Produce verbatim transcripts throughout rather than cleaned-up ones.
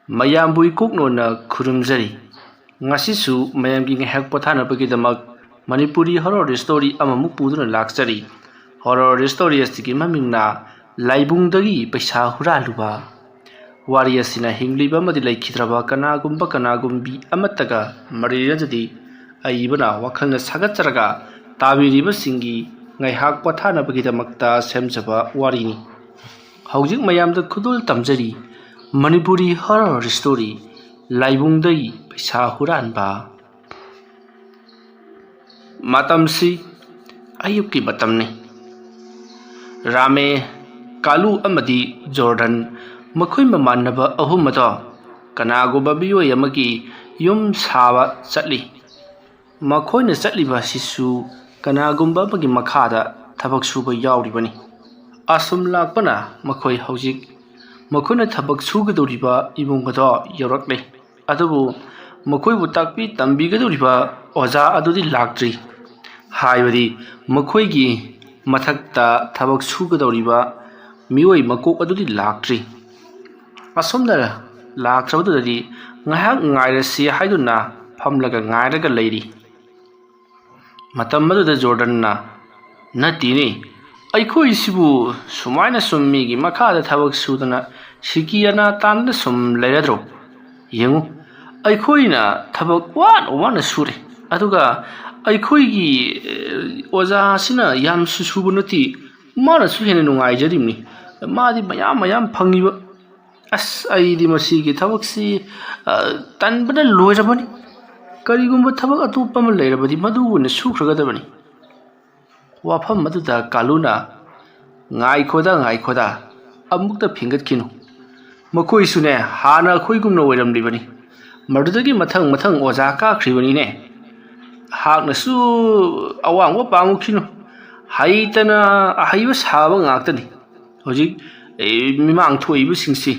ꯃꯌꯥꯝꯕꯨ ꯏꯀꯣꯛꯅꯣꯟꯅ ꯈꯨꯔꯨꯝꯖꯔꯤ꯫ ꯉꯁꯤꯁꯨ ꯃꯌꯥꯝꯒꯤ ꯉꯥꯏꯍꯥꯛ ꯄꯣꯊꯥꯅꯕꯒꯤꯗꯃꯛ ꯃꯅꯤꯄꯨꯔꯤ horror story ꯑꯃꯃꯨꯛ ꯄꯨꯗꯨꯅ ꯂꯥꯛꯆꯔꯤ꯫ Horror story ꯑꯁꯤꯒꯤ ꯃꯃꯤꯡꯅ ꯂꯥꯏꯕꯨꯡꯗꯒꯤ ꯄꯩꯁꯥ ꯍꯨꯔꯥꯜꯂꯨꯕ꯫ ꯋꯥꯔꯤ ꯑꯁꯤꯅ ꯍꯤꯡꯂꯤꯕ ꯑꯃꯗꯤ ꯂꯩꯈꯤꯗ꯭ꯔꯕ ꯀꯅꯥꯒꯨꯝꯕ ꯀꯅꯥꯒꯨꯝꯕꯤ ꯑꯃꯠꯇꯒ ꯃꯔꯤ ꯂꯩꯅꯖꯗꯦ꯫ ꯑꯏꯕꯅ ꯋꯥꯈꯜꯅ ꯁꯥꯒꯠꯆꯔꯒ ꯇꯥꯕꯤꯔꯤꯕꯁꯤꯡꯒꯤ ꯉꯥꯏꯍꯥꯛ ꯄꯣꯊꯥꯅꯕꯒꯤꯗꯃꯛꯇ ꯁꯦꯝꯖꯕ ꯋꯥꯔꯤꯅꯤ꯫ ꯍꯧꯖꯤꯛ ꯃꯌꯥꯝꯗ ꯈꯨꯗꯣꯜ ꯇꯝꯖꯔꯤ ꯃꯅꯤꯄꯨꯔꯤ horror story ꯂꯥꯏꯕꯨꯡꯗꯒꯤ ꯄꯩꯁꯥ ꯍꯨꯔꯥꯟꯕ꯫ ꯃꯇꯝꯁꯤ ꯑꯌꯨꯛꯀꯤ ꯃꯇꯝꯅꯤ꯫ ꯔꯥꯃꯦ, ꯀꯥꯂꯨ ꯑꯃꯗꯤ ꯖꯣꯔꯗꯟ, ꯃꯈꯣꯏ ꯃꯃꯥꯟꯅꯕ ꯑꯍꯨꯝ ꯑꯗꯣ ꯀꯅꯥꯒꯨꯝꯕ ꯃꯤꯑꯣꯏ ꯑꯃꯒꯤ ꯌꯨꯝ ꯁꯥꯕ ꯆꯠꯂꯤ꯫ ꯃꯈꯣꯏꯅ ꯆꯠꯂꯤꯕ ꯑꯁꯤꯁꯨ ꯀꯅꯥꯒꯨꯝꯕ ꯑꯃꯒꯤ ꯃꯈꯥꯗ ꯊꯕꯛ ꯁꯨꯕ ꯌꯥꯎꯔꯤꯕꯅꯤ꯫ ꯑꯁꯨꯝ ꯂꯥꯛꯄꯅ ꯃꯈꯣꯏ ꯍꯧꯖꯤꯛ ꯃꯈꯣꯏꯅ ꯊꯕꯛ ꯁꯨꯒꯗꯧꯔꯤꯕ ꯏꯃꯨꯡ ꯑꯗꯣ ꯌꯧꯔꯛꯂꯦ꯫ ꯑꯗꯨꯕꯨ ꯃꯈꯣꯏꯕꯨ ꯇꯥꯛꯄꯤ ꯇꯝꯕꯤꯒꯗꯧꯔꯤꯕ ꯑꯣꯖꯥ ꯑꯗꯨꯗꯤ ꯂꯥꯛꯇ꯭ꯔꯤ꯫ ꯍꯥꯏꯕꯗꯤ ꯃꯈꯣꯏꯒꯤ ꯃꯊꯛꯇ ꯊꯕꯛ ꯁꯨꯒꯗꯧꯔꯤꯕ ꯃꯤꯑꯣꯏ ꯃꯀꯣꯛ ꯑꯗꯨꯗꯤ ꯂꯥꯛꯇ꯭ꯔꯤ꯫ ꯑꯁꯣꯝꯗ ꯂꯥꯛꯇ꯭ꯔꯕꯗꯨꯗꯗꯤ ꯉꯥꯏꯍꯥꯛ ꯉꯥꯏꯔꯁꯤ ꯍꯥꯏꯗꯨꯅ ꯐꯝꯂꯒ ꯉꯥꯏꯔꯒ ꯂꯩꯔꯤ꯫ ꯃꯇꯝ ꯑꯗꯨꯗ ꯖꯣꯔꯗꯟꯅ, "ꯅꯠꯇꯦꯅꯦ, ꯑꯩꯈꯣꯏꯁꯤꯕꯨ ꯁꯨꯃꯥꯏꯅ ꯁꯨꯝ ꯃꯤꯒꯤ ꯃꯈꯥꯗ ꯊꯕꯛ ꯁꯨꯗꯅ ꯁꯤꯀꯤ ꯑꯅꯥ ꯇꯥꯟꯗꯅ ꯁꯨꯝ ꯂꯩꯔꯗ꯭ꯔꯣ? ꯌꯦꯡꯉꯨ, ꯑꯩꯈꯣꯏꯅ ꯊꯕꯛ ꯋꯥꯅ ꯋꯥꯅ ꯁꯨꯔꯦ, ꯑꯗꯨꯒ ꯑꯩꯈꯣꯏꯒꯤ, ꯑꯦ, ꯑꯣꯖꯥꯁꯤꯅ ꯌꯥꯝꯁꯨ ꯁꯨꯕ ꯅꯠꯇꯦ, ꯃꯥꯅꯁꯨ ꯍꯦꯟꯅ ꯅꯨꯡꯉꯥꯏꯖꯔꯤꯕꯅꯤ꯫ ꯃꯥꯗꯤ ꯃꯌꯥꯝ ꯃꯌꯥꯝ ꯐꯪꯉꯤꯕ꯫ ꯑꯁ, ꯑꯩꯗꯤ ꯃꯁꯤꯒꯤ ꯊꯕꯛꯁꯤ, ꯑ, ꯇꯟꯕꯅ ꯂꯣꯏꯔꯕꯅꯤ꯫ ꯀꯔꯤꯒꯨꯝꯕ ꯊꯕꯛ ꯑꯇꯣꯞꯄ ꯑꯃ ꯂꯩꯔꯕꯗꯤ ꯃꯗꯨ ꯑꯣꯏꯅ ꯁꯨꯈ꯭ꯔꯒꯗꯕꯅꯤ꯫" ꯋꯥꯐꯝ ꯑꯗꯨꯗ ꯀꯥꯂꯨꯅ, "ꯉꯥꯏꯈꯣꯗ, ꯉꯥꯏꯈꯣꯗ, ꯑꯃꯨꯛꯇ ꯐꯤꯡꯒꯠꯈꯤꯅꯨ꯫ ꯃꯈꯣꯏꯁꯨꯅꯦ, ꯍꯥꯟꯅ ꯑꯩꯈꯣꯏꯒꯨꯝꯅ ꯑꯣꯏꯔꯝꯂꯤꯕꯅꯤ꯫ ꯃꯗꯨꯗꯒꯤ ꯃꯊꯪ ꯃꯊꯪ ꯑꯣꯖꯥ ꯀꯥꯈ꯭ꯔꯤꯕꯅꯤꯅꯦ꯫ ꯍꯥꯛꯅꯁꯨ ꯑꯋꯥꯡꯕ ꯄꯥꯝꯃꯨꯈꯤꯅꯨ꯫ ꯍꯩꯇꯅ ꯑꯍꯩꯕ ꯁꯥꯕ ꯉꯥꯛꯇꯅꯤ ꯍꯧꯖꯤꯛ, ꯑꯦ, ꯃꯤꯃꯥꯡ ꯊꯣꯛꯏꯕꯁꯤꯡꯁꯤ꯫"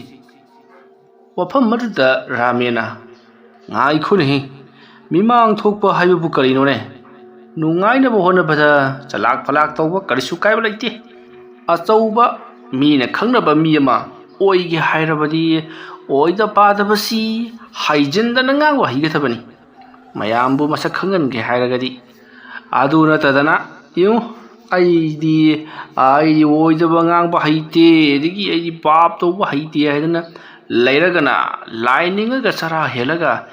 ꯋꯥꯐꯝ ꯑꯗꯨꯗ ꯔꯥꯃꯦꯅ, "ꯉꯥꯏꯈꯣꯅꯦꯍꯦ, ꯃꯤꯃꯥꯡ ꯊꯣꯛꯄ ꯍꯥꯏꯕꯕꯨ ꯀꯔꯤꯅꯣꯅꯦ? ꯅꯨꯡꯉꯥꯏꯅꯕ ꯍꯣꯠꯅꯕꯗ ꯆꯂꯥꯛ ꯐꯂꯥꯛ ꯇꯧꯕ ꯀꯔꯤꯁꯨ ꯀꯥꯏꯕ ꯂꯩꯇꯦ꯫ ꯑꯆꯧꯕ ꯃꯤꯅ ꯈꯪꯅꯕ ꯃꯤ ꯑꯃ ꯑꯣꯏꯒꯦ ꯍꯥꯏꯔꯕꯗꯤ ꯑꯣꯏꯗ ꯄꯥꯗꯕꯁꯤ ꯍꯩꯖꯤꯟꯗꯅ ꯉꯥꯡꯕ ꯍꯩꯒꯗꯕꯅꯤ꯫ ꯃꯌꯥꯝꯕꯨ ꯃꯁꯛ ꯈꯪꯍꯟꯒꯦ ꯍꯥꯏꯔꯒꯗꯤ꯫ ꯑꯗꯨ ꯅꯠꯇꯗꯅ, ꯌꯦꯡꯉꯨ, ꯑꯩꯗꯤ, ꯑꯩꯗꯤ ꯑꯣꯏꯗꯕ ꯉꯥꯡꯕ ꯍꯩꯇꯦ, ꯑꯗꯒꯤ ꯑꯩꯗꯤ ꯄꯥꯞ ꯇꯧꯕ ꯍꯩꯇꯦ ꯍꯥꯏꯗꯅ ꯂꯩꯔꯒꯅ, ꯂꯥꯏ ꯅꯤꯡꯉꯒ ꯆꯔꯥ ꯍꯦꯜꯂꯒ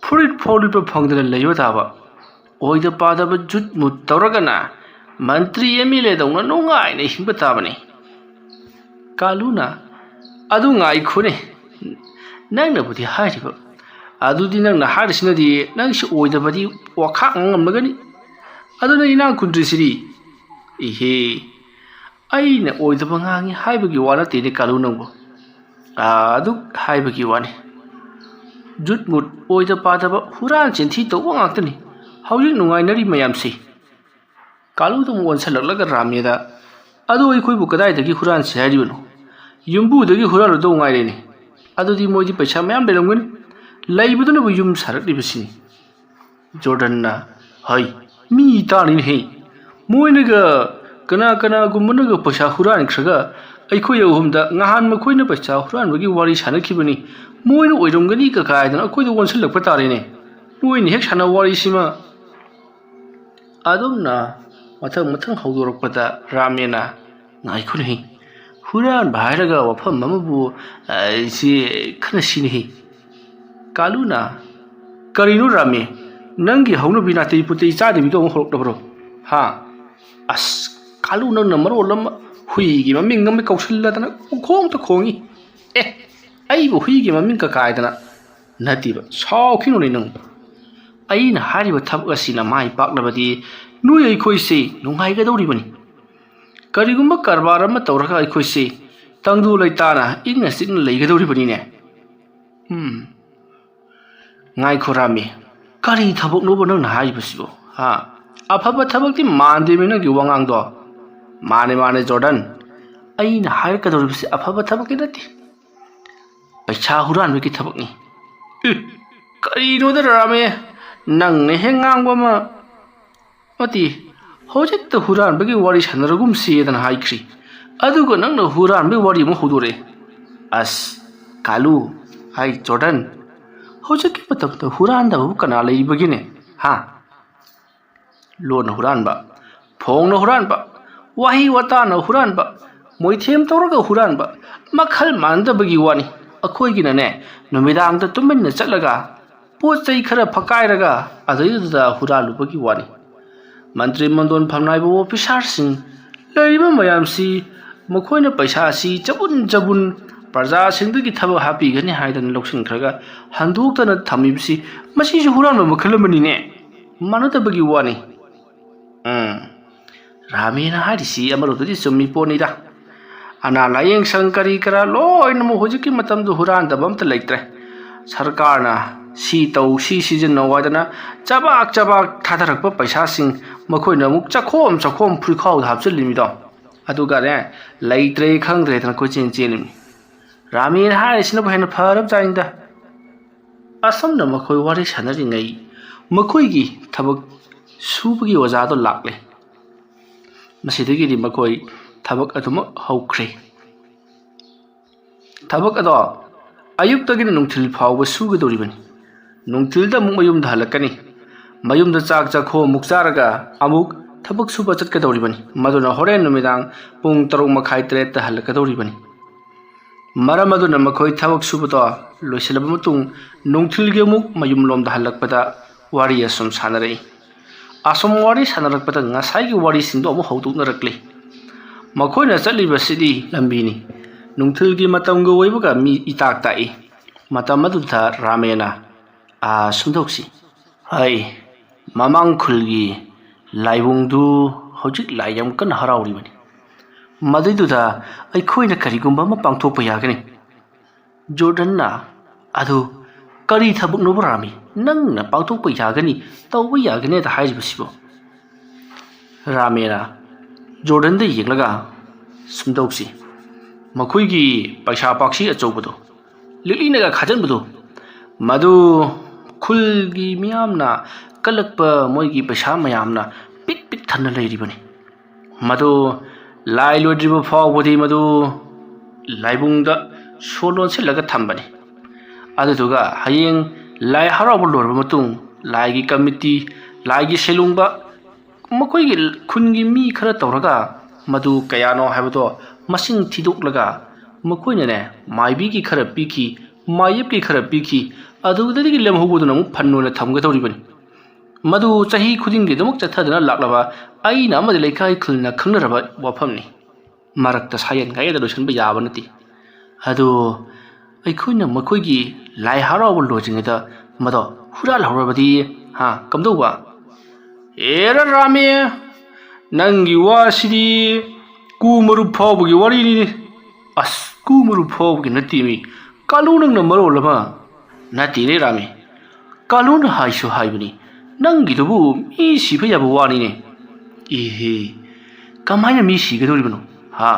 ꯐꯨꯔꯤꯠ ꯐꯥꯎ ꯂꯤꯠꯄ ꯐꯪꯗꯅ ꯂꯩꯕ ꯇꯥꯕ꯫ ꯑꯣꯏꯗ ꯄꯥꯗꯕ ꯖꯨꯠ ꯃꯨꯠ ꯇꯧꯔꯒꯅ ꯃꯟꯇ꯭ꯔꯤ ꯑꯦꯝ ꯑꯦꯜ ꯑꯦꯗꯧꯅ ꯅꯨꯡꯉꯥꯏꯅ ꯍꯤꯡꯕ ꯇꯥꯕꯅꯤ꯫ ꯀꯥꯂꯨꯅ, "ꯑꯗꯨ ꯉꯥꯏꯈꯣꯅꯦ, ꯅꯪꯅꯕꯨꯗꯤ ꯍꯥꯏꯔꯤꯕ, ꯑꯗꯨꯗꯤ ꯅꯪꯅ ꯍꯥꯏꯔꯤꯁꯤꯅꯗꯤ ꯅꯪꯁꯤ ꯑꯣꯏꯗꯕꯗꯤ ꯋꯥꯈꯥꯛ ꯉꯥꯡꯉꯝꯂꯒꯅꯤ꯫ ꯑꯗꯨꯅ ꯏꯅꯥꯛ ꯈꯨꯟꯗ꯭ꯔꯤꯁꯤꯗꯤ?" "ꯏꯍꯦ, ꯑꯩꯅ ꯑꯣꯏꯗꯕ ꯉꯥꯡꯉꯤ ꯍꯥꯏꯕꯒꯤ ꯋꯥ ꯅꯠꯇꯦꯅꯦ ꯀꯥꯂꯨ ꯅꯪꯕꯨ꯫ ꯑꯥ, ꯑꯗꯨ ꯍꯥꯏꯕꯒꯤ ꯋꯥꯅꯤ꯫ ꯖꯨꯠ ꯃꯨꯠ, ꯑꯣꯏꯗ ꯄꯥꯗꯕ, ꯍꯨꯔꯥꯟ ꯆꯤꯟꯊꯤ ꯇꯧꯕ ꯉꯥꯛꯇꯅꯤ ꯍꯧꯖꯤꯛ ꯅꯨꯡꯉꯥꯏꯅꯔꯤ ꯃꯌꯥꯝꯁꯤ꯫" ꯀꯥꯂꯨꯗꯨ ꯑꯃꯨꯛ ꯑꯣꯟꯁꯤꯜꯂꯛꯂꯒ ꯔꯥꯃꯦꯗ, "ꯑꯗꯨ ꯑꯩꯈꯣꯏꯕꯨ ꯀꯗꯥꯏꯗꯒꯤ ꯍꯨꯔꯥꯟꯁꯤ ꯍꯥꯏꯔꯤꯕꯅꯣ? ꯌꯨꯝꯕꯨꯗꯒꯤ ꯍꯨꯔꯥꯜꯂꯨꯗꯧ ꯉꯥꯏꯔꯦꯅꯦ꯫ ꯑꯗꯨꯗꯤ ꯃꯣꯏꯗꯤ ꯄꯩꯁꯥ ꯃꯌꯥꯝ ꯂꯩꯔꯝꯒꯅꯤ꯫ ꯂꯩꯕꯗꯨꯅꯕꯨ ꯌꯨꯝ ꯁꯥꯔꯛꯂꯤꯕꯁꯤꯅꯤ꯫" ꯖꯣꯔꯗꯟꯅ, "ꯍꯩ, ꯃꯤ ꯇꯥꯅꯤꯅꯦꯍꯦ꯫ ꯃꯣꯏꯅꯒ ꯀꯅꯥ ꯀꯅꯥꯒꯨꯝꯕꯅꯒ ꯄꯩꯁꯥ ꯍꯨꯔꯥꯟꯈ꯭ꯔꯒ ꯑꯩꯈꯣꯏ ꯑꯍꯨꯝꯗ ꯉꯍꯥꯟ ꯃꯈꯣꯏꯅ ꯄꯩꯁꯥ ꯍꯨꯔꯥꯟꯕꯒꯤ ꯋꯥꯔꯤ ꯁꯥꯟꯅꯈꯤꯕꯅꯤ꯫ ꯃꯣꯏꯅ ꯑꯣꯏꯔꯝꯒꯅꯤ ꯀꯀꯥꯏꯗꯅ ꯑꯩꯈꯣꯏꯗ ꯑꯣꯟꯁꯤꯜꯂꯛꯄ ꯇꯥꯔꯦꯅꯦ꯫ ꯃꯣꯏꯅ ꯍꯦꯛ ꯁꯥꯟꯅꯕ ꯋꯥꯔꯤꯁꯤꯃ ꯑꯗꯨꯝꯅ ꯃꯊꯪ ꯃꯊꯪ ꯍꯧꯗꯣꯔꯛꯄꯗ ꯔꯥꯃꯦꯅ, "ꯉꯥꯏꯈꯣꯅꯦꯍꯦ, ꯍꯨꯔꯥꯟꯕ ꯍꯥꯏꯔꯒ ꯋꯥꯐꯝ ꯑꯃꯕꯨ, ꯑ, ꯁꯤ ꯈꯟꯅꯁꯤꯅꯦꯍꯦ꯫" ꯀꯥꯂꯨꯅ, "ꯀꯔꯤꯅꯣ ꯔꯥꯃꯦ, ꯅꯪꯒꯤ ꯍꯧꯅꯕꯤ ꯅꯥꯇꯩ ꯄꯨꯇꯩ ꯆꯥꯗꯕꯤꯗꯣ ꯑꯃꯨꯛ ꯍꯧꯔꯛꯂꯕ꯭ꯔꯣ? ꯍꯥ? ꯑꯁ, ꯀꯥꯂꯨ ꯅꯪꯅ ꯃꯔꯣꯜ ꯑꯃ ꯍꯨꯏꯒꯤ ꯃꯃꯤꯡ ꯑꯃ ꯀꯧꯁꯤꯜꯂꯗꯅ ꯄꯨꯡꯈꯣꯡꯗ ꯈꯣꯡꯉꯤ꯫ ꯑꯦ, ꯑꯩꯕꯨ ꯍꯨꯏꯒꯤ ꯃꯃꯤꯡ ꯀꯀꯥꯏꯗꯅ ꯅꯠꯇꯦꯕ, ꯁꯥꯎꯈꯤꯅꯨꯅꯦ ꯅꯪ꯫ ꯑꯩꯅ ꯍꯥꯏꯔꯤꯕ ꯊꯕꯛ ꯑꯁꯤꯅ ꯃꯥꯏ ꯄꯥꯛꯂꯕꯗꯤ ꯅꯣꯏ ꯑꯩꯈꯣꯏꯁꯦ ꯅꯨꯡꯉꯥꯏꯒꯗꯧꯔꯤꯕꯅꯤ꯫ ꯀꯔꯤꯒꯨꯝꯕ ꯀꯔꯕꯥꯔ ꯑꯃ ꯇꯧꯔꯒ ꯑꯩꯈꯣꯏꯁꯦ ꯇꯪꯗꯨ ꯂꯩꯇꯥꯅ ꯏꯪꯅ ꯆꯤꯛꯅ ꯂꯩꯒꯗꯧꯔꯤꯕꯅꯤꯅꯦ꯫" ꯎꯝ꯫ ꯉꯥꯏꯈꯣ ꯔꯥꯃꯤ, ꯀꯔꯤ ꯊꯕꯛꯅꯣꯕ ꯅꯪꯅ ꯍꯥꯏꯔꯤꯕꯁꯤꯕꯣ? ꯍꯥ? ꯑꯐꯕ ꯊꯕꯛꯇꯤ ꯃꯥꯟꯗꯦꯃꯤ ꯅꯪꯒꯤ ꯋꯥꯉꯥꯡꯗꯣ꯫ ꯃꯥꯅꯦ, ꯃꯥꯅꯦ, ꯖꯣꯔꯗꯟ꯫ ꯑꯩꯅ ꯍꯥꯏꯔꯛꯀꯗꯧꯔꯤꯕꯁꯤ ꯑꯐꯕ ꯊꯕꯛꯇꯤ ꯅꯠꯇꯦ꯫ ꯄꯩꯁꯥ ꯍꯨꯔꯥꯟꯕꯒꯤ ꯊꯕꯛꯅꯤ꯫ ꯑꯦ, ꯀꯔꯤꯅꯣꯗ ꯔꯥꯃꯦ? ꯅꯪꯅ ꯍꯦꯛ ꯉꯥꯡꯕ ꯑꯃ꯫ ꯅꯠꯇꯦ, ꯍꯧꯖꯤꯛꯇ ꯍꯨꯔꯥꯟꯕꯒꯤ ꯋꯥꯔꯤ ꯁꯥꯟꯅꯔꯒꯨꯝꯁꯤꯗꯅ ꯍꯥꯏꯈ꯭ꯔꯤ꯫ ꯑꯗꯨꯒ ꯅꯪꯅ ꯍꯨꯔꯥꯟꯕꯒꯤ ꯋꯥꯔꯤ ꯑꯃ ꯍꯧꯗꯣꯔꯛꯑꯦ꯫ ꯑꯁ, ꯀꯥꯂꯨ, ꯍꯥꯏ ꯖꯣꯔꯗꯟ, ꯍꯧꯖꯤꯛꯀꯤ ꯃꯇꯝꯗ ꯍꯨꯔꯥꯟꯗꯕꯕꯨ ꯀꯅꯥ ꯂꯩꯔꯤꯕꯒꯦꯅꯦ? ꯍꯥ? ꯂꯣꯟꯅ ꯍꯨꯔꯥꯟꯕ, ꯐꯣꯡꯅ ꯍꯨꯔꯥꯟꯕ, ꯋꯥꯍꯩ ꯋꯥꯇꯥꯅ ꯍꯨꯔꯥꯟꯕ, ꯃꯣꯏꯊꯦꯝ ꯇꯧꯔꯒ ꯍꯨꯔꯥꯟꯕ, ꯃꯈꯜ ꯃꯥꯟꯅꯗꯕꯒꯤ ꯋꯥꯅꯤ꯫ ꯑꯩꯈꯣꯏꯒꯤꯅꯅꯦ, ꯅꯨꯃꯤꯗꯥꯡꯗ ꯇꯨꯃꯤꯟꯅ ꯆꯠꯂꯒ ꯄꯣꯠ ꯆꯩ ꯈꯔ ꯐꯛꯀꯥꯏꯔꯒ ꯑꯗꯩꯗꯨꯗ ꯍꯨꯔꯥꯜꯂꯨꯕꯒꯤ ꯋꯥꯅꯤ꯫ ꯃꯟꯇ꯭ꯔꯤ ꯃꯟꯗꯣꯟ ꯐꯝꯅꯥꯏꯕ ꯑꯣꯐꯤꯁꯥꯔꯁꯤꯡ ꯂꯩꯔꯤꯕ ꯃꯌꯥꯝꯁꯤ, ꯃꯈꯣꯏꯅ ꯄꯩꯁꯥꯁꯤ ꯆꯕꯨꯟ ꯆꯕꯨꯟ ꯄ꯭ꯔꯖꯥꯁꯤꯡꯗꯒꯤ ꯊꯕꯛ ꯍꯥꯞꯄꯤꯒꯅꯤ ꯍꯥꯏꯗꯅ ꯂꯧꯁꯤꯟꯈ꯭ꯔꯒ ꯍꯟꯗꯣꯛꯇꯅ ꯊꯝꯃꯤꯕꯁꯤ, ꯃꯁꯤꯁꯨ ꯍꯨꯔꯥꯟꯕ ꯃꯈꯜ ꯑꯃꯅꯤꯅꯦ꯫ ꯃꯥꯟꯅꯗꯕꯒꯤ ꯋꯥꯅꯤ꯫ ꯎꯝ, ꯔꯥꯃꯦꯅ ꯍꯥꯏꯔꯤꯁꯤ ꯑꯃꯔꯣꯝꯗꯗꯤ ꯆꯨꯝꯃꯤ ꯄꯣꯠꯅꯤꯗ꯫ ꯑꯅꯥ ꯂꯥꯏꯌꯦꯡ ꯁꯪ ꯀꯔꯤ ꯀꯔꯥ ꯂꯣꯏꯅꯃꯛ ꯍꯧꯖꯤꯛꯀꯤ ꯃꯇꯝꯗ ꯍꯨꯔꯥꯟꯗꯕ ꯑꯝꯇ ꯂꯩꯇ꯭ꯔꯦ꯫ ꯁꯔꯀꯥꯔꯅ ꯁꯤ ꯇꯧ, ꯁꯤ ꯁꯤꯖꯤꯟꯅꯧ ꯍꯥꯏꯗꯅ ꯆꯕꯥꯛ ꯆꯕꯥꯛ ꯊꯥꯗꯔꯛꯄ ꯄꯩꯁꯥꯁꯤꯡ ꯃꯈꯣꯏꯅ ꯑꯃꯨꯛ ꯆꯈꯣꯝ ꯆꯈꯣꯝ ꯐꯨꯔꯤꯈꯥꯎꯗ ꯍꯥꯞꯆꯤꯜꯂꯤꯃꯤꯗꯣ꯫ ꯑꯗꯨꯒꯅꯦ, ꯂꯩꯇ꯭ꯔꯦ ꯈꯪꯗ꯭ꯔꯦꯗꯅ ꯀꯣꯏꯆꯦꯟ ꯆꯦꯜꯂꯤꯃꯤ꯫ ꯔꯥꯃꯦꯅ ꯍꯥꯏꯔꯤꯁꯤꯅꯕꯨ ꯍꯦꯟꯅ ꯐꯔꯕꯖꯥꯠꯅꯤꯗ꯫ ꯑꯁꯨꯝꯅ ꯃꯈꯣꯏ ꯋꯥꯔꯤ ꯁꯥꯟꯅꯔꯤꯉꯩ ꯃꯈꯣꯏꯒꯤ ꯊꯕꯛ ꯁꯨꯕꯒꯤ ꯑꯣꯖꯥꯗꯣ ꯂꯥꯛꯂꯦ꯫ ꯃꯁꯤꯗꯒꯤꯗꯤ ꯃꯈꯣꯏ ꯊꯕꯛ ꯑꯗꯨꯃꯛ ꯍꯧꯈ꯭ꯔꯦ꯫ ꯊꯕꯛ ꯑꯗꯣ ꯑꯌꯨꯛꯇꯒꯤꯅ ꯅꯨꯡꯊꯤꯜ ꯐꯥꯎꯕ ꯁꯨꯒꯗꯧꯔꯤꯕꯅꯤ꯫ ꯅꯨꯡꯊꯤꯜꯗ ꯑꯃꯨꯛ ꯃꯌꯨꯝꯗ ꯍꯜꯂꯛꯀꯅꯤ꯫ ꯃꯌꯨꯝꯗ ꯆꯥꯛ ꯆꯥꯈꯣꯝ ꯑꯃꯨꯛ ꯆꯥꯔꯒ ꯑꯃꯨꯛ ꯊꯕꯛ ꯁꯨꯕ ꯆꯠꯀꯗꯧꯔꯤꯕꯅꯤ꯫ ꯃꯗꯨꯅ ꯍꯣꯔꯦꯟ ꯅꯨꯃꯤꯗꯥꯡ ꯄꯨꯡ ꯇꯔꯨꯛ ꯃꯈꯥꯏ ꯇꯔꯦꯠꯇ ꯍꯜꯂꯛꯀꯗꯧꯔꯤꯕꯅꯤ꯫ ꯃꯔꯝ ꯑꯗꯨꯅ ꯃꯈꯣꯏ ꯊꯕꯛ ꯁꯨꯕꯗꯣ ꯂꯣꯏꯁꯤꯜꯂꯕ ꯃꯇꯨꯡ ꯅꯨꯡꯊꯤꯜꯒꯤ ꯑꯃꯨꯛ ꯃꯌꯨꯝꯂꯣꯝꯗ ꯍꯜꯂꯛꯄꯗ ꯋꯥꯔꯤ ꯑꯁꯨꯝ ꯁꯥꯟꯅꯔꯛꯏ꯫ ꯑꯁꯨꯝ ꯋꯥꯔꯤ ꯁꯥꯟꯅꯔꯛꯄꯗ ꯉꯁꯥꯏꯒꯤ ꯋꯥꯔꯤꯁꯤꯡꯗꯣ ꯑꯃꯨꯛ ꯍꯧꯗꯣꯛꯅꯔꯛꯂꯤ꯫ ꯃꯈꯣꯏꯅ ꯆꯠꯂꯤꯕꯁꯤꯗꯤ ꯂꯝꯕꯤꯅꯤ꯫ ꯅꯨꯡꯊꯤꯜꯒꯤ ꯃꯇꯝꯒ ꯑꯣꯏꯕꯒ ꯃꯤ ꯏꯇꯥꯛ ꯇꯥꯛꯏ꯫ ꯃꯇꯝ ꯑꯗꯨꯗ ꯔꯥꯃꯦꯅ, "ꯑꯥ, ꯁꯨꯝꯗꯧꯁꯤ꯫ ꯍꯩ, ꯃꯃꯥꯡ ꯈꯨꯜꯒꯤ ꯂꯥꯏꯕꯨꯡꯗꯨ ꯍꯧꯖꯤꯛ ꯂꯥꯏ ꯌꯥꯝ ꯀꯟꯅ ꯍꯔꯥꯎꯔꯤꯕꯅꯤ꯫ ꯃꯗꯨꯏꯗꯨꯗ ꯑꯩꯈꯣꯏꯅ ꯀꯔꯤꯒꯨꯝꯕ ꯑꯃ ꯄꯥꯡꯊꯣꯛꯄ ꯌꯥꯒꯅꯤ꯫" ꯖꯣꯔꯗꯟꯅ, "ꯑꯗꯨ ꯀꯔꯤ ꯊꯕꯛꯅꯣꯕ ꯔꯥꯃꯤ? ꯅꯪꯅ ꯄꯥꯡꯊꯣꯛꯄ ꯌꯥꯒꯅꯤ, ꯇꯧꯕ ꯌꯥꯒꯅꯤꯗ ꯍꯥꯏꯔꯤꯕꯁꯤꯕꯣ?" ꯔꯥꯃꯦꯅ ꯖꯣꯔꯗꯟꯗ ꯌꯦꯡꯂꯒ, "ꯁꯨꯝꯗꯧꯁꯤ, ꯃꯈꯣꯏꯒꯤ ꯄꯩꯁꯥ ꯄꯥꯛꯁꯤ ꯑꯆꯧꯕꯗꯣ, ꯂꯤꯛꯂꯤꯅꯒ ꯈꯥꯖꯤꯟꯕꯗꯣ, ꯃꯗꯨ ꯈꯨꯜꯒꯤ ꯃꯤꯌꯥꯝꯅ ꯀꯜꯂꯛꯄ ꯃꯣꯏꯒꯤ ꯄꯩꯁꯥ ꯃꯌꯥꯝꯅ ꯄꯤꯛ ꯄꯤꯛ ꯊꯟꯅ ꯂꯩꯔꯤꯕꯅꯤ꯫ ꯃꯗꯨ ꯂꯥꯏ ꯂꯣꯏꯗ꯭ꯔꯤꯕ ꯐꯥꯎꯕꯗꯤ ꯃꯗꯨ ꯂꯥꯏꯕꯨꯡꯗ ꯁꯣ ꯂꯣꯟꯁꯤꯜꯂꯒ ꯊꯝꯕꯅꯤ꯫ ꯑꯗꯨꯗꯨꯒ ꯍꯌꯦꯡ ꯂꯥꯏ ꯍꯔꯥꯎꯕ ꯂꯣꯏꯔꯕ ꯃꯇꯨꯡ, ꯂꯥꯏꯒꯤ ꯀꯃꯤꯇꯤ, ꯂꯥꯏꯒꯤ ꯁꯦꯂꯨꯡꯕ, ꯃꯈꯣꯏꯒꯤ ꯈꯨꯟꯒꯤ ꯃꯤ ꯈꯔ ꯇꯧꯔꯒ ꯃꯗꯨ ꯀꯌꯥꯅꯣ ꯍꯥꯏꯕꯗꯣ ꯃꯁꯤꯡ ꯊꯤꯗꯣꯛꯂꯒ, ꯃꯈꯣꯏꯅꯅꯦ, ꯃꯥꯏꯕꯤꯒꯤ ꯈꯔ ꯄꯤꯈꯤ, ꯃꯥꯌꯦꯞꯀꯤ ꯈꯔ ꯄꯤꯈꯤ, ꯑꯗꯨꯗꯒꯤ ꯂꯦꯝꯍꯧꯕꯗꯨꯅ ꯑꯃꯨꯛ ꯐꯟ ꯑꯣꯏꯅ ꯊꯝꯒꯗꯧꯔꯤꯕꯅꯤ꯫ ꯃꯗꯨ ꯆꯍꯤ ꯈꯨꯗꯤꯡꯒꯤ ꯑꯗꯨꯃꯛ ꯆꯠꯊꯗꯨꯅ ꯂꯥꯛꯂꯕ ꯑꯩꯅ ꯑꯃꯗꯤ ꯂꯩꯀꯥꯏ ꯈꯨꯜꯅ ꯈꯪꯅꯔꯕ ꯋꯥꯐꯝꯅꯤ꯫ ꯃꯔꯛꯇ ꯁꯥꯌꯦꯟ ꯀꯥꯏꯌꯦꯗ ꯂꯣꯏꯁꯤꯟꯕ ꯌꯥꯕ ꯅꯠꯇꯦ꯫ ꯑꯗꯨ ꯑꯩꯈꯣꯏꯅ ꯃꯈꯣꯏꯒꯤ ꯂꯥꯏ ꯍꯔꯥꯎꯕ ꯂꯣꯏꯗ꯭ꯔꯤꯉꯩꯗ ꯃꯗꯣ ꯍꯨꯔꯥꯜꯍꯧꯔꯕꯗꯤ, ꯍꯥ, ꯀꯝꯗꯧꯕ? ꯑꯦꯔ ꯔꯥꯃꯦ, ꯅꯪꯒꯤ ꯋꯥꯁꯤꯗꯤ ꯀꯨ ꯃꯔꯨꯞ ꯐꯥꯎꯕꯒꯤ ꯋꯥꯔꯤꯅꯤꯅꯦ꯫ ꯑꯁ, ꯀꯨ ꯃꯔꯨꯞ ꯐꯥꯎꯕꯒꯤ ꯅꯠꯇꯦꯃꯤ, ꯀꯥꯂꯨ ꯅꯪꯅ ꯃꯔꯣꯜ ꯑꯃ꯫ ꯅꯠꯇꯦꯅꯦ ꯔꯥꯃꯦ, ꯀꯥꯂꯨꯅ ꯍꯥꯏꯁꯨ ꯍꯥꯏꯕꯅꯤ, ꯅꯪꯒꯤꯗꯨꯕꯨ ꯃꯤ ꯁꯤꯕ ꯌꯥꯕ ꯋꯥꯅꯤꯅꯦ꯫ ꯏꯍꯦ, ꯀꯃꯥꯏꯅ ꯃꯤ ꯁꯤꯒꯗꯧꯔꯤꯕꯅꯣ? ꯍꯥ?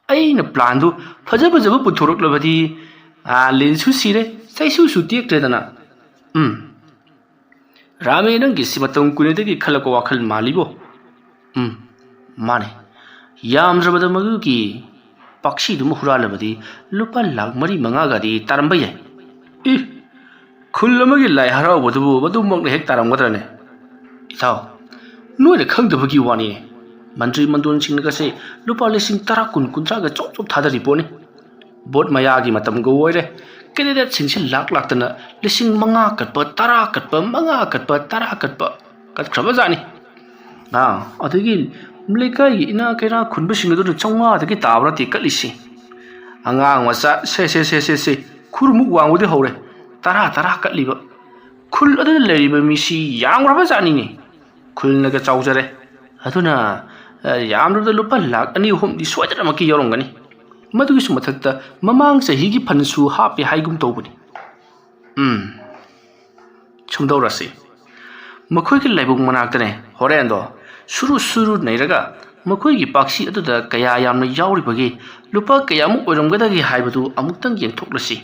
ꯑꯩꯅ ꯄ꯭ꯂꯥꯟꯗꯨ ꯐꯖ ꯐꯖꯕ ꯄꯨꯊꯣꯔꯛꯂꯕꯗꯤ, ꯑꯥ, ꯂꯤꯟꯁꯨ ꯁꯤꯔꯦ, ꯆꯩꯁꯨꯁꯨ ꯇꯦꯛꯇ꯭ꯔꯦꯗꯅ꯫ ꯎꯝ꯫ ꯔꯥꯃꯦ, ꯅꯪꯒꯤꯁꯤ ꯃꯇꯝ ꯀꯨꯏꯅꯗꯒꯤ ꯈꯜꯂꯛꯄ ꯋꯥꯈꯜ ꯃꯥꯜꯂꯤꯕꯣ꯫ ꯎꯝ, ꯃꯥꯅꯦ꯫ ꯌꯥꯝꯗ꯭ꯔꯕꯗ ꯃꯗꯨꯒꯤ ꯄꯥꯛꯁꯤꯗꯨꯃ ꯍꯨꯔꯥꯜꯂꯕꯗꯤ ꯂꯨꯄꯥ ꯂꯥꯈ ꯃꯔꯤ ꯃꯉꯥꯒꯗꯤ ꯇꯥꯔꯝꯕ ꯌꯥꯏ꯫ ꯏ, ꯈꯨꯜ ꯑꯃꯒꯤ ꯂꯥꯏ ꯍꯔꯥꯎꯕꯗꯨꯕꯨ ꯃꯗꯨꯃꯛꯅ ꯍꯦꯛ ꯇꯥꯔꯝꯒꯗ꯭ꯔꯅꯦ? ꯏꯇꯥꯎ, ꯅꯣꯏꯅ ꯈꯪꯗꯕꯒꯤ ꯋꯥꯅꯤꯅꯦ꯫ ꯃꯟꯇ꯭ꯔꯤ ꯃꯟꯗꯣꯟꯁꯤꯡꯅꯒꯁꯦ ꯂꯨꯄꯥ ꯂꯤꯁꯤꯡ ꯇꯔꯥ, ꯀꯨꯟ, ꯀꯨꯟꯊ꯭ꯔꯥꯒ ꯆꯣꯞ ꯆꯣꯞ ꯊꯥꯗꯔꯤ ꯄꯣꯠꯅꯤ꯫ ꯚꯣꯠ ꯃꯌꯥꯒꯤ ꯃꯇꯝꯒ ꯑꯣꯏꯔꯦ꯫ ꯀꯦꯟꯗꯤꯗꯦꯠꯁꯤꯡꯁꯤ ꯂꯥꯛ ꯂꯥꯛꯇꯅ ꯂꯤꯁꯤꯡ ꯃꯉꯥ ꯀꯠꯄ, ꯇꯔꯥ ꯀꯠꯄ, ꯃꯉꯥ ꯀꯠꯄ, ꯇꯔꯥ ꯀꯠꯄ ꯀꯠꯈ꯭ꯔꯕꯖꯥꯠꯅꯤ꯫ ꯑꯥ, ꯑꯗꯒꯤ ꯂꯩꯀꯥꯏꯒꯤ ꯏꯅꯥ ꯀꯩꯔꯥ ꯈꯨꯟꯕꯁꯤꯡ ꯑꯗꯨꯅ ꯆꯥꯝꯃꯉꯥꯗꯒꯤ ꯇꯥꯕ ꯅꯠꯇꯦ ꯀꯠꯂꯤꯁꯤ꯫ ꯑꯉꯥꯡ ꯃꯆꯥ ꯁꯦ, ꯁꯦ, ꯁꯦ, ꯁꯦ, ꯁꯦ, ꯈꯨꯔꯃꯨꯛ ꯋꯥꯡꯕꯗꯤ ꯍꯧꯔꯦ, ꯇꯔꯥ ꯇꯔꯥ ꯀꯠꯂꯤꯕ꯫ ꯈꯨꯜ ꯑꯗꯨꯗ ꯂꯩꯔꯤꯕ ꯃꯤꯁꯤ ꯌꯥꯝꯈ꯭ꯔꯕ ꯖꯥꯠꯅꯤꯅꯦ꯫ ꯈꯨꯜꯅꯒ ꯆꯥꯎꯖꯔꯦ꯫ ꯑꯗꯨꯅ, ꯑ, ꯌꯥꯝꯗ꯭ꯔꯕꯗ ꯂꯨꯄꯥ ꯂꯥꯈ ꯑꯅꯤ ꯑꯍꯨꯝꯗꯤ ꯁꯣꯏꯗꯅꯃꯛꯀꯤ ꯌꯥꯎꯔꯝꯒꯅꯤ꯫ ꯃꯗꯨꯒꯤꯁꯨ ꯃꯊꯛꯇ ꯃꯃꯥꯡ ꯆꯍꯤꯒꯤ ꯐꯟꯁꯨ ꯍꯥꯞꯄꯦ ꯍꯥꯏꯒꯨꯝ ꯇꯧꯕꯅꯤ꯫ ꯎꯝ, ꯁꯨꯝꯗꯧꯔꯁꯤ꯫ ꯃꯈꯣꯏꯒꯤ ꯂꯥꯏꯕꯨꯡ ꯃꯅꯥꯛꯇꯅꯦ ꯍꯣꯔꯦꯟꯗꯣ ꯁꯨꯔꯨ ꯁꯨꯔꯨ ꯅꯩꯔꯒ ꯃꯈꯣꯏꯒꯤ ꯄꯥꯛꯁꯤ ꯑꯗꯨꯗ ꯀꯌꯥ ꯌꯥꯝꯅ ꯌꯥꯎꯔꯤꯕꯒꯦ, ꯂꯨꯄꯥ ꯀꯌꯥꯃꯨꯛ ꯑꯣꯏꯔꯝꯒꯗꯒꯦ ꯍꯥꯏꯕꯗꯨ ꯑꯃꯨꯛꯇꯪ ꯌꯦꯡꯊꯣꯛꯂꯁꯤ꯫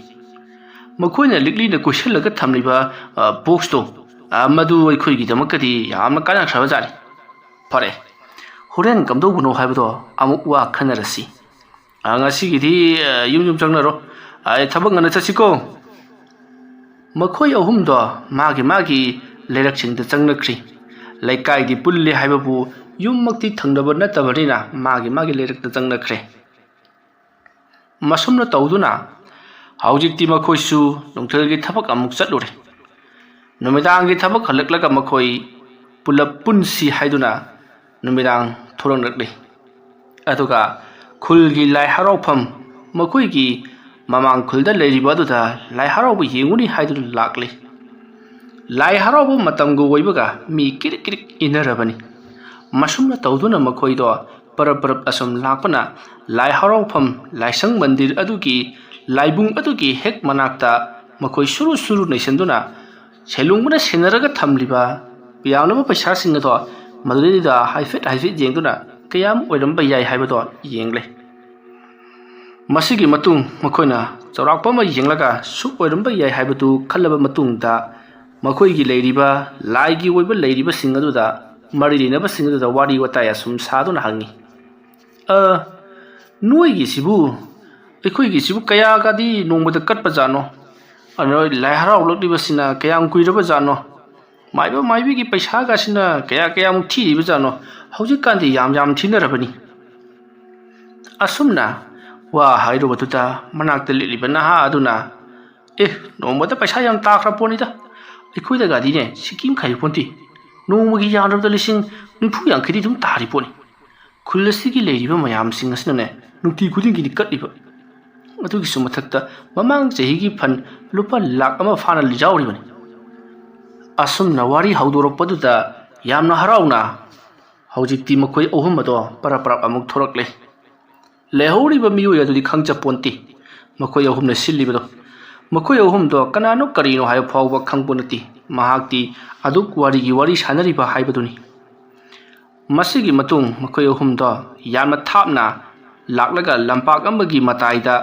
ꯃꯈꯣꯏꯅ ꯂꯤꯛꯂꯤꯅ ꯀꯣꯏꯁꯤꯜꯂꯒ ꯊꯝꯂꯤꯕ, ꯑ, ꯕꯣꯛꯁꯇꯣ, ꯑ, ꯃꯗꯨ ꯑꯩꯈꯣꯏꯒꯤꯗꯃꯛꯇꯗꯤ ꯌꯥꯝꯅ ꯀꯥꯟꯅꯈ꯭ꯔꯕꯖꯥꯠꯅꯤ꯫ ꯐꯔꯦ, ꯍꯣꯔꯦꯟ ꯀꯝꯗꯧꯕꯅꯣ ꯍꯥꯏꯕꯗꯣ ꯑꯃꯨꯛ ꯋꯥ ꯈꯟꯅꯔꯁꯤ꯫ "ꯑ, ꯉꯁꯤꯒꯤꯗꯤ, ꯑ, ꯌꯨꯝ ꯌꯨꯝ ꯆꯪꯅꯔꯣ꯫ ꯑ, ꯊꯕꯛ ꯉꯟꯅ ꯆꯠꯁꯤꯀꯣ?" ꯃꯈꯣꯏ ꯑꯍꯨꯝꯗꯣ ꯃꯥꯒꯤ ꯃꯥꯒꯤ ꯂꯩꯔꯛꯁꯤꯡꯗ ꯆꯪꯅꯈ꯭ꯔꯤ꯫ ꯂꯩꯀꯥꯏꯗꯤ ꯄꯨꯜꯂꯤ ꯍꯥꯏꯕꯕꯨ ꯌꯨꯝꯃꯛꯇꯤ ꯊꯪꯅꯕ ꯅꯠꯇꯕꯅꯤꯅ ꯃꯥꯒꯤ ꯃꯥꯒꯤ ꯂꯩꯔꯛꯇ ꯆꯪꯅꯈ꯭ꯔꯦ꯫ ꯃꯁꯨꯝꯅ ꯇꯧꯗꯨꯅ ꯍꯧꯖꯤꯛꯇꯤ ꯃꯈꯣꯏꯁꯨ ꯅꯨꯡꯊꯤꯜꯒꯤ ꯊꯕꯛ ꯑꯃꯨꯛ ꯆꯠꯂꯨꯔꯦ꯫ ꯅꯨꯃꯤꯗꯥꯡꯒꯤ ꯊꯕꯛ ꯍꯜꯂꯛꯂꯒ ꯃꯈꯣꯏ ꯄꯨꯂꯞ ꯄꯨꯟꯁꯤ ꯍꯥꯏꯗꯨꯅ ꯅꯨꯃꯤꯗꯥꯡ ꯊꯣꯔꯛꯂꯛꯂꯤ꯫ ꯑꯗꯨꯒ ꯈꯨꯜꯒꯤ ꯂꯥꯏ ꯍꯔꯥꯎꯐꯝ, ꯃꯈꯣꯏꯒꯤ ꯃꯃꯥꯡ ꯈꯨꯜꯗ ꯂꯩꯔꯤꯕ ꯑꯗꯨꯗ ꯂꯥꯏ ꯍꯔꯥꯎꯕ ꯌꯦꯡꯉꯨꯅꯤ ꯍꯥꯏꯗꯨꯅ ꯂꯥꯛꯂꯤ꯫ ꯂꯥꯏ ꯍꯔꯥꯎꯕ ꯃꯇꯝꯒ ꯑꯣꯏꯕꯒ ꯃꯤ ꯀꯤꯔꯤꯛ ꯀꯤꯔꯤꯛ ꯏꯟꯅꯔꯕꯅꯤ꯫ ꯃꯁꯨꯝꯅ ꯇꯧꯗꯨꯅ ꯃꯈꯣꯏꯗꯣ ꯄꯔꯞ ꯄꯔꯞ ꯑꯁꯨꯝ ꯂꯥꯛꯄꯅ ꯂꯥꯏ ꯍꯔꯥꯎꯐꯝ ꯂꯥꯏꯁꯪ ꯃꯟꯗꯤꯔ ꯑꯗꯨꯒꯤ ꯂꯥꯏꯕꯨꯡ ꯑꯗꯨꯒꯤ ꯍꯦꯛ ꯃꯅꯥꯛꯇ ꯃꯈꯣꯏ ꯁꯨꯔꯨ ꯁꯨꯔꯨ ꯅꯩꯁꯟꯗꯨꯅ ꯁꯦꯂꯨꯡꯕꯅ ꯁꯦꯟꯅꯔꯒ ꯊꯝꯂꯤꯕ ꯄꯤꯌꯥꯅꯕ ꯄꯩꯁꯥꯁꯤꯡ ꯑꯗꯣ ꯃꯗꯨꯗꯩꯗꯨꯗ ꯍꯥꯏꯐꯦꯠ ꯍꯥꯏꯐꯦꯠ ꯌꯦꯡꯗꯨꯅ ꯀꯌꯥꯝ ꯑꯣꯏꯔꯝꯕ ꯌꯥꯏ ꯍꯥꯏꯕꯗꯣ ꯌꯦꯡꯂꯦ꯫ ꯃꯁꯤꯒꯤ ꯃꯇꯨꯡ ꯃꯈꯣꯏꯅ ꯆꯥꯎꯔꯥꯛꯄ ꯑꯃ ꯌꯦꯡꯂꯒ ꯁꯨꯛ ꯑꯣꯏꯔꯝꯕ ꯌꯥꯏ ꯍꯥꯏꯕꯗꯨ ꯈꯜꯂꯕ ꯃꯇꯨꯡꯗ ꯃꯈꯣꯏꯒꯤ ꯂꯩꯔꯤꯕ ꯂꯥꯏꯒꯤ ꯑꯣꯏꯕ ꯂꯩꯔꯤꯕꯁꯤꯡ ꯑꯗꯨꯗ ꯃꯔꯤ ꯂꯩꯅꯕꯁꯤꯡ ꯑꯗꯨꯗ ꯋꯥꯔꯤ ꯋꯥꯇꯥꯏ ꯑꯁꯨꯝ ꯁꯥꯗꯨꯅ ꯍꯪꯉꯤ꯫ "ꯑ, ꯅꯣꯏꯒꯤꯁꯤꯕꯨ ꯑꯩꯈꯣꯏꯒꯤꯁꯤꯕꯨ ꯀꯌꯥꯒꯗꯤ ꯅꯣꯡꯃꯗ ꯀꯠꯄꯖꯥꯠꯅꯣ? ꯑꯗꯣ ꯂꯥꯏ ꯍꯔꯥꯎꯂꯛꯂꯤꯕꯁꯤꯅ ꯀꯌꯥꯝ ꯀꯨꯏꯔꯕꯖꯥꯠꯅꯣ? ꯃꯥꯏꯕ ꯃꯥꯏꯕꯤꯒꯤ ꯄꯩꯁꯥꯒꯁꯤꯅ ꯀꯌꯥ ꯀꯌꯥꯃꯨꯛ ꯊꯤꯔꯤꯕꯖꯥꯠꯅꯣ? ꯍꯧꯖꯤꯛꯀꯥꯟꯗꯤ ꯌꯥꯝ ꯌꯥꯝ ꯊꯤꯅꯔꯕꯅꯤ꯫" ꯑꯁꯨꯝꯅ ꯋꯥ ꯍꯥꯏꯔꯨꯕꯗꯨꯗ ꯃꯅꯥꯛꯇ ꯂꯦꯞꯂꯤꯕ ꯅꯍꯥ ꯑꯗꯨꯅ, "ꯑꯦ, ꯅꯣꯡꯃꯗ ꯄꯩꯁꯥ ꯌꯥꯝ ꯇꯥꯈ꯭ꯔ ꯄꯣꯠꯅꯤꯗ꯫ ꯑꯩꯈꯣꯏꯗꯒꯗꯤꯅꯦ ꯁꯤꯀꯤ ꯑꯃ ꯈꯥꯏꯕ ꯄꯣꯟꯇꯦ꯫ ꯅꯣꯡꯃꯒꯤ ꯌꯥꯝꯗ꯭ꯔꯕꯗ ꯂꯤꯁꯤꯡ ꯅꯤꯐꯨ ꯌꯥꯡꯈꯩꯗꯤ ꯑꯗꯨꯝ ꯇꯥꯔꯤ ꯄꯣꯠꯅꯤ꯫ ꯈꯨꯜ ꯑꯁꯤꯒꯤ ꯂꯩꯔꯤꯕ ꯃꯌꯥꯝꯁꯤꯡ ꯑꯁꯤꯅꯅꯦ ꯅꯨꯡꯇꯤ ꯈꯨꯗꯤꯡꯒꯤꯗꯤ ꯀꯠꯂꯤꯕ꯫ ꯑꯗꯨꯒꯤꯁꯨ ꯃꯊꯛꯇ ꯃꯃꯥꯡ ꯆꯍꯤꯒꯤ ꯐꯟ ꯂꯨꯄꯥ ꯂꯥꯛ ꯑꯃ ꯐꯥꯅ ꯌꯥꯎꯔꯤꯕꯅꯤ꯫" ꯑꯁꯨꯝꯅ ꯋꯥꯔꯤ ꯍꯧꯗꯣꯔꯛꯄꯗꯨꯗ ꯌꯥꯝꯅ ꯍꯔꯥꯎꯅ ꯍꯧꯖꯤꯛꯇꯤ ꯃꯈꯣꯏ ꯑꯍꯨꯝ ꯑꯗꯣ ꯄꯔꯞ ꯄꯔꯞ ꯑꯃꯨꯛ ꯊꯣꯔꯛꯂꯦ꯫ ꯂꯩꯍꯧꯔꯤꯕ ꯃꯤꯑꯣꯏ ꯑꯗꯨꯗꯤ ꯈꯪꯖꯄꯣꯟꯇꯦ꯫ ꯃꯈꯣꯏ ꯑꯍꯨꯝꯅ ꯁꯤꯜꯂꯤꯕꯗꯣ, ꯃꯈꯣꯏ ꯑꯍꯨꯝꯗꯣ ꯀꯅꯥꯅꯣ ꯀꯔꯤꯅꯣ ꯍꯥꯏꯕ ꯐꯥꯎꯕ ꯈꯪꯄꯣꯠ ꯅꯠꯇꯦ꯫ ꯃꯍꯥꯛꯇꯤ ꯑꯗꯨꯛ ꯋꯥꯔꯤꯒꯤ ꯋꯥꯔꯤ ꯁꯥꯟꯅꯔꯤꯕ ꯍꯥꯏꯕꯗꯨꯅꯤ꯫ ꯃꯁꯤꯒꯤ ꯃꯇꯨꯡ ꯃꯈꯣꯏ ꯑꯍꯨꯝꯗꯣ ꯌꯥꯝꯅ ꯊꯥꯞꯅ ꯂꯥꯛꯂꯒ ꯂꯝꯄꯥꯛ ꯑꯃꯒꯤ ꯃꯇꯥꯏꯗ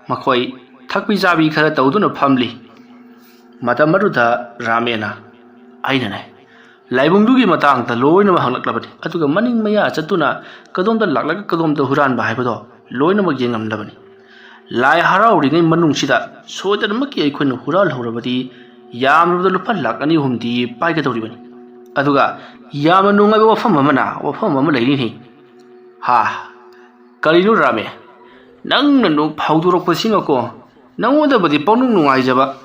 ꯃꯈꯣꯏ ꯊꯛꯄꯤ ꯆꯥꯕꯤ ꯈꯔ ꯇꯧꯗꯨꯅ ꯐꯝꯂꯤ꯫ ꯃꯇꯝ ꯑꯗꯨꯗ ꯔꯥꯃꯦꯅ, "ꯑꯩꯅꯅꯦ ꯂꯥꯏꯕꯨꯡꯗꯨꯒꯤ ꯃꯇꯥꯡꯗ ꯂꯣꯏꯅꯃꯛ ꯍꯪꯂꯛꯂꯕꯅꯤ, ꯑꯗꯨꯒ ꯃꯅꯤꯡ ꯃꯌꯥ ꯆꯠꯇꯨꯅ ꯀꯗꯣꯝꯗ ꯂꯥꯛꯂꯒ ꯀꯗꯣꯝꯗ ꯍꯨꯔꯥꯟꯕ ꯍꯥꯏꯕꯗꯣ ꯂꯣꯏꯅꯃꯛ ꯌꯦꯡꯉꯝꯂꯕꯅꯤ꯫ ꯂꯥꯏ ꯍꯔꯥꯎꯔꯤꯉꯩ ꯃꯅꯨꯡꯁꯤꯗ ꯁꯣꯏꯗꯅꯃꯛꯀꯤ ꯑꯩꯈꯣꯏꯅ ꯍꯨꯔꯥꯜꯍꯧꯔꯕꯗꯤ ꯌꯥꯝꯂꯕꯗ ꯂꯨꯄꯥ ꯂꯥꯈ ꯑꯅꯤ ꯑꯍꯨꯝꯗꯤ ꯄꯥꯏꯒꯗꯧꯔꯤꯕꯅꯤ꯫ ꯑꯗꯨꯒ ꯌꯥꯝꯅ ꯅꯨꯡꯉꯥꯏꯕ ꯋꯥꯐꯝ ꯑꯃꯅ, ꯋꯥꯐꯝ ꯑꯃ ꯂꯩꯔꯤꯅꯤ꯫ ꯍꯥ, ꯀꯔꯤꯅꯣ ꯔꯥꯃꯦ? ꯅꯪꯅ ꯅꯣꯛ ꯐꯥꯎꯗꯣꯔꯛꯄꯁꯤꯃꯀꯣ, ꯅꯪꯉꯣꯟꯗꯕꯨꯗꯤ ꯄꯪꯅꯨꯡ ꯅꯨꯡꯉꯥꯏꯖꯕ,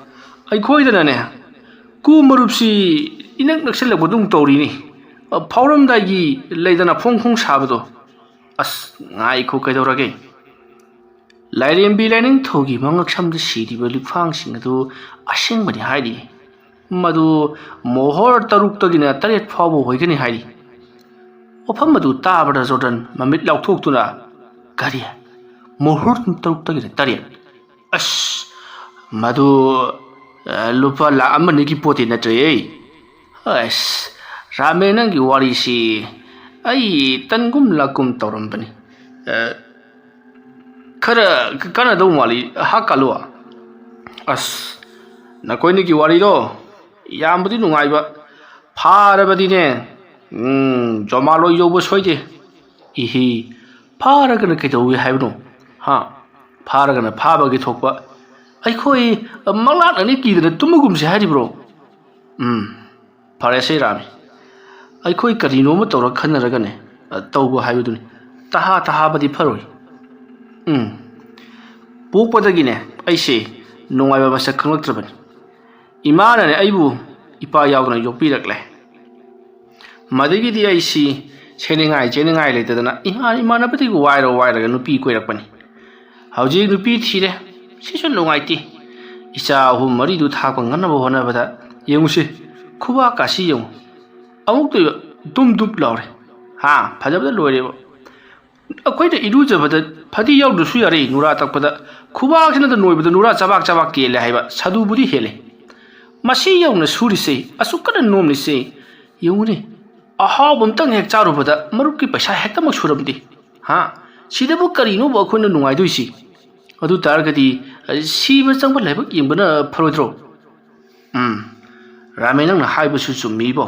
ꯑꯩꯈꯣꯏꯗꯅꯅꯦ, ꯀꯨ ꯃꯔꯨꯞꯁꯤ ꯏꯅꯛ ꯅꯛꯁꯤꯜꯂꯛꯄꯗꯧ ꯇꯧꯔꯤꯅꯤ꯫ ꯐꯥꯎꯔꯝꯗꯥꯏꯒꯤ ꯂꯩꯗꯅ ꯐꯣꯡ ꯐꯣꯡ ꯁꯥꯕꯗꯣ꯫ ꯑꯁ, ꯉꯥꯏꯈꯣ, ꯀꯩꯗꯧꯔꯒꯦ? ꯂꯥꯏꯔꯦꯝꯕꯤ ꯂꯥꯏꯅꯤꯡꯊꯧꯒꯤ ꯃꯉꯛꯁꯝꯗ ꯁꯤꯔꯤꯕ ꯂꯨꯈꯥꯡꯁꯤꯡ ꯑꯗꯨ ꯑꯁꯦꯡꯕꯅꯤ ꯍꯥꯏꯔꯤ꯫ ꯃꯗꯨ ꯃꯣꯍꯣꯔ ꯇꯔꯨꯛꯇꯒꯤꯅ ꯇꯔꯦꯠ ꯐꯥꯎꯕ ꯑꯣꯏꯒꯅꯤ ꯍꯥꯏꯔꯤ꯫ ꯋꯥꯐꯝ ꯑꯗꯨ ꯇꯥꯕꯗ ꯖꯣꯔꯗꯟ ꯃꯃꯤꯠ ꯂꯥꯎꯊꯣꯛꯇꯨꯅ, "ꯀꯔꯤ? ꯃꯣꯍꯣꯔ ꯇꯔꯨꯛꯇꯒꯤꯅ ꯇꯔꯦꯠ? ꯑꯁ, ꯃꯗꯨ, ꯑ, ꯂꯨꯄꯥ ꯂꯥꯈ ꯑꯃ ꯑꯅꯤꯒꯤ ꯄꯣꯠꯇꯤ ꯅꯠꯇ꯭ꯔꯦ꯫ ꯑꯁ, ꯔꯥꯃꯦ, ꯅꯪꯒꯤ ꯋꯥꯔꯤꯁꯤ ꯑꯩ ꯇꯟꯒꯨꯝ ꯂꯥꯛꯀꯨꯝ ꯇꯧꯔꯝꯕꯅꯤ꯫ ꯑ, ꯈꯔ ꯀꯥꯟꯅꯗꯧ ꯃꯥꯜꯂꯤ, ꯍꯥ ꯀꯥꯂꯨ?" "ꯑꯁ, ꯅꯈꯣꯏꯅꯤꯒꯤ ꯋꯥꯔꯤꯗꯣ ꯌꯥꯝꯕꯨꯗꯤ ꯅꯨꯡꯉꯥꯏꯕ, ꯐꯥꯔꯕꯗꯤꯅꯦ, ꯎꯝ, ꯖꯣꯃꯥꯂꯣꯏ ꯌꯧꯕ ꯁꯣꯏꯗꯦ꯫" "ꯏꯍꯤ, ꯐꯥꯔꯒꯅ ꯀꯩꯗꯧꯏ ꯍꯥꯏꯕꯅꯣ? ꯍꯥ? ꯐꯥꯔꯒꯅ ꯐꯥꯕꯒꯤ ꯊꯣꯛꯄ꯫ ꯑꯩꯈꯣꯏ ꯃꯪꯂꯥꯛꯅꯅꯤ ꯀꯤꯗꯅ ꯇꯨꯝꯃꯒꯨꯝꯁꯦ ꯍꯥꯏꯔꯤꯕ꯭ꯔꯣ?" "ꯎꯝ, ꯐꯔꯦꯁꯦ ꯔꯥꯃꯤ, ꯑꯩꯈꯣꯏ ꯀꯔꯤꯅꯣꯃ ꯇꯧꯔ ꯈꯟꯅꯔꯒꯅꯦ, ꯑ, ꯇꯧꯕ ꯍꯥꯏꯕꯗꯨꯅꯤ꯫ ꯇꯍꯥ ꯇꯍꯥꯕꯗꯤ ꯐꯔꯣꯏ꯫ ꯎꯝ, ꯄꯣꯛꯄꯗꯒꯤꯅꯦ ꯑꯩꯁꯦ ꯅꯨꯡꯉꯥꯏꯕ ꯃꯁꯛ ꯈꯪꯂꯛꯇ꯭ꯔꯕꯅꯤ꯫ ꯏꯃꯥꯅꯅꯦ ꯑꯩꯕꯨ ꯏꯄꯥ ꯌꯥꯎꯗꯅ ꯌꯣꯛꯄꯤꯔꯛꯂꯦ꯫ ꯃꯗꯒꯤꯗꯤ ꯑꯩꯁꯤ ꯁꯦꯠꯅꯤꯡꯉꯥꯏ ꯆꯦꯠꯅꯤꯡꯉꯥꯏ ꯂꯩꯇꯗꯅ ꯏꯃꯥ ꯏꯃꯥꯟꯅꯕꯗꯒꯤ ꯋꯥꯏꯔ ꯋꯥꯏꯔꯒ ꯅꯨꯄꯤ ꯀꯣꯏꯔꯛꯄꯅꯤ꯫ ꯍꯧꯖꯤꯛ ꯅꯨꯄꯤ ꯊꯤꯔꯦ, ꯁꯤꯁꯨ ꯅꯨꯡꯉꯥꯏꯇꯦ꯫ ꯏꯆꯥ ꯑꯍꯨꯝ ꯃꯔꯤꯗꯨ ꯊꯥꯛꯄ ꯉꯝꯅꯕ ꯍꯣꯠꯅꯕꯗ ꯌꯦꯡꯉꯨꯁꯦ, ꯈꯨꯕꯥꯛ ꯀꯥꯁꯤ ꯌꯦꯡꯉꯨ, ꯑꯃꯨꯛꯇ ꯗꯨꯝ ꯗꯨꯞ ꯂꯥꯎꯔꯦ꯫ ꯍꯥ, ꯐꯖꯕꯗ ꯂꯣꯏꯔꯦꯕ꯫ ꯑꯩꯈꯣꯏꯅ ꯏꯔꯨꯖꯕꯗ ꯐꯗꯤ ꯌꯥꯎꯗ꯭ꯔꯁꯨ ꯌꯥꯔꯦ, ꯅꯨꯔꯥ ꯇꯛꯄꯗ ꯈꯨꯕꯥꯛꯁꯤꯅꯗ ꯅꯣꯏꯕꯗ ꯅꯨꯔꯥ ꯆꯕꯥꯛ ꯆꯕꯥꯛ ꯀꯦꯜꯂꯦ ꯍꯥꯏꯕ ꯁꯥꯗꯨꯕꯨꯗꯤ ꯍꯦꯜꯂꯦ꯫ ꯃꯁꯤ ꯌꯧꯅ ꯁꯨꯔꯤꯁꯦ, ꯑꯁꯨꯛ ꯀꯟꯅ ꯅꯣꯝꯂꯤꯁꯦ, ꯌꯦꯡꯉꯨꯅꯦ, ꯑꯍꯥꯎꯕ ꯑꯝꯇꯪ ꯍꯦꯛ ꯆꯥꯔꯨꯕꯗ ꯃꯔꯨꯞꯀꯤ ꯄꯩꯁꯥ ꯍꯦꯛꯇꯃꯛ ꯁꯨꯔꯝꯗꯦ꯫ ꯍꯥ? ꯁꯤꯗꯕꯨ ꯀꯔꯤꯅꯣꯕ ꯑꯩꯈꯣꯏꯅ ꯅꯨꯡꯉꯥꯏꯗꯣꯏꯁꯤ? ꯑꯗꯨ ꯇꯥꯔꯒꯗꯤ, ꯑ, ꯁꯤꯕ ꯆꯪꯕ ꯂꯥꯏꯕꯛ ꯌꯦꯡꯕꯅ ꯐꯔꯣꯏꯗ꯭ꯔꯣ?" "ꯎꯝ, ꯔꯥꯃꯦ, ꯅꯪꯅ ꯍꯥꯏꯕꯁꯨ ꯆꯨꯝꯃꯤꯕꯣ꯫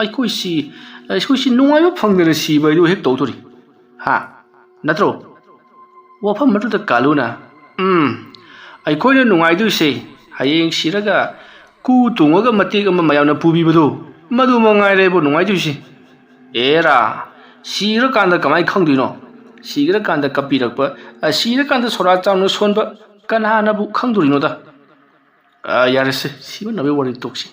ꯑꯩꯈꯣꯏꯁꯤ, ꯑꯩꯈꯣꯏꯁꯤ ꯅꯨꯡꯉꯥꯏꯕ ꯐꯪꯗꯅ ꯁꯤꯕ ꯍꯥꯏꯗꯨ ꯍꯦꯛ ꯇꯧꯗꯣꯔꯤ꯫ ꯍꯥ? ꯅꯠꯇ꯭ꯔꯣ?" ꯋꯥꯐꯝ ꯑꯗꯨꯗ ꯀꯥꯂꯨꯅ, "ꯎꯝ, ꯑꯩꯈꯣꯏꯅ ꯅꯨꯡꯉꯥꯏꯗꯣꯏꯁꯦ ꯍꯌꯦꯡ ꯁꯤꯔꯒ ꯀꯨ ꯇꯣꯡꯉꯒ ꯃꯇꯦꯛ ꯑꯃ ꯃꯌꯥꯝꯅ ꯄꯨꯕꯤꯕꯗꯣ, ꯃꯗꯨ ꯃꯉꯥꯏꯔꯦꯕꯨ ꯅꯨꯡꯉꯥꯏꯗꯣꯏꯁꯦ꯫ ꯑꯦꯔꯥ, ꯁꯤꯔꯀꯥꯟꯗ ꯀꯃꯥꯏꯅ ꯈꯪꯗꯣꯏꯅꯣ? ꯁꯤꯈ꯭ꯔꯀꯥꯟꯗ ꯀꯞꯄꯤꯔꯛꯄ, ꯑ, ꯁꯤꯔꯀꯥꯟꯗ ꯁꯣꯔꯥ ꯆꯥꯎꯅ ꯁꯣꯟꯕ ꯀꯅꯥꯅꯕꯨ ꯈꯪꯗꯣꯔꯤꯅꯣꯗ?" "ꯑ, ꯌꯥꯔꯦꯁꯦ, ꯁꯤꯃꯟꯅꯕꯒꯤ ꯋꯥꯔꯤ ꯇꯣꯛꯁꯤ꯫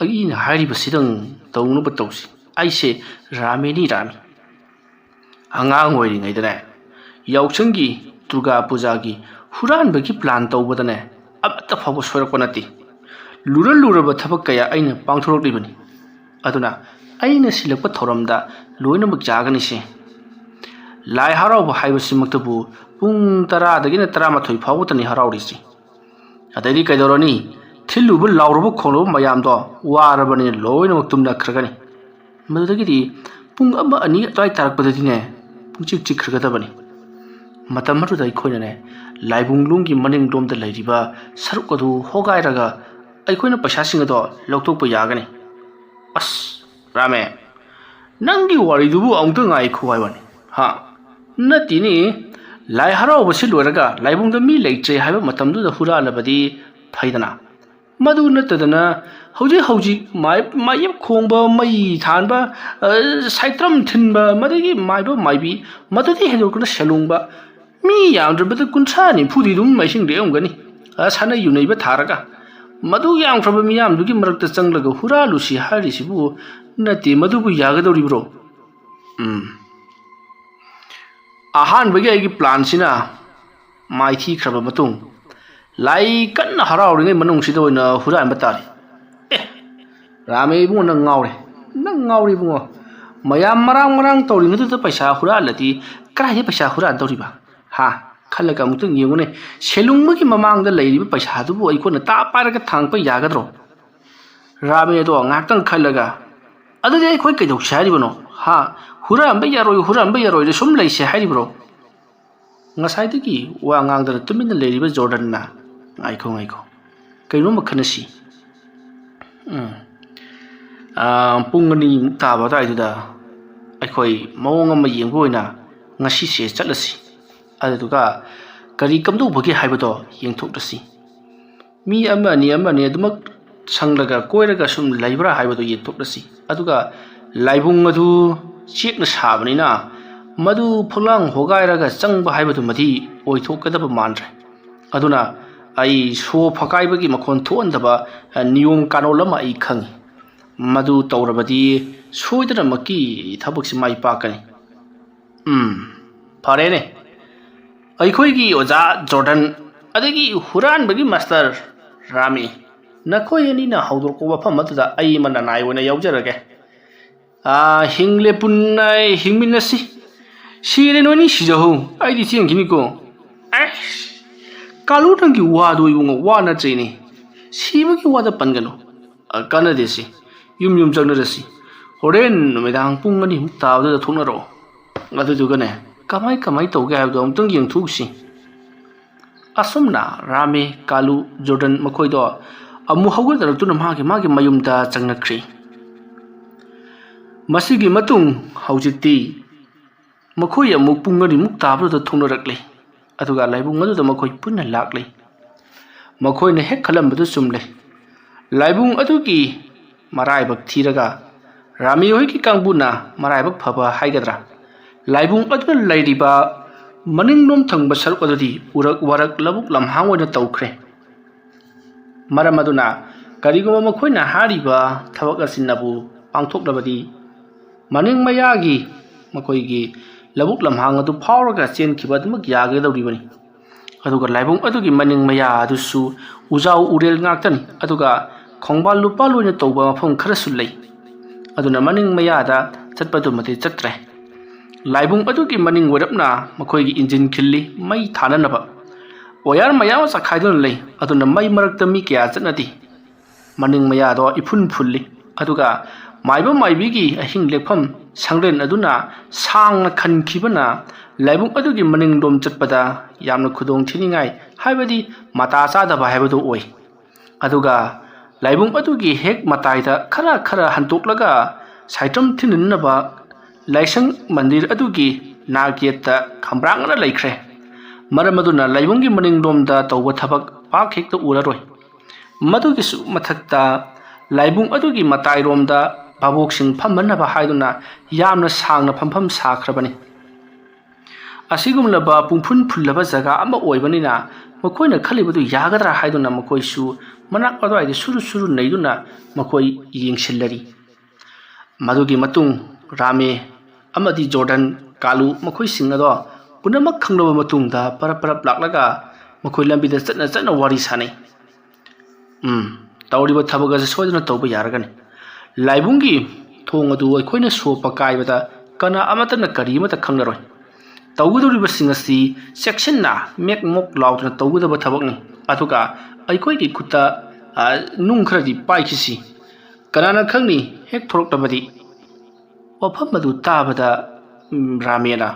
ꯑꯩꯅ ꯍꯥꯏꯔꯤꯕꯁꯤꯗꯪ ꯇꯧꯅꯕ ꯇꯧꯁꯤ꯫ ꯑꯩꯁꯦ ꯔꯥꯃꯦꯅꯤ ꯔꯥꯃꯤ꯫ ꯑꯉꯥꯡ ꯑꯣꯏꯔꯤꯉꯩꯗꯅꯦ, ꯌꯥꯎꯁꯪꯒꯤ, ꯗꯨꯔꯒꯥ ꯄꯨꯖꯥꯒꯤ ꯍꯨꯔꯥꯟꯕꯒꯤ ꯄ꯭ꯂꯥꯟ ꯇꯧꯕꯗꯅꯦ, ꯑꯃꯠꯇ ꯐꯥꯎꯕ ꯁꯣꯏꯔꯛꯄ ꯅꯠꯇꯦ꯫ ꯂꯨꯔ ꯂꯨꯔꯕ ꯊꯕꯛ ꯀꯌꯥ ꯑꯩꯅ ꯄꯥꯡꯊꯣꯔꯛꯂꯤꯕꯅꯤ꯫ ꯑꯗꯨꯅ ꯑꯩꯅ ꯁꯤꯜꯂꯛꯄ ꯊꯧꯔꯝꯗ ꯂꯣꯏꯅꯃꯛ ꯌꯥꯒꯅꯤꯁꯦ꯫ ꯂꯥꯏ ꯍꯔꯥꯎꯕ ꯍꯥꯏꯕꯁꯤꯃꯛꯇꯕꯨ ꯄꯨꯡ ꯇꯔꯥꯗꯒꯤꯅ ꯇꯔꯥꯃꯥꯊꯣꯏ ꯐꯥꯎꯕꯇꯅꯤ ꯍꯔꯥꯎꯔꯤꯁꯤ꯫ ꯑꯗꯩꯗꯤ ꯀꯩꯗꯧꯔꯅꯤ? ꯊꯤꯜꯂꯨꯕ, ꯂꯥꯎꯔꯨꯕ, ꯈꯣꯡꯂꯨꯕ ꯃꯌꯥꯝꯗꯣ ꯋꯥꯔꯕꯅꯤꯅ ꯂꯣꯏꯅꯃꯛ ꯇꯨꯝꯅꯈ꯭ꯔꯒꯅꯤ꯫ ꯃꯗꯨꯗꯒꯤꯗꯤ ꯄꯨꯡ ꯑꯃ ꯑꯅꯤ ꯑꯗꯨꯋꯥꯏ ꯇꯥꯔꯛꯄꯗꯗꯤꯅꯦ, ꯄꯨꯡꯆꯤꯛ ꯆꯤꯛꯈ꯭ꯔꯒꯗꯕꯅꯤ꯫ ꯃꯇꯝ ꯑꯗꯨꯗ ꯑꯩꯈꯣꯏꯅꯅꯦ, ꯂꯥꯏꯕꯨꯡꯂꯣꯝꯒꯤ ꯃꯅꯤꯡꯂꯣꯝꯗ ꯂꯩꯔꯤꯕ ꯁꯔꯨꯛ ꯑꯗꯨ ꯍꯣꯒꯥꯏꯔꯒ ꯑꯩꯈꯣꯏꯅ ꯄꯩꯁꯥꯁꯤꯡ ꯑꯗꯣ ꯂꯧꯊꯣꯛꯄ ꯌꯥꯒꯅꯤ꯫" "ꯑꯁ, ꯔꯥꯃꯦ, ꯅꯪꯒꯤ ꯋꯥꯔꯤꯗꯨꯕꯨ ꯑꯃꯨꯛꯇ ꯉꯥꯏꯈꯣ ꯍꯥꯏꯕꯅꯤ, ꯍꯥ? ꯅꯠꯇꯦꯅꯦ, ꯂꯥꯏ ꯍꯔꯥꯎꯕꯁꯤ ꯂꯣꯏꯔꯒ ꯂꯥꯏꯕꯨꯡꯗ ꯃꯤ ꯂꯩꯇ꯭ꯔꯦ ꯍꯥꯏꯕ ꯃꯇꯝꯗꯨꯗ ꯍꯨꯔꯥꯜꯂꯕꯗꯤ ꯐꯩꯗꯅ꯫ ꯃꯗꯨ ꯅꯠꯇꯗꯅ ꯍꯧꯖꯤꯛ ꯍꯧꯖꯤꯛ ꯃꯥꯏ-, ꯃꯥꯌꯦꯞ ꯈꯣꯡꯕ, ꯃꯩ ꯊꯥꯟꯕ, ꯑ, ꯁꯥꯏꯇ꯭ꯔꯝ ꯊꯤꯟꯕ, ꯃꯗꯒꯤ ꯃꯥꯏꯕ ꯃꯥꯏꯕꯤ, ꯃꯗꯨꯗꯤ ꯍꯦꯟꯗꯣꯛꯇꯅ ꯁꯦꯂꯣꯡꯕ, ꯃꯤ ꯌꯥꯝꯗ꯭ꯔꯕꯗ ꯀꯨꯟꯊ꯭ꯔꯥ ꯅꯤꯐꯨꯗꯤ ꯑꯗꯨꯝ ꯃꯥꯏꯁꯤꯡ ꯂꯦꯛꯑꯝꯒꯅꯤ, ꯑ, ꯁꯥꯟꯅ ꯌꯨꯅꯩꯕ ꯊꯥꯔꯒ꯫ ꯃꯗꯨ ꯌꯥꯝꯈ꯭ꯔꯕ ꯃꯤꯌꯥꯝꯗꯨꯒꯤ ꯃꯔꯛꯇ ꯆꯪꯂꯒ ꯍꯨꯔꯥꯜꯂꯨꯁꯤ ꯍꯥꯏꯔꯤꯁꯤꯕꯨ ꯅꯠꯇꯦ, ꯃꯗꯨꯕꯨ ꯌꯥꯒꯗꯧꯔꯤꯕ꯭ꯔꯣ?" ꯎꯝ꯫ ꯑꯍꯥꯟꯕꯒꯤ ꯑꯩꯒꯤ ꯄ꯭ꯂꯥꯟꯁꯤꯅ ꯃꯥꯏꯊꯤꯈ꯭ꯔꯕ ꯃꯇꯨꯡ, ꯂꯥꯏ ꯀꯟꯅ ꯍꯔꯥꯎꯔꯤꯉꯩ ꯃꯅꯨꯡꯁꯤꯗ ꯑꯣꯏꯅ ꯍꯨꯔꯥꯟꯕ ꯇꯥꯔꯦ꯫ ꯑꯦ, ꯔꯥꯃꯦ ꯏꯕꯨꯡꯉꯣ, ꯅꯪ ꯉꯥꯎꯔꯦ꯫ ꯅꯪ ꯉꯥꯎꯔꯦ ꯏꯕꯨꯡꯉꯣ꯫ ꯃꯌꯥꯝ ꯃꯔꯥꯡ ꯃꯔꯥꯡ ꯇꯧꯔꯤꯉꯩꯗꯨꯗ ꯄꯩꯁꯥ ꯍꯨꯔꯥꯜꯂꯗꯤ ꯀꯗꯥꯏꯗꯒꯤ ꯄꯩꯁꯥ ꯍꯨꯔꯥꯟꯗꯧꯔꯤꯕ? ꯍꯥ? ꯈꯜꯂꯒ ꯑꯃꯨꯛꯇꯪ ꯌꯦꯡꯉꯨꯅꯦ꯫ ꯁꯦꯂꯨꯡꯕꯒꯤ ꯃꯃꯥꯡꯗ ꯂꯩꯔꯤꯕ ꯄꯩꯁꯥꯗꯨꯕꯨ ꯑꯩꯈꯣꯏꯅ ꯇꯥ ꯄꯥꯏꯔꯒ ꯊꯥꯡꯄ ꯌꯥꯒꯗ꯭ꯔꯣ? ꯔꯥꯃꯦꯗꯣ ꯉꯥꯏꯍꯥꯛꯇꯪ ꯈꯜꯂꯒ, "ꯑꯗꯨꯗꯤ ꯑꯩꯈꯣꯏ ꯀꯩꯗꯧꯁꯦ ꯍꯥꯏꯔꯤꯕꯅꯣ? ꯍꯥ? ꯍꯨꯔꯥꯟꯕ ꯌꯥꯔꯣꯏ, ꯍꯨꯔꯥꯟꯕ ꯌꯥꯔꯣꯏꯗ ꯁꯨꯝ ꯂꯩꯁꯦ ꯍꯥꯏꯔꯤꯕ꯭ꯔꯣ?" ꯉꯁꯥꯏꯗꯒꯤ ꯋꯥ ꯉꯥꯡꯗꯅ ꯇꯨꯃꯤꯟꯅ ꯂꯩꯔꯤꯕ ꯖꯣꯔꯗꯟꯅ, "ꯉꯥꯏꯈꯣ, ꯉꯥꯏꯈꯣ, ꯀꯩꯅꯣꯝꯃ ꯈꯟꯅꯁꯤ꯫ ꯎꯝ, ꯑꯥ, ꯄꯨꯡ ꯑꯅꯤꯃꯨꯛ ꯇꯥꯕ ꯑꯗꯨꯋꯥꯏꯗꯨꯗ ꯑꯩꯈꯣꯏ ꯃꯑꯣꯡ ꯑꯃ ꯌꯦꯡꯕ ꯑꯣꯏꯅ ꯉꯁꯤꯁꯦ ꯆꯠꯂꯁꯤ꯫ ꯑꯗꯨꯗꯨꯒ ꯀꯔꯤ ꯀꯝꯗꯧꯕꯒꯦ ꯍꯥꯏꯕꯗꯣ ꯌꯦꯡꯊꯣꯛꯂꯁꯤ꯫ ꯃꯤ ꯑꯃꯅꯤ ꯑꯃꯅꯤ ꯑꯗꯨꯃꯛ ꯁꯪꯂꯒ ꯀꯣꯏꯔꯒ ꯁꯨꯝ ꯂꯩꯕ꯭ꯔꯥ ꯍꯥꯏꯕꯗꯨ ꯌꯦꯡꯊꯣꯛꯂꯁꯤ꯫ ꯑꯗꯨꯒ ꯂꯥꯏꯕꯨꯡ ꯑꯗꯨ ꯆꯦꯛꯅ ꯁꯥꯕꯅꯤꯅ ꯃꯗꯨ ꯐꯛꯂꯥꯡ ꯍꯣꯒꯥꯏꯔꯒ ꯆꯪꯕ ꯍꯥꯏꯕꯗꯨꯃꯗꯤ ꯑꯣꯏꯊꯣꯛꯀꯗꯕ ꯃꯥꯟꯗ꯭ꯔꯦ꯫ ꯑꯗꯨꯅ ꯑꯩ ꯁꯣ ꯐꯛꯀꯥꯏꯕꯒꯤ ꯃꯈꯣꯟ ꯊꯣꯛꯍꯟꯗꯕ, ꯑ, ꯅꯤꯌꯣꯝ ꯀꯥꯅꯣꯟ ꯑꯃ ꯑꯩ ꯈꯪꯏ꯫ ꯃꯗꯨ ꯇꯧꯔꯕꯗꯤ ꯁꯣꯏꯗꯅꯃꯛꯀꯤ ꯊꯕꯛꯁꯤ ꯃꯥꯏ ꯄꯥꯛꯀꯅꯤ꯫ ꯎꯝ, ꯐꯔꯦꯅꯦ꯫ ꯑꯩꯈꯣꯏꯒꯤ ꯑꯣꯖꯥ ꯖꯣꯔꯗꯟ ꯑꯗꯒꯤ ꯍꯨꯔꯥꯟꯕꯒꯤ ꯃꯥꯁꯇꯔ ꯔꯥꯃꯤ, ꯅꯈꯣꯏ ꯑꯅꯤꯅ ꯍꯧꯗꯣꯔꯛꯄ ꯋꯥꯐꯝ ꯑꯗꯨꯗ ꯑꯩ ꯑꯃ ꯅꯅꯥꯏ ꯑꯣꯏꯅ ꯌꯥꯎꯖꯔꯒꯦ꯫ ꯑꯥ, ꯍꯤꯡꯂꯦ ꯄꯨꯟꯅ ꯍꯤꯡꯃꯤꯟꯅꯁꯤ꯫ ꯁꯤꯔꯦ ꯅꯣꯏꯅꯤ ꯁꯤꯖꯍꯧ, ꯑꯩꯗꯤ ꯆꯦꯟꯈꯤꯅꯤꯀꯣ꯫ ꯑꯩꯁ, ꯀꯥꯂꯨ, ꯅꯪꯒꯤ ꯋꯥꯗꯣ ꯏꯕꯨꯡꯉꯣ ꯋꯥ ꯅꯠꯇ꯭ꯔꯦꯅꯦ꯫ ꯁꯤꯕꯒꯤ ꯋꯥꯗ ꯄꯟꯒꯅꯨ꯫ ꯑ, ꯀꯥꯟꯅꯗꯦ ꯁꯤ꯫ ꯌꯨꯝ ꯌꯨꯝ ꯆꯪꯅꯔꯁꯤ꯫ ꯍꯣꯔꯦꯟ ꯅꯨꯃꯤꯗꯥꯡ ꯄꯨꯡ ꯑꯅꯤꯃꯨꯛ ꯇꯥꯕꯗꯨꯗ ꯊꯣꯛꯅꯔꯛꯑꯣ꯫ ꯑꯗꯨꯗꯨꯒꯅꯦ, ꯀꯃꯥꯏ ꯀꯃꯥꯏ ꯇꯧꯒꯦ ꯍꯥꯏꯕꯗꯣ ꯑꯃꯨꯛꯇꯪ ꯌꯦꯡꯊꯣꯛꯎꯁꯤ꯫ ꯑꯁꯨꯝꯅ ꯔꯥꯃꯦ, ꯀꯥꯂꯨ, ꯖꯣꯔꯗꯟ ꯃꯈꯣꯏꯗꯣ ꯑꯃꯨꯛ ꯍꯧꯒꯠꯅꯔꯛꯇꯨꯅ ꯃꯥꯒꯤ ꯃꯥꯒꯤ ꯃꯌꯨꯝꯗ ꯆꯪꯅꯈ꯭ꯔꯦ꯫ ꯃꯁꯤꯒꯤ ꯃꯇꯨꯡ ꯍꯧꯖꯤꯛꯇꯤ ꯃꯈꯣꯏ ꯑꯃꯨꯛ ꯄꯨꯡ ꯑꯅꯤꯃꯨꯛ ꯇꯥꯕꯗꯨꯗ ꯊꯣꯛꯅꯔꯛꯂꯦ꯫ ꯑꯗꯨꯒ ꯂꯥꯏꯕꯨꯡ ꯑꯗꯨꯗ ꯃꯈꯣꯏ ꯄꯨꯟꯅ ꯂꯥꯛꯂꯦ꯫ ꯃꯈꯣꯏꯅ ꯍꯦꯛ ꯈꯜꯂꯝꯕꯗꯨ ꯆꯨꯝꯂꯦ꯫ ꯂꯥꯏꯕꯨꯡ ꯑꯗꯨꯒꯤ ꯃꯔꯥꯏꯕꯛ ꯊꯤꯔꯒ ꯔꯥꯃꯤ ꯍꯣꯏꯒꯤ ꯀꯥꯡꯕꯨꯅ ꯃꯔꯥꯏꯕꯛ ꯐꯕ ꯍꯥꯏꯒꯗ꯭ꯔꯥ, ꯂꯥꯏꯕꯨꯡ ꯑꯗꯨꯗ ꯂꯩꯔꯤꯕ ꯃꯅꯤꯡꯂꯣꯝ ꯊꯪꯕ ꯁꯔꯨꯛ ꯑꯗꯨꯗꯤ ꯎꯔꯛ ꯋꯥꯔꯛ ꯂꯧꯕꯨꯛ ꯂꯝꯍꯥꯡ ꯑꯣꯏꯅ ꯇꯧꯈ꯭ꯔꯦ꯫ ꯃꯔꯝ ꯑꯗꯨꯅ ꯀꯔꯤꯒꯨꯝꯕ ꯃꯈꯣꯏꯅ ꯍꯥꯏꯔꯤꯕ ꯊꯕꯛ ꯑꯁꯤꯅꯕꯨ ꯄꯥꯡꯊꯣꯛꯂꯕꯗꯤ, ꯃꯅꯤꯡ ꯃꯌꯥꯒꯤ ꯃꯈꯣꯏꯒꯤ ꯂꯧꯕꯨꯛ ꯂꯝꯍꯥꯡ ꯑꯗꯨ ꯐꯥꯎꯔꯒ ꯆꯦꯟꯈꯤꯕ ꯑꯗꯨꯃꯛ ꯌꯥꯒꯗꯧꯔꯤꯕꯅꯤ꯫ ꯑꯗꯨꯒ ꯂꯥꯏꯕꯨꯡ ꯑꯗꯨꯒꯤ ꯃꯅꯤꯡ ꯃꯌꯥ ꯑꯗꯨꯁꯨ ꯎꯖꯥꯎ ꯎꯔꯦꯜ ꯉꯥꯛꯇꯅꯤ꯫ ꯑꯗꯨꯒ ꯈꯣꯡꯕꯥꯜ ꯂꯨꯄꯥꯜ ꯑꯣꯏꯅ ꯇꯧꯕ ꯃꯐꯝ ꯈꯔꯁꯨ ꯂꯩ꯫ ꯑꯗꯨꯅ ꯃꯅꯤꯡ ꯃꯌꯥꯗ ꯆꯠꯄꯗꯨꯃꯗꯤ ꯆꯠꯇ꯭ꯔꯦ꯫ ꯂꯥꯏꯕꯨꯡ ꯑꯗꯨꯒꯤ ꯃꯅꯤꯡ ꯑꯣꯏꯔꯞꯅ ꯃꯈꯣꯏꯒꯤ ꯏꯟꯖꯤꯟ ꯈꯤꯜꯂꯤ, ꯃꯩ ꯊꯥꯅꯅꯕ꯫ ꯋꯥꯌꯔ ꯃꯌꯥꯝ ꯑꯃ ꯆꯈꯥꯏꯗꯨꯅ ꯂꯩ꯫ ꯑꯗꯨꯅ ꯃꯩ ꯃꯔꯛꯇ ꯃꯤ ꯀꯌꯥ ꯆꯠꯅꯗꯦ꯫ ꯃꯅꯤꯡ ꯃꯌꯥꯗꯣ ꯏꯐꯨꯟ ꯐꯨꯜꯂꯤ꯫ ꯑꯗꯨꯒ ꯃꯥꯏꯕ ꯃꯥꯏꯕꯤꯒꯤ ꯑꯍꯤꯡ ꯂꯦꯛꯐꯝ ꯁꯪꯂꯦꯟ ꯑꯗꯨꯅ ꯁꯥꯡꯅ ꯈꯟꯈꯤꯕꯅ ꯂꯥꯏꯕꯨꯡ ꯑꯗꯨꯒꯤ ꯃꯅꯤꯡꯂꯣꯝ ꯆꯠꯄꯗ ꯌꯥꯝꯅ ꯈꯨꯗꯣꯡ ꯊꯤꯅꯤꯡꯉꯥꯏ, ꯍꯥꯏꯕꯗꯤ ꯃꯇꯥ ꯆꯥꯗꯕ ꯍꯥꯏꯕꯗꯨ ꯑꯣꯏ꯫ ꯑꯗꯨꯒ ꯂꯥꯏꯕꯨꯡ ꯑꯗꯨꯒꯤ ꯍꯦꯛ ꯃꯇꯥꯏꯗ ꯈꯔ ꯈꯔ ꯍꯟꯇꯣꯛꯂꯒ ꯁꯥꯏꯇ꯭ꯔꯝ ꯊꯤꯟꯅꯅꯕ ꯂꯥꯏꯁꯪ ꯃꯟꯗꯤꯔ ꯑꯗꯨꯒꯤ ꯅꯥꯛ ꯌꯦꯠꯇ ꯈꯝꯕ꯭ꯔꯥꯡ ꯑꯃ ꯂꯩꯈ꯭ꯔꯦ꯫ ꯃꯔꯝ ꯑꯗꯨꯅ ꯂꯥꯏꯕꯨꯡꯒꯤ ꯃꯅꯤꯡꯂꯣꯝꯗ ꯇꯧꯕ ꯊꯕꯛ ꯄꯥꯛ ꯍꯦꯛꯇ ꯎꯔꯔꯣꯏ꯫ ꯃꯗꯨꯒꯤꯁꯨ ꯃꯊꯛꯇ ꯂꯥꯏꯕꯨꯡ ꯑꯗꯨꯒꯤ ꯃꯇꯥꯏꯔꯣꯝꯗ ꯚꯥꯕꯣꯛꯁꯤꯡ ꯐꯝꯍꯟꯅꯕ ꯍꯥꯏꯗꯨꯅ ꯌꯥꯝꯅ ꯁꯥꯡꯅ ꯐꯝꯐꯝ ꯁꯥꯈ꯭ꯔꯕꯅꯤ꯫ ꯑꯁꯤꯒꯨꯝꯂꯕ ꯄꯨꯡꯐꯨꯟ ꯐꯨꯜꯂꯕ ꯖꯒꯥ ꯑꯃ ꯑꯣꯏꯕꯅꯤꯅ ꯃꯈꯣꯏꯅ ꯈꯜꯂꯤꯕꯗꯨ ꯌꯥꯒꯗ꯭ꯔꯥ ꯍꯥꯏꯗꯨꯅ ꯃꯈꯣꯏꯁꯨ ꯃꯅꯥꯛ ꯑꯗꯨꯋꯥꯏꯗ ꯁꯨꯔꯨ ꯁꯨꯔꯨ ꯅꯩꯗꯨꯅ ꯃꯈꯣꯏ ꯌꯦꯡꯁꯤꯜꯂꯔꯤ꯫ ꯃꯗꯨꯒꯤ ꯃꯇꯨꯡ ꯔꯥꯃꯦ ꯑꯃꯗꯤ ꯖꯣꯔꯗꯟ ꯀꯥꯂꯨ ꯃꯈꯣꯏꯁꯤꯡ ꯑꯗꯣ ꯄꯨꯝꯅꯃꯛ ꯈꯪꯂꯕ ꯃꯇꯨꯡꯗ ꯄꯔꯞ ꯄꯔꯞ ꯂꯥꯛꯂꯒ ꯃꯈꯣꯏ ꯂꯝꯕꯤꯗ ꯆꯠꯅ ꯆꯠꯅ ꯋꯥꯔꯤ ꯁꯥꯅꯩ꯫ "ꯎꯝ, ꯇꯧꯔꯤꯕ ꯊꯕꯛ ꯑꯁꯤ ꯁꯣꯏꯗꯅ ꯇꯧꯕ ꯌꯥꯔꯒꯅꯤ꯫ ꯂꯥꯏꯕꯨꯡꯒꯤ ꯊꯣꯡ ꯑꯗꯨ ꯑꯩꯈꯣꯏꯅ ꯁꯣꯞꯄ ꯀꯥꯏꯕꯗ ꯀꯅꯥ ꯑꯃꯠꯇꯅ ꯀꯔꯤ ꯑꯃꯠꯇ ꯈꯪꯂꯔꯣꯏ꯫ ꯇꯧꯒꯗꯧꯔꯤꯕꯁꯤꯡ ꯑꯁꯤ ꯆꯦꯛꯁꯤꯟꯅ ꯃꯦꯛ ꯃꯣꯛ ꯂꯥꯎꯗꯅ ꯇꯧꯒꯗꯕ ꯊꯕꯛꯅꯤ꯫ ꯑꯗꯨꯒ ꯑꯩꯈꯣꯏꯒꯤ ꯈꯨꯠꯇ, ꯑ, ꯅꯨꯡ ꯈꯔꯗꯤ ꯄꯥꯏꯈꯤꯁꯤ꯫ ꯀꯅꯥꯅ ꯈꯪꯅꯤ, ꯍꯦꯛ ꯊꯣꯔꯛꯂꯕꯗꯤ?" ꯋꯥꯐꯝ ꯑꯗꯨ ꯇꯥꯕꯗ, ꯎꯝ, ꯔꯥꯃꯦꯅ,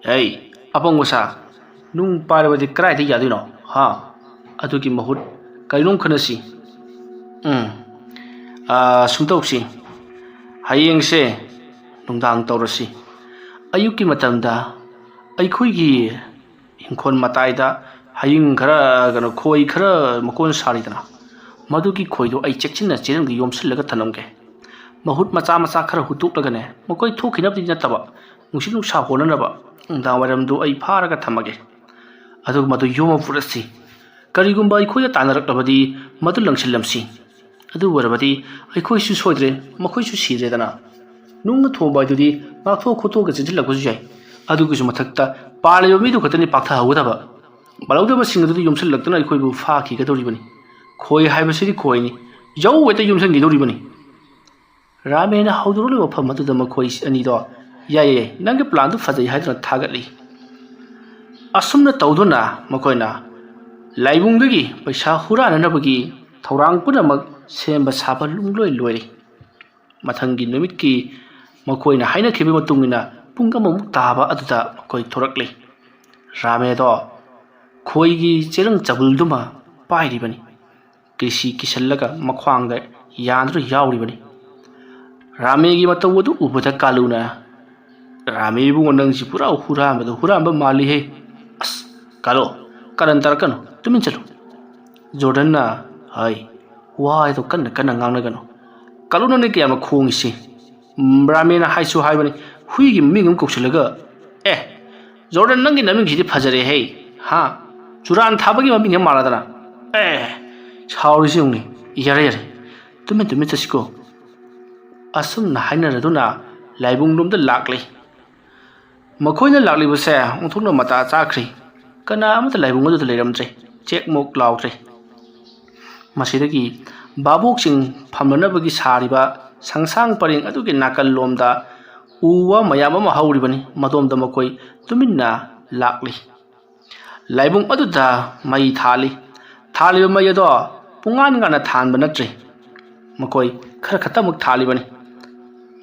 "ꯑꯩ, ꯑꯄꯪꯕ ꯁꯥ, ꯅꯨꯡ ꯄꯥꯏꯔꯕꯗꯤ ꯀꯗꯥꯏꯗ ꯌꯥꯗꯣꯏꯅꯣ? ꯍꯥ? ꯑꯗꯨꯒꯤ ꯃꯍꯨꯠ ꯀꯔꯤꯅꯣꯝ ꯈꯟꯅꯁꯤ꯫ ꯎꯝ, ꯑꯥ, ꯁꯨꯝ ꯇꯧꯁꯤ꯫ ꯍꯌꯦꯡꯁꯦ ꯅꯨꯡꯗꯥꯡ ꯇꯧꯔꯁꯤ꯫ ꯑꯌꯨꯛꯀꯤ ꯃꯇꯝꯗ ꯑꯩꯈꯣꯏꯒꯤ ꯏꯪꯈꯣꯜ ꯃꯇꯥꯏꯗ ꯍꯌꯤꯡ ꯈꯔ, ꯀꯩꯅꯣ, ꯈꯣꯏ ꯈꯔ ꯃꯀꯣꯟ ꯁꯥꯔꯤꯗꯅ, ꯃꯗꯨꯒꯤ ꯈꯣꯏꯗꯣ ꯑꯩ ꯆꯦꯛꯁꯤꯟꯅ ꯆꯦꯔꯪꯗ ꯌꯣꯝꯁꯤꯜꯂꯒ ꯊꯝꯂꯝꯒꯦ꯫ ꯃꯍꯨꯠ ꯃꯆꯥ ꯃꯆꯥ ꯈꯔ ꯍꯨꯠꯇꯣꯛꯂꯒꯅꯦ, ꯃꯈꯣꯏ ꯊꯣꯛꯈꯤꯅꯕꯗꯤ ꯅꯠꯇꯕ, ꯅꯨꯡꯁꯤꯠ ꯅꯨꯡꯁꯥ ꯍꯣꯅꯅꯕ ꯅꯨꯡꯗꯥꯡ ꯋꯥꯏꯔꯝꯗꯨ ꯑꯩ ꯐꯥꯔꯒ ꯊꯝꯃꯒꯦ꯫ ꯑꯗꯨꯒ ꯃꯗꯨ ꯌꯣꯝꯃ ꯄꯨꯔꯛꯁꯤ꯫ ꯀꯔꯤꯒꯨꯝꯕ ꯑꯩꯈꯣꯏꯒ ꯇꯥꯟꯅꯔꯛꯂꯕꯗꯤ ꯃꯗꯨ ꯂꯪꯁꯤꯜꯂꯝꯁꯤ꯫ ꯑꯗꯨ ꯑꯣꯏꯔꯕꯗꯤ ꯑꯩꯈꯣꯏꯁꯨ ꯁꯣꯏꯗ꯭ꯔꯦ, ꯃꯈꯣꯏꯁꯨ ꯁꯤꯗ꯭ꯔꯦꯗꯅ꯫ ꯅꯨꯡꯅ ꯊꯣꯝꯕ ꯍꯥꯏꯗꯨꯗꯤ ꯉꯥꯛꯊꯣꯛ ꯈꯣꯠꯇꯣꯛꯑꯒ ꯆꯦꯟꯁꯤꯜꯂꯛꯄꯁꯨ ꯌꯥꯏ꯫ ꯑꯗꯨꯒꯤꯁꯨ ꯃꯊꯛꯇ ꯄꯥꯜꯂꯤꯕ ꯃꯤꯗꯨ ꯈꯛꯇꯅꯤ ꯄꯥꯛꯊꯍꯧꯒꯗꯕ꯫ ꯄꯥꯜꯍꯧꯗꯕꯁꯤꯡ ꯑꯗꯨꯗꯤ ꯌꯣꯝꯁꯤꯜꯂꯛꯇꯨꯅ ꯑꯩꯈꯣꯏꯕꯨ ꯐꯥꯈꯤꯒꯗꯧꯔꯤꯕꯅꯤ꯫ ꯈꯣꯏ ꯍꯥꯏꯕꯁꯤꯗꯤ ꯈꯣꯏꯅꯤ, ꯌꯧ ꯍꯦꯛꯇ ꯌꯣꯝꯁꯤꯟꯈꯤꯗꯧꯔꯤꯕꯅꯤ꯫ ꯔꯥꯃꯦꯅ ꯍꯧꯗꯣꯔꯛꯂꯤꯕ ꯃꯐꯝ ꯑꯗꯨꯗ ꯃꯈꯣꯏ ꯑꯅꯤꯗꯣ, "ꯌꯥꯏ, ꯌꯥꯏ, ꯅꯪꯒꯤ ꯄ꯭ꯂꯥꯟꯗꯨ ꯐꯖꯩ" ꯍꯥꯏꯗꯨꯅ ꯊꯥꯒꯠꯂꯤ꯫ ꯑꯁꯨꯝꯅ ꯇꯧꯗꯨꯅ ꯃꯈꯣꯏꯅ ꯂꯥꯏꯕꯨꯡꯗꯒꯤ ꯄꯩꯁꯥ ꯍꯨꯔꯥꯟꯅꯅꯕꯒꯤ ꯊꯧꯔꯥꯡ ꯄꯨꯝꯅꯃꯛ ꯁꯦꯝꯕ ꯁꯥꯕ ꯂꯨꯡꯂꯣꯏ ꯂꯣꯏꯔꯦ꯫ ꯃꯊꯪꯒꯤ ꯅꯨꯃꯤꯠꯀꯤ ꯃꯈꯣꯏꯅ ꯍꯥꯏꯅꯈꯤꯕꯒꯤ ꯃꯇꯨꯡ ꯏꯟꯅ ꯄꯨꯡ ꯑꯃꯃꯨꯛ ꯇꯥꯕ ꯑꯗꯨꯗ ꯃꯈꯣꯏ ꯊꯣꯔꯛꯂꯦ꯫ ꯔꯥꯃꯦꯗꯣ ꯈꯣꯏꯒꯤ ꯆꯦꯔꯪ ꯆꯕꯨꯜꯗꯨꯃ ꯄꯥꯏꯔꯤꯕꯅꯤ꯫ ꯀꯤꯁꯤ ꯀꯤꯁꯜꯂꯒ ꯃꯈ꯭ꯋꯥꯡꯗ ꯌꯥꯟꯗꯨꯅ ꯌꯥꯎꯔꯤꯕꯅꯤ꯫ ꯔꯥꯃꯦꯒꯤ ꯃꯇꯧ ꯑꯗꯨ ꯎꯕꯗ ꯀꯥꯂꯨꯅ, "ꯔꯥꯃꯦ ꯏꯕꯨꯡꯉꯣ, ꯅꯪꯁꯤ ꯄꯨꯔꯥ ꯍꯨꯔꯥꯟꯕꯗ ꯍꯨꯔꯥꯟꯕ ꯃꯥꯜꯂꯤꯍꯦ꯫ ꯑꯁ, "ꯀꯥꯂꯨ, ꯀꯔꯟ ꯇꯥꯔꯛꯀꯅꯨ, ꯇꯨꯃꯤꯟ ꯆꯠꯂꯨ꯫" ꯖꯣꯔꯗꯟꯅ, "ꯍꯥꯏ, ꯋꯥꯗꯣ ꯀꯟꯅ ꯀꯟꯅ ꯉꯥꯡꯅꯒꯅꯨ꯫ ꯀꯥꯂꯨ, ꯅꯪꯅ ꯀꯌꯥꯝꯅ ꯈꯣꯡꯉꯤꯁꯤ? ꯔꯥꯃꯦꯅ ꯍꯥꯏꯁꯨ ꯍꯥꯏꯕꯅꯤ, ꯍꯨꯏꯒꯤ ꯃꯃꯤꯡ ꯑꯃ ꯀꯧꯁꯤꯜꯂꯒ꯫ ꯑꯦ, ꯖꯣꯔꯗꯟ, ꯅꯪꯒꯤ ꯅꯃꯤꯡꯁꯤꯗꯤ ꯐꯖꯔꯦꯍꯦ, ꯍꯥ? ꯆꯨꯔꯥꯟ ꯊꯥꯕꯒꯤ ꯃꯃꯤꯡ ꯑꯃ ꯃꯥꯜꯂꯗꯅ꯫ ꯑꯦ, ꯁꯥꯎꯔꯤꯁꯤ ꯌꯦꯡꯉꯨꯅꯦ꯫ ꯌꯥꯔꯦ, ꯌꯥꯔꯦ, ꯇꯨꯃꯤꯟ ꯇꯨꯃꯤꯟ ꯆꯠꯁꯤꯀꯣ꯫" ꯑꯁꯨꯝꯅ ꯍꯥꯏꯅꯔꯗꯨꯅ ꯂꯥꯏꯕꯨꯡꯂꯣꯝꯗ ꯂꯥꯛꯂꯦ꯫ ꯃꯈꯣꯏꯅ ꯂꯥꯛꯂꯤꯕꯁꯦ ꯑꯣꯟꯊꯣꯛꯅ ꯃꯇꯥ ꯆꯥꯈ꯭ꯔꯦ꯫ ꯀꯅꯥ ꯑꯃꯠꯇ ꯂꯥꯏꯕꯨꯡ ꯑꯗꯨꯗ ꯂꯩꯔꯝꯗ꯭ꯔꯦ꯫ ꯆꯦꯛꯃꯣꯛ ꯂꯥꯎꯈ꯭ꯔꯦ꯫ ꯃꯁꯤꯗꯒꯤ ꯚꯥꯕꯣꯛꯁꯤꯡ ꯐꯝꯅꯅꯕꯒꯤ ꯁꯥꯔꯤꯕ ꯁꯪꯁꯥꯡ ꯄꯔꯦꯡ ꯑꯗꯨꯒꯤ ꯅꯥꯀꯜꯂꯣꯝꯗ ꯎ ꯋꯥ ꯃꯌꯥꯝ ꯑꯃ ꯍꯧꯔꯤꯕꯅꯤ꯫ ꯃꯗꯣꯝꯗ ꯃꯈꯣꯏ ꯇꯨꯃꯤꯟꯅ ꯂꯥꯛꯂꯤ꯫ ꯂꯥꯏꯕꯨꯡ ꯑꯗꯨꯗ ꯃꯩ ꯊꯥꯜꯂꯤ꯫ ꯊꯥꯜꯂꯤꯕ ꯃꯩ ꯑꯗꯣ ꯄꯨꯡꯉꯥꯟ ꯉꯥꯟꯅ ꯊꯥꯟꯕ ꯅꯠꯇ꯭ꯔꯦ꯫ ꯃꯈꯣꯏ ꯈꯔ ꯈꯛꯇꯃꯛ ꯊꯥꯜꯂꯤꯕꯅꯤ꯫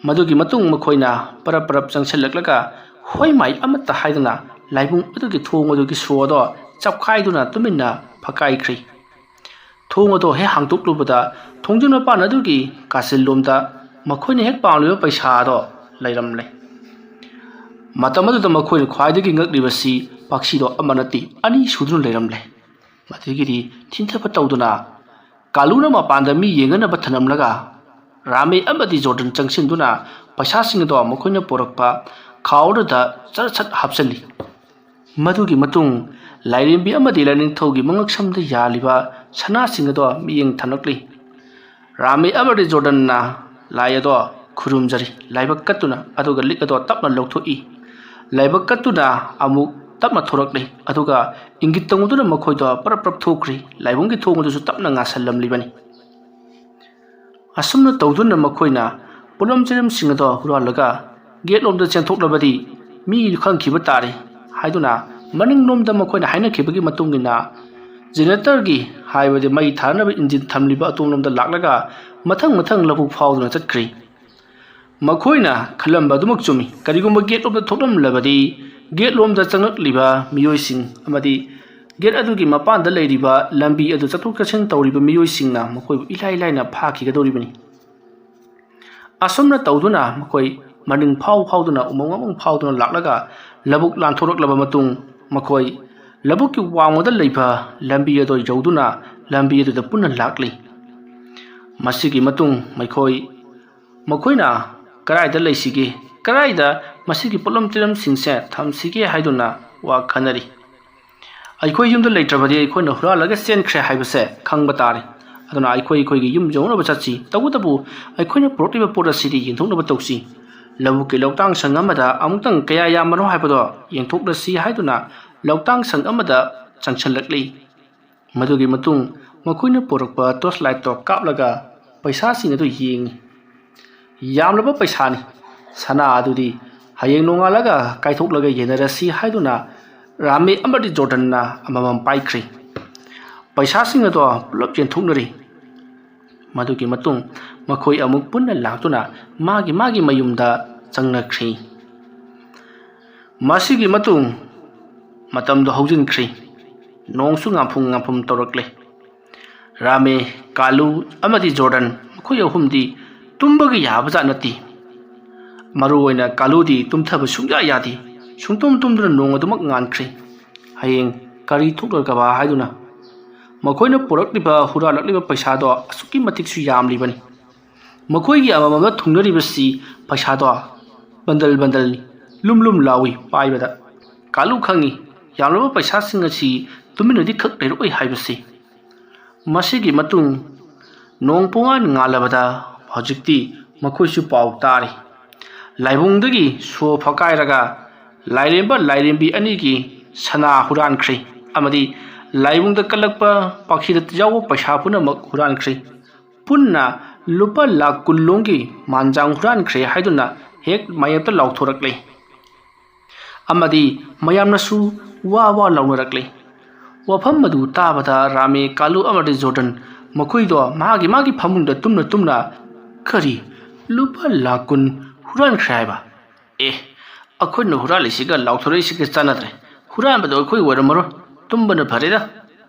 ꯃꯗꯨꯒꯤ ꯃꯇꯨꯡ ꯃꯈꯣꯏꯅ ꯄꯔꯞ ꯄꯔꯞ ꯆꯪꯁꯤꯜꯂꯛꯂꯒ ꯍꯣꯏ ꯃꯥꯏ ꯑꯃꯠꯇ ꯍꯥꯏꯗꯅ ꯂꯥꯏꯕꯨꯡ ꯑꯗꯨꯒꯤ ꯊꯣꯡ ꯑꯗꯨꯒꯤ ꯁꯣ ꯑꯗꯣ ꯆꯞꯈꯥꯏꯗꯨꯅ ꯇꯨꯃꯤꯟꯅ ꯐꯛꯀꯥꯏꯈ꯭ꯔꯤ꯫ ꯊꯣꯡ ꯑꯗꯣ ꯍꯦꯛ ꯍꯥꯡꯗꯣꯛꯂꯨꯕꯗ ꯊꯣꯡꯖꯤꯟ ꯃꯄꯥꯟ ꯑꯗꯨꯒꯤ ꯀꯥꯆꯤꯜꯂꯣꯝꯗ ꯃꯈꯣꯏꯅ ꯍꯦꯛ ꯄꯥꯝꯂꯤꯕ ꯄꯩꯁꯥ ꯑꯗꯣ ꯂꯩꯔꯝꯂꯦ꯫ ꯃꯇꯝ ꯑꯗꯨꯗ ꯃꯈꯣꯏꯅ ꯈ꯭ꯋꯥꯏꯗꯒꯤ ꯉꯛꯂꯤꯕꯁꯤ ꯄꯥꯛꯁꯤꯗꯣ ꯑꯃ ꯅꯠꯇꯦ, ꯑꯅꯤ ꯁꯨꯗꯨꯅ ꯂꯩꯔꯝꯂꯦ꯫ ꯃꯗꯨꯗꯒꯤꯗꯤ ꯊꯤꯟꯊꯕ ꯇꯧꯗꯨꯅ ꯀꯥꯂꯨꯅ ꯃꯄꯥꯟꯗ ꯃꯤ ꯌꯦꯡꯅꯅꯕ ꯊꯅꯝꯂꯒ ꯔꯥꯃꯦ ꯑꯃꯗꯤ ꯖꯣꯔꯗꯟ ꯆꯪꯁꯤꯟꯗꯨꯅ ꯄꯩꯁꯥꯁꯤꯡ ꯑꯗꯣ ꯃꯈꯣꯏꯅ ꯄꯨꯔꯛꯄ ꯈꯥꯎ ꯑꯗꯨꯗ ꯆꯠ ꯁꯠ ꯍꯥꯞꯆꯤꯜꯂꯤ꯫ ꯃꯗꯨꯒꯤ ꯃꯇꯨꯡ ꯂꯥꯏꯔꯦꯝꯕꯤ ꯑꯃꯗꯤ ꯂꯥꯏꯅꯤꯡꯊꯧꯒꯤ ꯃꯉꯛꯁꯝꯗ ꯌꯥꯜꯂꯤꯕ ꯁꯅꯥꯁꯤꯡ ꯑꯗꯣ ꯃꯤꯠꯌꯦꯡ ꯊꯝꯂꯛꯂꯤ꯫ ꯔꯥꯃꯦ ꯑꯃꯗꯤ ꯖꯣꯔꯗꯟꯅ ꯂꯥꯏ ꯑꯗꯣ ꯈꯨꯔꯨꯝꯖꯔꯤ꯫ ꯂꯥꯏꯕꯛ ꯀꯠꯇꯨꯅ ꯑꯗꯨꯒ ꯂꯤꯛ ꯑꯗꯣ ꯇꯞꯅ ꯂꯧꯊꯣꯛꯏ꯫ ꯂꯥꯏꯕꯛ ꯀꯠꯇꯨꯅ ꯑꯃꯨꯛ ꯇꯞꯅ ꯊꯣꯔꯛꯂꯤ꯫ ꯑꯗꯨꯒ ꯏꯪꯒꯤꯠ ꯇꯧꯗꯨꯅ ꯃꯈꯣꯏꯗꯣ ꯄꯔꯞ ꯄꯔꯞ ꯊꯣꯛꯈ꯭ꯔꯤ꯫ ꯂꯥꯏꯕꯨꯡꯒꯤ ꯊꯣꯡ ꯑꯗꯨꯁꯨ ꯇꯞꯅ ꯉꯥꯁꯜꯂꯝꯂꯤꯕꯅꯤ꯫ ꯑꯁꯨꯝꯅ ꯇꯧꯗꯨꯅ ꯃꯈꯣꯏꯅ ꯄꯣꯠꯂꯝ ꯆꯩꯔꯝꯁꯤꯡ ꯑꯗꯣ ꯍꯨꯔꯥꯜꯂꯒ ꯒꯦꯠꯂꯣꯝꯗ ꯆꯦꯟꯊꯣꯛꯂꯕꯗꯤ ꯃꯤ ꯈꯪꯈꯤꯕ ꯇꯥꯔꯦ ꯍꯥꯏꯗꯨꯅ ꯃꯅꯤꯡꯂꯣꯝꯗ ꯃꯈꯣꯏꯅ ꯍꯥꯏꯅꯈꯤꯕꯒꯤ ꯃꯇꯨꯡ ꯏꯟꯅ ꯖꯦꯅꯦꯔꯦꯇꯔꯒꯤ, ꯍꯥꯏꯕꯗꯤ ꯃꯩ ꯊꯥꯅꯕ ꯏꯟꯖꯤꯟ ꯊꯝꯂꯤꯕ ꯑꯗꯣꯝꯂꯣꯝꯗ ꯂꯥꯛꯂꯒ ꯃꯊꯪ ꯃꯊꯪ ꯂꯧꯕꯨꯛ ꯐꯥꯎꯗꯨꯅ ꯆꯠꯈ꯭ꯔꯤ꯫ ꯃꯈꯣꯏꯅ ꯈꯜꯂꯝꯕ ꯑꯗꯨꯃꯛ ꯆꯨꯝꯃꯤ꯫ ꯀꯔꯤꯒꯨꯝꯕ ꯒꯦꯠꯂꯣꯝꯗ ꯊꯣꯛꯂꯝꯂꯕꯗꯤ ꯒꯦꯠꯂꯣꯝꯗ ꯆꯪꯂꯛꯂꯤꯕ ꯃꯤꯑꯣꯏꯁꯤꯡ ꯑꯃꯗꯤ ꯒꯦꯠ ꯑꯗꯨꯒꯤ ꯃꯄꯥꯟꯗ ꯂꯩꯔꯤꯕ ꯂꯝꯕꯤ ꯑꯗꯨ ꯆꯠꯊꯣꯛ ꯆꯠꯁꯤꯟ ꯇꯧꯔꯤꯕ ꯃꯤꯑꯣꯏꯁꯤꯡꯅ ꯃꯈꯣꯏꯕꯨ ꯏꯂꯥꯏ ꯂꯥꯏꯅ ꯐꯥꯈꯤꯒꯗꯧꯔꯤꯕꯅꯤ꯫ ꯑꯁꯨꯝꯅ ꯇꯧꯗꯨꯅ ꯃꯈꯣꯏ ꯃꯅꯤꯡ ꯐꯥꯎ ꯐꯥꯎꯗꯨꯅ ꯎꯃꯪ ꯋꯥꯃꯪ ꯐꯥꯎꯗꯨꯅ ꯂꯥꯛꯂꯒ ꯂꯧꯕꯨꯛ ꯂꯥꯟꯊꯣꯔꯛꯂꯕ ꯃꯇꯨꯡ ꯃꯈꯣꯏ ꯂꯧꯕꯨꯛꯀꯤ ꯋꯥꯡꯃꯗ ꯂꯩꯕ ꯂꯝꯕꯤ ꯑꯗꯨ ꯌꯧꯗꯨꯅ ꯂꯝꯕꯤ ꯑꯗꯨꯗ ꯄꯨꯟꯅ ꯂꯥꯛꯂꯤ꯫ ꯃꯁꯤꯒꯤ ꯃꯇꯨꯡ ꯃꯈꯣꯏ ꯃꯈꯣꯏꯅ ꯀꯗꯥꯏꯗ ꯂꯩꯁꯤꯒꯦ, ꯀꯗꯥꯏꯗ ꯃꯁꯤꯒꯤ ꯄꯣꯠꯂꯝ ꯆꯤꯔꯝꯁꯤꯡꯁꯦ ꯊꯝꯁꯤꯒꯦ ꯍꯥꯏꯗꯨꯅ ꯋꯥ ꯈꯟꯅꯔꯤ꯫ ꯑꯩꯈꯣꯏ ꯌꯨꯝꯗ ꯂꯩꯇ꯭ꯔꯕꯗꯤ ꯑꯩꯈꯣꯏꯅ ꯍꯨꯔꯥꯜꯂꯒ ꯆꯦꯟꯈ꯭ꯔꯦ ꯍꯥꯏꯕꯁꯦ ꯈꯪꯕ ꯇꯥꯔꯦ꯫ ꯑꯗꯨꯅ ꯑꯩꯈꯣꯏ ꯑꯩꯈꯣꯏꯒꯤ ꯌꯨꯝ ꯌꯧꯅꯕ ꯆꯠꯁꯤ꯫ ꯇꯧꯕꯇꯕꯨ ꯑꯩꯈꯣꯏꯅ ꯄꯨꯔꯛꯂꯤꯕ ꯄꯣꯠ ꯑꯁꯤꯗꯤ ꯌꯦꯟꯊꯣꯛꯅꯕ ꯇꯧꯁꯤ꯫ ꯂꯧꯕꯨꯛꯀꯤ ꯂꯧꯇꯥꯡ ꯁꯪ ꯑꯃꯗ ꯑꯃꯨꯛꯇꯪ ꯀꯌꯥ ꯌꯥꯝꯕꯅꯣ ꯍꯥꯏꯕꯗꯣ ꯌꯦꯡꯊꯣꯛꯂꯁꯤ ꯍꯥꯏꯗꯨꯅ ꯂꯧꯇꯥꯡ ꯁꯪ ꯑꯃꯗ ꯆꯪꯁꯤꯜꯂꯛꯂꯤ꯫ ꯃꯗꯨꯒꯤ ꯃꯇꯨꯡ ꯃꯈꯣꯏꯅ ꯄꯨꯔꯛꯄ ꯇꯣꯔꯆ ꯂꯥꯏꯠꯇꯣ ꯀꯥꯞꯂꯒ ꯄꯩꯁꯥꯁꯤꯡ ꯑꯗꯨ ꯌꯦꯡꯉꯤ꯫ ꯌꯥꯝꯂꯕ ꯄꯩꯁꯥꯅꯤ꯫ ꯁꯅꯥ ꯑꯗꯨꯗꯤ ꯍꯌꯦꯡ ꯅꯣꯡꯉꯥꯜꯂꯒ ꯀꯥꯏꯊꯣꯛꯂꯒ ꯌꯦꯟꯅꯔꯁꯤ ꯍꯥꯏꯗꯨꯅ ꯔꯥꯃꯦ ꯑꯃꯗꯤ ꯖꯣꯔꯗꯟꯅ ꯑꯃꯃꯝ ꯄꯥꯏꯈ꯭ꯔꯤ꯫ ꯄꯩꯁꯥꯁꯤꯡ ꯑꯗꯣ ꯄꯨꯂꯞ ꯌꯦꯟꯊꯣꯛꯅꯔꯤ꯫ ꯃꯗꯨꯒꯤ ꯃꯇꯨꯡ ꯃꯈꯣꯏ ꯑꯃꯨꯛ ꯄꯨꯟꯅ ꯂꯥꯛꯇꯨꯅ ꯃꯥꯒꯤ ꯃꯥꯒꯤ ꯃꯌꯨꯝꯗ ꯆꯪꯅꯈ꯭ꯔꯤ꯫ ꯃꯁꯤꯒꯤ ꯃꯇꯨꯡ ꯃꯇꯝꯗꯣ ꯍꯧꯖꯤꯟꯈ꯭ꯔꯤ꯫ ꯅꯣꯡꯁꯨ ꯉꯥꯝꯐꯨꯝ ꯉꯥꯝꯐꯨꯝ ꯇꯧꯔꯛꯂꯦ꯫ ꯔꯥꯃꯦ, ꯀꯥꯂꯨ ꯑꯃꯗꯤ ꯖꯣꯔꯗꯟ ꯃꯈꯣꯏ ꯑꯍꯨꯝꯗꯤ ꯇꯨꯝꯕꯒ ꯌꯥꯕꯖꯥꯠ ꯅꯠꯇꯦ꯫ ꯃꯔꯨ ꯑꯣꯏꯅ ꯀꯥꯂꯨꯗꯤ ꯇꯨꯝꯊꯕ ꯁꯨꯡꯌꯥ ꯌꯥꯗꯦ꯫ ꯁꯨꯡꯇꯨꯝ ꯇꯨꯝꯗꯨꯅ ꯅꯣꯡ ꯑꯗꯨꯃꯛ ꯉꯥꯟꯈ꯭ꯔꯦ꯫ ꯍꯌꯦꯡ ꯀꯔꯤ ꯊꯣꯛꯂꯒꯕ ꯍꯥꯏꯗꯨꯅ꯫ ꯃꯈꯣꯏꯅ ꯄꯨꯔꯛꯂꯤꯕ ꯍꯨꯔꯥꯜꯂꯛꯂꯤꯕ ꯄꯩꯁꯥꯗꯣ ꯑꯁꯨꯛꯀꯤ ꯃꯇꯤꯛꯁꯨ ꯌꯥꯝꯂꯤꯕꯅꯤ꯫ ꯃꯈꯣꯏꯒꯤ ꯑꯃꯃꯝꯗ ꯊꯨꯡꯅꯔꯤꯕꯁꯤ ꯄꯩꯁꯥꯗꯣ ꯕꯟꯗꯜ ꯕꯟꯗꯜꯅꯤ, ꯂꯨꯝ ꯂꯨꯝ ꯂꯥꯎꯏ ꯄꯥꯏꯕꯗ꯫ ꯀꯥꯂꯨ ꯈꯪꯏ, ꯌꯥꯝꯂꯕ ꯄꯩꯁꯥꯁꯤꯡ ꯑꯁꯤ ꯇꯨꯃꯤꯟꯅꯗꯤ ꯈꯛ ꯂꯩꯔꯛꯑꯣꯏ ꯍꯥꯏꯕꯁꯤ꯫ ꯃꯁꯤꯒꯤ ꯃꯇꯨꯡ ꯅꯣꯡ ꯄꯨꯡꯉꯥꯟ ꯉꯥꯜꯂꯕꯗ ꯍꯧꯖꯤꯛꯇꯤ ꯃꯈꯣꯏꯁꯨ ꯄꯥꯎ ꯇꯥꯔꯤ꯫ ꯂꯥꯏꯕꯨꯡꯗꯒꯤ ꯁꯣ ꯐꯛꯀꯥꯏꯔꯒ ꯂꯥꯏꯔꯦꯝꯕ ꯂꯥꯏꯔꯦꯝꯕꯤ ꯑꯅꯤꯒꯤ ꯁꯅꯥ ꯍꯨꯔꯥꯟꯈ꯭ꯔꯦ ꯑꯃꯗꯤ ꯂꯥꯏꯕꯨꯡꯗ ꯀꯠꯂꯛꯄ ꯄꯥꯈꯤꯗ ꯌꯥꯎꯕ ꯄꯩꯁꯥ ꯄꯨꯝꯅꯃꯛ ꯍꯨꯔꯥꯟꯈ꯭ꯔꯦ꯫ ꯄꯨꯟꯅ ꯂꯨꯄꯥ ꯂꯥꯈ ꯀꯨꯟ ꯂꯣꯝꯒꯤ ꯃꯥꯟꯖꯥꯡ ꯍꯨꯔꯥꯟꯈ꯭ꯔꯦ ꯍꯥꯏꯗꯨꯅ ꯍꯦꯛ ꯃꯌꯦꯞꯇ ꯂꯥꯎꯊꯣꯔꯛꯂꯦ꯫ ꯑꯃꯗꯤ ꯃꯌꯥꯝꯅꯁꯨ ꯋꯥ ꯋꯥ ꯂꯥꯎꯅꯔꯛꯂꯦ꯫ ꯋꯥꯐꯝ ꯑꯗꯨ ꯇꯥꯕꯗ ꯔꯥꯃꯦ, ꯀꯥꯂꯨ ꯑꯃꯗꯤ ꯖꯣꯔꯗꯟ ꯃꯈꯣꯏꯗꯣ ꯃꯥꯒꯤ ꯃꯥꯒꯤ ꯐꯃꯨꯡꯗ ꯇꯨꯝꯅ ꯇꯨꯝꯅ, "ꯀꯔꯤ? ꯂꯨꯄꯥ ꯂꯥꯈ ꯀꯨꯟ ꯍꯨꯔꯥꯟꯈ꯭ꯔꯦ ꯍꯥꯏꯕ? ꯑꯦ, ꯑꯩꯈꯣꯏꯅ ꯍꯨꯔꯥꯜꯂꯤꯁꯤꯒ ꯂꯥꯎꯊꯣꯔꯛꯏꯁꯤꯒ ꯆꯥꯟꯅꯗ꯭ꯔꯦ꯫ ꯍꯨꯔꯥꯟꯕꯗꯣ ꯑꯩꯈꯣꯏ ꯑꯣꯏꯔꯝꯃꯔꯣꯏ꯫ ꯇꯨꯝꯕꯅ ꯐꯔꯦꯗ"꯫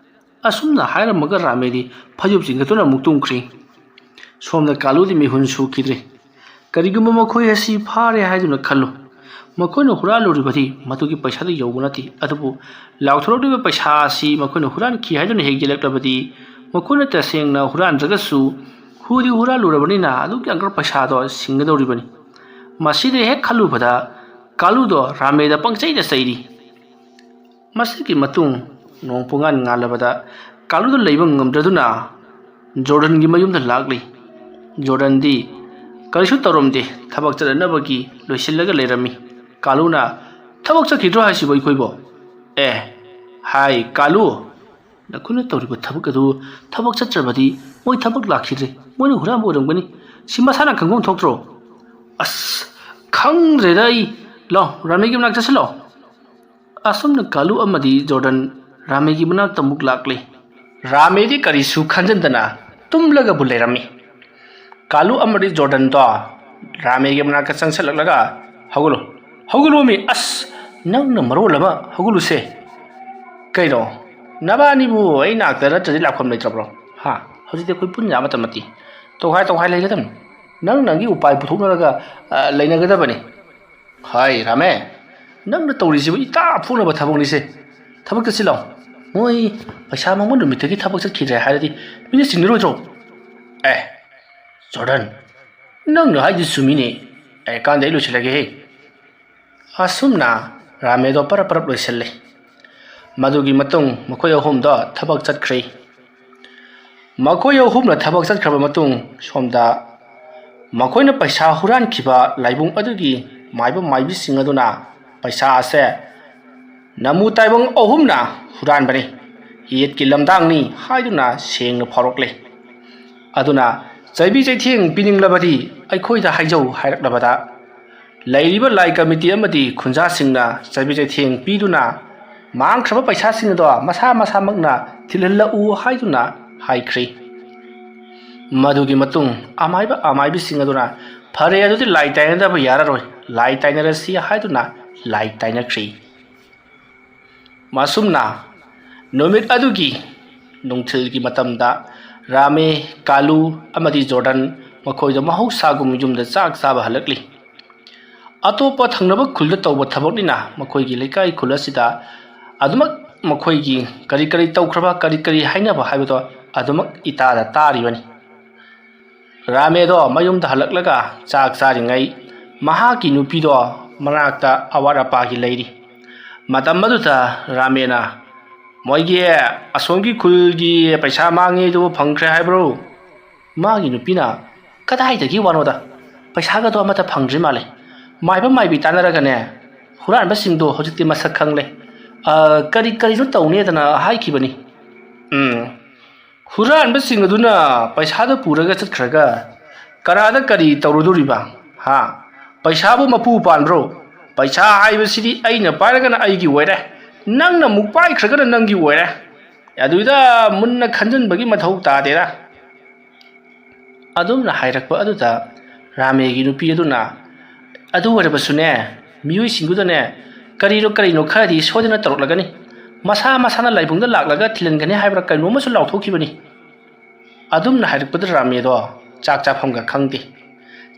ꯑꯁꯨꯝꯅ ꯍꯥꯏꯔꯝꯃꯒ ꯔꯥꯃꯦꯗꯤ ꯐꯩꯖꯨꯞ ꯆꯤꯡꯈꯠꯇꯨꯅ ꯑꯃꯨꯛ ꯇꯨꯝꯈ꯭ꯔꯤ꯫ ꯁꯣꯝꯗ ꯀꯥꯂꯨꯗꯤ ꯃꯤꯍꯨꯟ ꯁꯨꯈꯤꯗ꯭ꯔꯦ꯫ ꯀꯔꯤꯒꯨꯝꯕ ꯃꯈꯣꯏ ꯑꯁꯤ ꯐꯥꯔꯦ ꯍꯥꯏꯗꯨꯅ ꯈꯜꯂꯨ꯫ ꯃꯈꯣꯏꯅ ꯍꯨꯔꯥꯜꯂꯨꯔꯤꯕꯗꯤ ꯃꯗꯨꯒꯤ ꯄꯩꯁꯥꯗꯨ ꯌꯧꯕ ꯅꯠꯇꯦ꯫ ꯑꯗꯨꯕꯨ ꯂꯥꯎꯊꯣꯔꯛꯂꯤꯕ ꯄꯩꯁꯥ ꯑꯁꯤ ꯃꯈꯣꯏꯅ ꯍꯨꯔꯥꯟꯈꯤ ꯍꯥꯏꯗꯨꯅ ꯍꯦꯛ ꯌꯦꯜꯂꯛꯂꯕꯗꯤ, ꯃꯈꯣꯏꯅ ꯇꯁꯦꯡꯅ ꯍꯨꯔꯥꯟꯗ꯭ꯔꯒꯁꯨ ꯍꯨꯗꯤ ꯍꯨꯔꯥꯜꯂꯨꯔꯕꯅꯤꯅ ꯑꯗꯨꯒꯤ ꯑꯪꯀꯔ ꯄꯩꯁꯥꯗꯣ ꯁꯤꯡꯒꯗꯧꯔꯤꯕꯅꯤ꯫ ꯃꯁꯤꯗ ꯍꯦꯛ ꯈꯜꯂꯨꯕꯗ ꯀꯥꯂꯨꯗꯣ ꯔꯥꯃꯦꯗ ꯄꯪꯆꯩꯗ ꯆꯩꯔꯤ꯫ ꯃꯁꯤꯒꯤ ꯃꯇꯨꯡ ꯅꯣꯡ ꯄꯨꯡꯉꯥꯟ ꯉꯥꯜꯂꯕꯗ ꯀꯥꯂꯨꯗ ꯂꯩꯕ ꯉꯝꯗ꯭ꯔꯗꯨꯅ ꯖꯣꯔꯗꯟꯒꯤ ꯃꯌꯨꯝꯗ ꯂꯥꯛꯂꯤ꯫ ꯖꯣꯔꯗꯟꯗꯤ ꯀꯔꯤꯁꯨ ꯇꯧꯔꯝꯗꯦ, ꯊꯕꯛ ꯆꯠꯅꯅꯕꯒꯤ ꯂꯣꯏꯁꯤꯜꯂꯒ ꯂꯩꯔꯝꯃꯤ꯫ ꯀꯥꯂꯨꯅ, "ꯊꯕꯛ ꯆꯠꯈꯤꯗ꯭ꯔꯣ ꯍꯥꯏꯁꯤꯕꯣ ꯑꯩꯈꯣꯏꯕꯣ?" "ꯑꯦ, ꯍꯥꯏ ꯀꯥꯂꯨ, ꯅꯈꯣꯏꯅ ꯇꯧꯔꯤꯕ ꯊꯕꯛ ꯑꯗꯨ ꯊꯕꯛ ꯆꯠꯇ꯭ꯔꯕꯗꯤ ꯃꯣꯏ ꯊꯕꯛ ꯂꯥꯛꯈꯤꯗ꯭ꯔꯦ, ꯃꯣꯏꯅ ꯍꯨꯔꯥꯟꯕ ꯑꯣꯏꯔꯝꯒꯅꯤ꯫ ꯁꯤ ꯃꯁꯥꯅ ꯈꯪꯐꯝ ꯊꯣꯛꯇ꯭ꯔꯣ?" "ꯑꯁ, ꯈꯪꯗ꯭ꯔꯦꯗ ꯑꯩ꯫ ꯂꯥꯎ, ꯔꯥꯃꯦꯒꯤ ꯃꯅꯥꯛ ꯆꯠꯁꯤ ꯂꯥꯎ꯫" ꯑꯁꯨꯝꯅ ꯀꯥꯂꯨ ꯑꯃꯗꯤ ꯖꯣꯔꯗꯟ ꯔꯥꯃꯦꯒꯤ ꯃꯅꯥꯛꯇ ꯑꯃꯨꯛ ꯂꯥꯛꯂꯤ꯫ ꯔꯥꯃꯦꯗꯤ ꯀꯔꯤꯁꯨ ꯈꯟꯖꯟꯗꯅ ꯇꯨꯝꯂꯒꯕꯨ ꯂꯩꯔꯝꯃꯤ꯫ ꯀꯥꯂꯨ ꯑꯃꯗꯤ ꯖꯣꯔꯗꯟꯗꯣ ꯔꯥꯃꯦꯒꯤ ꯃꯅꯥꯛꯇ ꯆꯪꯁꯜꯂꯛꯂꯒ, "ꯍꯧꯒꯠꯂꯨ, ꯍꯧꯒꯠꯂꯣꯃꯤ, ꯑꯁ, ꯅꯪꯅ ꯃꯔꯣꯜ ꯑꯃ, ꯍꯧꯒꯠꯂꯨꯁꯦ꯫ ꯀꯩꯅꯣ, ꯅꯕꯥꯅꯤꯕꯨ ꯑꯩ ꯅꯥꯛꯇ ꯅꯠꯇ꯭ꯔꯗꯤ ꯂꯥꯛꯐꯝ ꯂꯩꯇ꯭ꯔꯕ꯭ꯔꯣ? ꯍꯥ? ꯍꯧꯖꯤꯛꯇꯤ ꯑꯩꯈꯣꯏ ꯄꯨꯟ ꯌꯥꯕ ꯃꯇꯝ ꯅꯠꯇꯦ꯫ ꯇꯣꯈꯥꯏ ꯇꯣꯈꯥꯏ ꯂꯩꯒꯗꯕꯅꯤ꯫ ꯅꯪ ꯅꯪꯒꯤ ꯎꯄꯥꯏ ꯄꯨꯊꯣꯛꯅꯔꯒ, ꯑ, ꯂꯩꯅꯒꯗꯕꯅꯤ꯫" "ꯍꯥꯏ ꯔꯥꯃꯦ, ꯅꯪꯅ ꯇꯧꯔꯤꯁꯤꯕꯨ ꯏꯇꯥ ꯐꯨꯅꯕ ꯊꯕꯛꯅꯤꯁꯦ꯫ ꯊꯕꯛ ꯆꯠꯁꯤ ꯂꯥꯎ꯫ ꯃꯣꯏ ꯄꯩꯁꯥ ꯃꯥꯡꯕ ꯅꯨꯃꯤꯠꯇꯒꯤ ꯊꯕꯛ ꯆꯠꯈꯤꯗ꯭ꯔꯦ ꯍꯥꯏꯔꯗꯤ ꯃꯤꯅ ꯆꯤꯡꯅꯔꯣꯏꯗ꯭ꯔꯣ?" "ꯑꯦ, ꯖꯣꯔꯗꯟ, ꯅꯪꯅ ꯍꯥꯏꯗꯤ ꯆꯨꯝꯃꯤꯅꯦ꯫ ꯑꯦ, ꯀꯥꯟꯗ ꯑꯩ ꯂꯣꯏꯁꯤꯜꯂꯒꯦꯍꯦ꯫" ꯑꯁꯨꯝꯅ ꯔꯥꯃꯦꯗꯣ ꯄꯔꯞ ꯄꯔꯞ ꯂꯣꯏꯁꯤꯜꯂꯤ꯫ ꯃꯗꯨꯒꯤ ꯃꯇꯨꯡ ꯃꯈꯣꯏ ꯑꯍꯨꯝꯗꯣ ꯊꯕꯛ ꯆꯠꯈ꯭ꯔꯦ꯫ ꯃꯈꯣꯏ ꯑꯍꯨꯝꯅ ꯊꯕꯛ ꯆꯠꯈ꯭ꯔꯕ ꯃꯇꯨꯡ, ꯁꯣꯝꯗ ꯃꯈꯣꯏꯅ ꯄꯩꯁꯥ ꯍꯨꯔꯥꯟꯈꯤꯕ ꯂꯥꯏꯕꯨꯡ ꯑꯗꯨꯒꯤ ꯃꯥꯏꯕ ꯃꯥꯏꯕꯤꯁꯤꯡ ꯑꯗꯨꯅ ꯄꯩꯁꯥ ꯑꯁꯦ ꯅꯃꯨ ꯇꯥꯏꯕꯪ ꯑꯍꯨꯝꯅ ꯍꯨꯔꯥꯟꯕꯅꯤ꯫ ꯌꯦꯠꯀꯤ ꯂꯝꯗꯥꯡꯅꯤ ꯍꯥꯏꯗꯨꯅ ꯁꯦꯡꯅ ꯐꯥꯎꯔꯛꯂꯦ꯫ ꯑꯗꯨꯅ ꯆꯩꯕꯤ ꯆꯩꯊꯦꯡ ꯄꯤꯅꯤꯡꯂꯕꯗꯤ ꯑꯩꯈꯣꯏꯗ ꯍꯥꯏꯖꯧ ꯍꯥꯏꯔꯛꯂꯕꯗ, ꯂꯩꯔꯤꯕ ꯂꯥꯏ ꯀꯃꯤꯇꯤ ꯑꯃꯗꯤ ꯈꯨꯟꯖꯥꯁꯤꯡꯅ ꯆꯩꯕꯤ ꯆꯩꯊꯦꯡ ꯄꯤꯗꯨꯅ ꯃꯥꯡꯈ꯭ꯔꯕ ꯄꯩꯁꯥꯁꯤꯡ ꯑꯗꯣ ꯃꯁꯥ ꯃꯁꯥꯃꯛꯅ ꯊꯤꯜꯍꯜꯂꯛꯎ ꯍꯥꯏꯗꯨꯅ ꯍꯥꯏꯈ꯭ꯔꯦ꯫ ꯃꯗꯨꯒꯤ ꯃꯇꯨꯡ ꯑꯃꯥꯏꯕ ꯑꯃꯥꯏꯕꯤꯁꯤꯡ ꯑꯗꯨꯅ, "ꯐꯔꯦ, ꯑꯗꯨꯗꯤ ꯂꯥꯏ ꯇꯥꯏꯅꯗꯕ ꯌꯥꯔꯔꯣꯏ, ꯂꯥꯏ ꯇꯥꯏꯅꯔꯁꯤ" ꯍꯥꯏꯗꯨꯅ ꯂꯥꯏ ꯇꯥꯏꯅꯈ꯭ꯔꯦ꯫ ꯃꯁꯨꯝꯅ ꯅꯨꯃꯤꯠ ꯑꯗꯨꯒꯤ ꯅꯨꯡꯊꯤꯜꯒꯤ ꯃꯇꯝꯗ ꯔꯥꯃꯦ, ꯀꯥꯂꯨ ꯑꯃꯗꯤ ꯖꯣꯔꯗꯟ ꯃꯈꯣꯏꯗꯣ ꯃꯍꯧꯁꯥꯒꯨꯝ ꯌꯨꯝꯗ ꯆꯥꯛ ꯆꯥꯕ ꯍꯜꯂꯛꯂꯤ꯫ ꯑꯇꯣꯞꯄ ꯊꯪꯅꯕ ꯈꯨꯜꯗ ꯇꯧꯕ ꯊꯕꯛꯅꯤꯅ ꯃꯈꯣꯏꯒꯤ ꯂꯩꯀꯥꯏ ꯈꯨꯜ ꯑꯁꯤꯗ ꯑꯗꯨꯃꯛ ꯃꯈꯣꯏꯒꯤ ꯀꯔꯤ ꯀꯔꯤ ꯇꯧꯈ꯭ꯔꯕ, ꯀꯔꯤ ꯀꯔꯤ ꯍꯥꯏꯅꯕ ꯍꯥꯏꯕꯗꯣ ꯑꯗꯨꯃꯛ ꯏꯇꯥꯗ ꯇꯥꯔꯤꯕꯅꯤ꯫ ꯔꯥꯃꯦꯗꯣ ꯃꯌꯨꯝꯗ ꯍꯜꯂꯛꯂꯒ ꯆꯥꯛ ꯆꯥꯔꯤꯉꯩ ꯃꯍꯥꯛꯀꯤ ꯅꯨꯄꯤꯗꯣ ꯃꯅꯥꯛꯇ ꯑꯋꯥꯠ ꯑꯄꯥꯒꯤ ꯂꯩꯔꯤ꯫ ꯃꯇꯝ ꯑꯗꯨꯗ ꯔꯥꯃꯦꯅ, "ꯃꯣꯏꯒꯤ ꯑꯁꯣꯝꯒꯤ ꯈꯨꯜꯒꯤ ꯄꯩꯁꯥ ꯃꯥꯡꯉꯦ ꯑꯗꯨꯕꯨ ꯐꯪꯈ꯭ꯔꯦ ꯍꯥꯏꯕ꯭ꯔꯣ?" ꯃꯥꯒꯤ ꯅꯨꯄꯤꯅ, "ꯀꯗꯥꯏꯗꯒꯤ ꯋꯥꯅꯣꯗ? ꯄꯩꯁꯥꯒꯗꯣ ꯑꯃꯠꯇ ꯐꯪꯗ꯭ꯔꯤ ꯃꯥꯜꯂꯦ꯫ ꯃꯥꯏꯕ ꯃꯥꯏꯕꯤ ꯇꯥꯟꯅꯔꯒꯅꯦ, ꯍꯨꯔꯥꯟꯕꯁꯤꯡꯗꯣ ꯍꯧꯖꯤꯛꯇꯤ ꯃꯁꯛ ꯈꯪꯂꯦ꯫ ꯑ, ꯀꯔꯤ ꯀꯔꯤꯅꯣ ꯇꯧꯅꯦꯗꯅ ꯍꯥꯏꯈꯤꯕꯅꯤ꯫" ꯎꯝ, ꯍꯨꯔꯥꯟꯕꯁꯤꯡ ꯑꯗꯨꯅ ꯄꯩꯁꯥꯗꯨ ꯄꯨꯔꯒ ꯆꯠꯈ꯭ꯔꯒ ꯀꯅꯥꯗ ꯀꯔꯤ ꯇꯧꯔꯨꯗꯣꯔꯤꯕ? ꯍꯥ? ꯄꯩꯁꯥꯕꯨ ꯃꯄꯨ ꯄꯥꯟꯕ꯭ꯔꯣ? ꯄꯩꯁꯥ ꯍꯥꯏꯕꯁꯤꯗꯤ ꯑꯩꯅ ꯄꯥꯏꯔꯒꯅ ꯑꯩꯒꯤ ꯑꯣꯏꯔꯦ, ꯅꯪꯅ ꯑꯃꯨꯛ ꯄꯥꯏꯈ꯭ꯔꯒꯅ ꯅꯪꯒꯤ ꯑꯣꯏꯔꯦ꯫ ꯑꯗꯨꯗ ꯃꯨꯟꯅ ꯈꯟꯖꯤꯟꯕꯒꯤ ꯃꯊꯧ ꯇꯥꯗꯦꯗ꯫ ꯑꯗꯨꯝꯅ ꯍꯥꯏꯔꯛꯄ ꯑꯗꯨꯗ ꯔꯥꯃꯦꯒꯤ ꯅꯨꯄꯤ ꯑꯗꯨꯅ, "ꯑꯗꯨ ꯑꯣꯏꯔꯕꯁꯨꯅꯦ, ꯃꯤꯑꯣꯏꯁꯤꯡꯗꯨꯗꯅꯦ ꯀꯔꯤꯅꯣ ꯀꯔꯤꯅꯣ ꯈꯔꯗꯤ ꯁꯣꯏꯗꯅ ꯇꯧꯔꯛꯂꯒꯅꯤ꯫ ꯃꯁꯥ ꯃꯁꯥꯅ ꯂꯥꯏꯕꯨꯡꯗ ꯂꯥꯛꯂꯒ ꯊꯤꯜꯍꯟꯒꯅꯤ ꯍꯥꯏꯕ꯭ꯔꯥ ꯀꯩꯅꯣꯝꯃꯁꯨ ꯂꯥꯎꯊꯣꯛꯈꯤꯕꯅꯤ꯫" ꯑꯗꯨꯝꯅ ꯍꯥꯏꯔꯛꯄꯗ ꯔꯥꯃꯦꯗꯣ ꯆꯥꯛ ꯆꯥꯐꯝꯒ ꯈꯪꯗꯦ꯫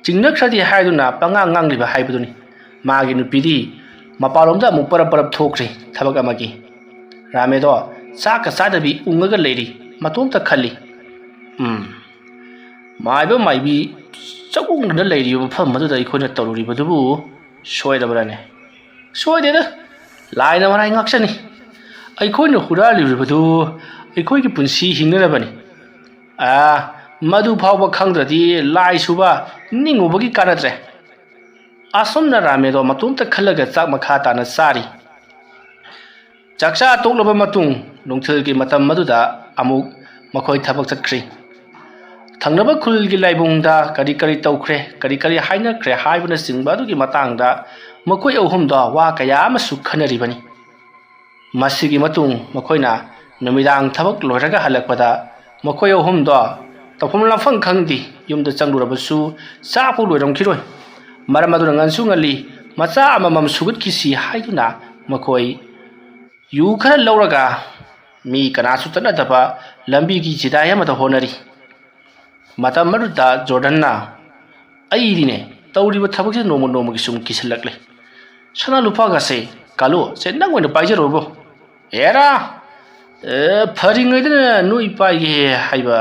ꯆꯤꯡꯅꯈ꯭ꯔꯗꯤ ꯍꯥꯏꯗꯨꯅ ꯄꯉꯥꯡ ꯉꯥꯡꯂꯤꯕ ꯍꯥꯏꯕꯗꯨꯅꯤ꯫ ꯃꯥꯒꯤ ꯅꯨꯄꯤꯗꯤ ꯃꯄꯥꯟꯂꯣꯝꯗ ꯑꯃꯨꯛ ꯄꯔꯞ ꯄꯔꯞ ꯊꯣꯛꯈ꯭ꯔꯦ ꯊꯕꯛ ꯑꯃꯒꯤ꯫ ꯔꯥꯃꯦꯗꯣ ꯆꯥꯛꯀ ꯆꯥꯗꯕꯤ ꯎꯪꯉꯒ ꯂꯩꯔꯤ, ꯃꯇꯣꯝꯇ ꯈꯜꯂꯤ꯫ ꯎꯝ, ꯃꯥꯏꯕ ꯃꯥꯏꯕꯤ ꯆꯥꯛꯎꯡꯗꯅ ꯂꯩꯔꯤꯕ ꯃꯐꯝ ꯑꯗꯨꯗ ꯑꯩꯈꯣꯏꯅ ꯇꯧꯔꯨꯔꯤꯕꯗꯨꯕꯨ ꯁꯣꯏꯔꯕ꯭ꯔꯥꯅꯦ? ꯁꯣꯏꯗꯦꯗ, ꯂꯥꯏꯅ ꯃꯔꯥꯏ ꯉꯥꯛꯆꯅꯤ꯫ ꯑꯩꯈꯣꯏꯅ ꯍꯨꯔꯥꯜꯂꯨꯔꯤꯕꯗꯨ ꯑꯩꯈꯣꯏꯒꯤ ꯄꯨꯟꯁꯤ ꯍꯤꯡꯅꯅꯕꯅꯤ꯫ ꯑꯥ, ꯃꯗꯨ ꯐꯥꯎꯕ ꯈꯪꯗ꯭ꯔꯗꯤ ꯂꯥꯏ ꯁꯨꯕ ꯅꯤꯡꯉꯨꯕꯒꯤ ꯀꯥꯟꯅꯗ꯭ꯔꯦ꯫ ꯑꯁꯨꯝꯅ ꯔꯥꯃꯦꯗꯣ ꯃꯇꯣꯝꯇ ꯈꯜꯂꯒ ꯆꯥꯛ ꯃꯈꯥ ꯇꯥꯅ ꯆꯥꯔꯤ꯫ ꯆꯥꯛꯆꯥ ꯇꯣꯛꯂꯕ ꯃꯇꯨꯡ ꯅꯨꯡꯊꯤꯜꯒꯤ ꯃꯇꯝ ꯑꯗꯨꯗ ꯑꯃꯨꯛ ꯃꯈꯣꯏ ꯊꯕꯛ ꯆꯠꯈ꯭ꯔꯤ꯫ ꯊꯪꯅꯕ ꯈꯨꯜꯒꯤ ꯂꯥꯏꯕꯨꯡꯗ ꯀꯔꯤ ꯀꯔꯤ ꯇꯧꯈ꯭ꯔꯦ, ꯀꯔꯤ ꯀꯔꯤ ꯍꯥꯏꯅꯈ꯭ꯔꯦ ꯍꯥꯏꯕꯅꯆꯤꯡꯕ ꯑꯗꯨꯒꯤ ꯃꯇꯥꯡꯗ ꯃꯈꯣꯏ ꯑꯍꯨꯝꯗꯣ ꯋꯥ ꯀꯌꯥ ꯑꯃꯁꯨ ꯈꯟꯅꯔꯤꯕꯅꯤ꯫ ꯃꯁꯤꯒꯤ ꯃꯇꯨꯡ ꯃꯈꯣꯏꯅ ꯅꯨꯃꯤꯗꯥꯡ ꯊꯕꯛ ꯂꯣꯏꯔꯒ ꯍꯜꯂꯛꯄꯗ ꯃꯈꯣꯏ ꯑꯍꯨꯝꯗꯣ ꯇꯧꯐꯝ ꯂꯥꯛꯐꯝ ꯈꯪꯗꯦ꯫ ꯌꯨꯝꯗ ꯆꯪꯂꯨꯔꯕꯁꯨ ꯆꯥꯛꯄꯨ ꯂꯣꯏꯔꯝꯈꯤꯔꯣꯏ꯫ ꯃꯔꯝ ꯑꯗꯨꯅ ꯉꯟꯁꯨ ꯉꯜꯂꯤ, ꯃꯆꯥ ꯑꯃꯃꯝ ꯁꯨꯒꯠꯈꯤꯁꯤ ꯍꯥꯏꯗꯨꯅ ꯃꯈꯣꯏ ꯌꯨ ꯈꯔ ꯂꯧꯔꯒ ꯃꯤ ꯀꯅꯥꯁꯨ ꯆꯠꯅꯗꯕ ꯂꯝꯕꯤꯒꯤ ꯆꯤꯗꯥꯏ ꯑꯃꯗ ꯍꯣꯠꯅꯔꯤ꯫ ꯃꯇꯝ ꯑꯗꯨꯗ ꯖꯣꯔꯗꯟꯅ, "ꯑꯩꯗꯤꯅꯦ, ꯇꯧꯔꯤꯕ ꯊꯕꯛꯁꯦ ꯅꯣꯡꯃ ꯅꯣꯡꯃꯒꯤ ꯁꯨꯝ ꯀꯤꯁꯤꯜꯂꯛꯂꯦ꯫ "ꯁꯅꯥ ꯂꯨꯄꯥꯒꯁꯦ ꯀꯥꯂꯨ, ꯁꯦ ꯅꯪ ꯑꯣꯏꯅ ꯄꯥꯏꯖꯔꯣꯕꯣ꯫ ꯑꯦꯔꯥ, ꯑꯦ, ꯐꯔꯤꯉꯩꯗꯅ ꯅꯣꯏ ꯄꯥꯏꯒꯦ ꯍꯥꯏꯕ,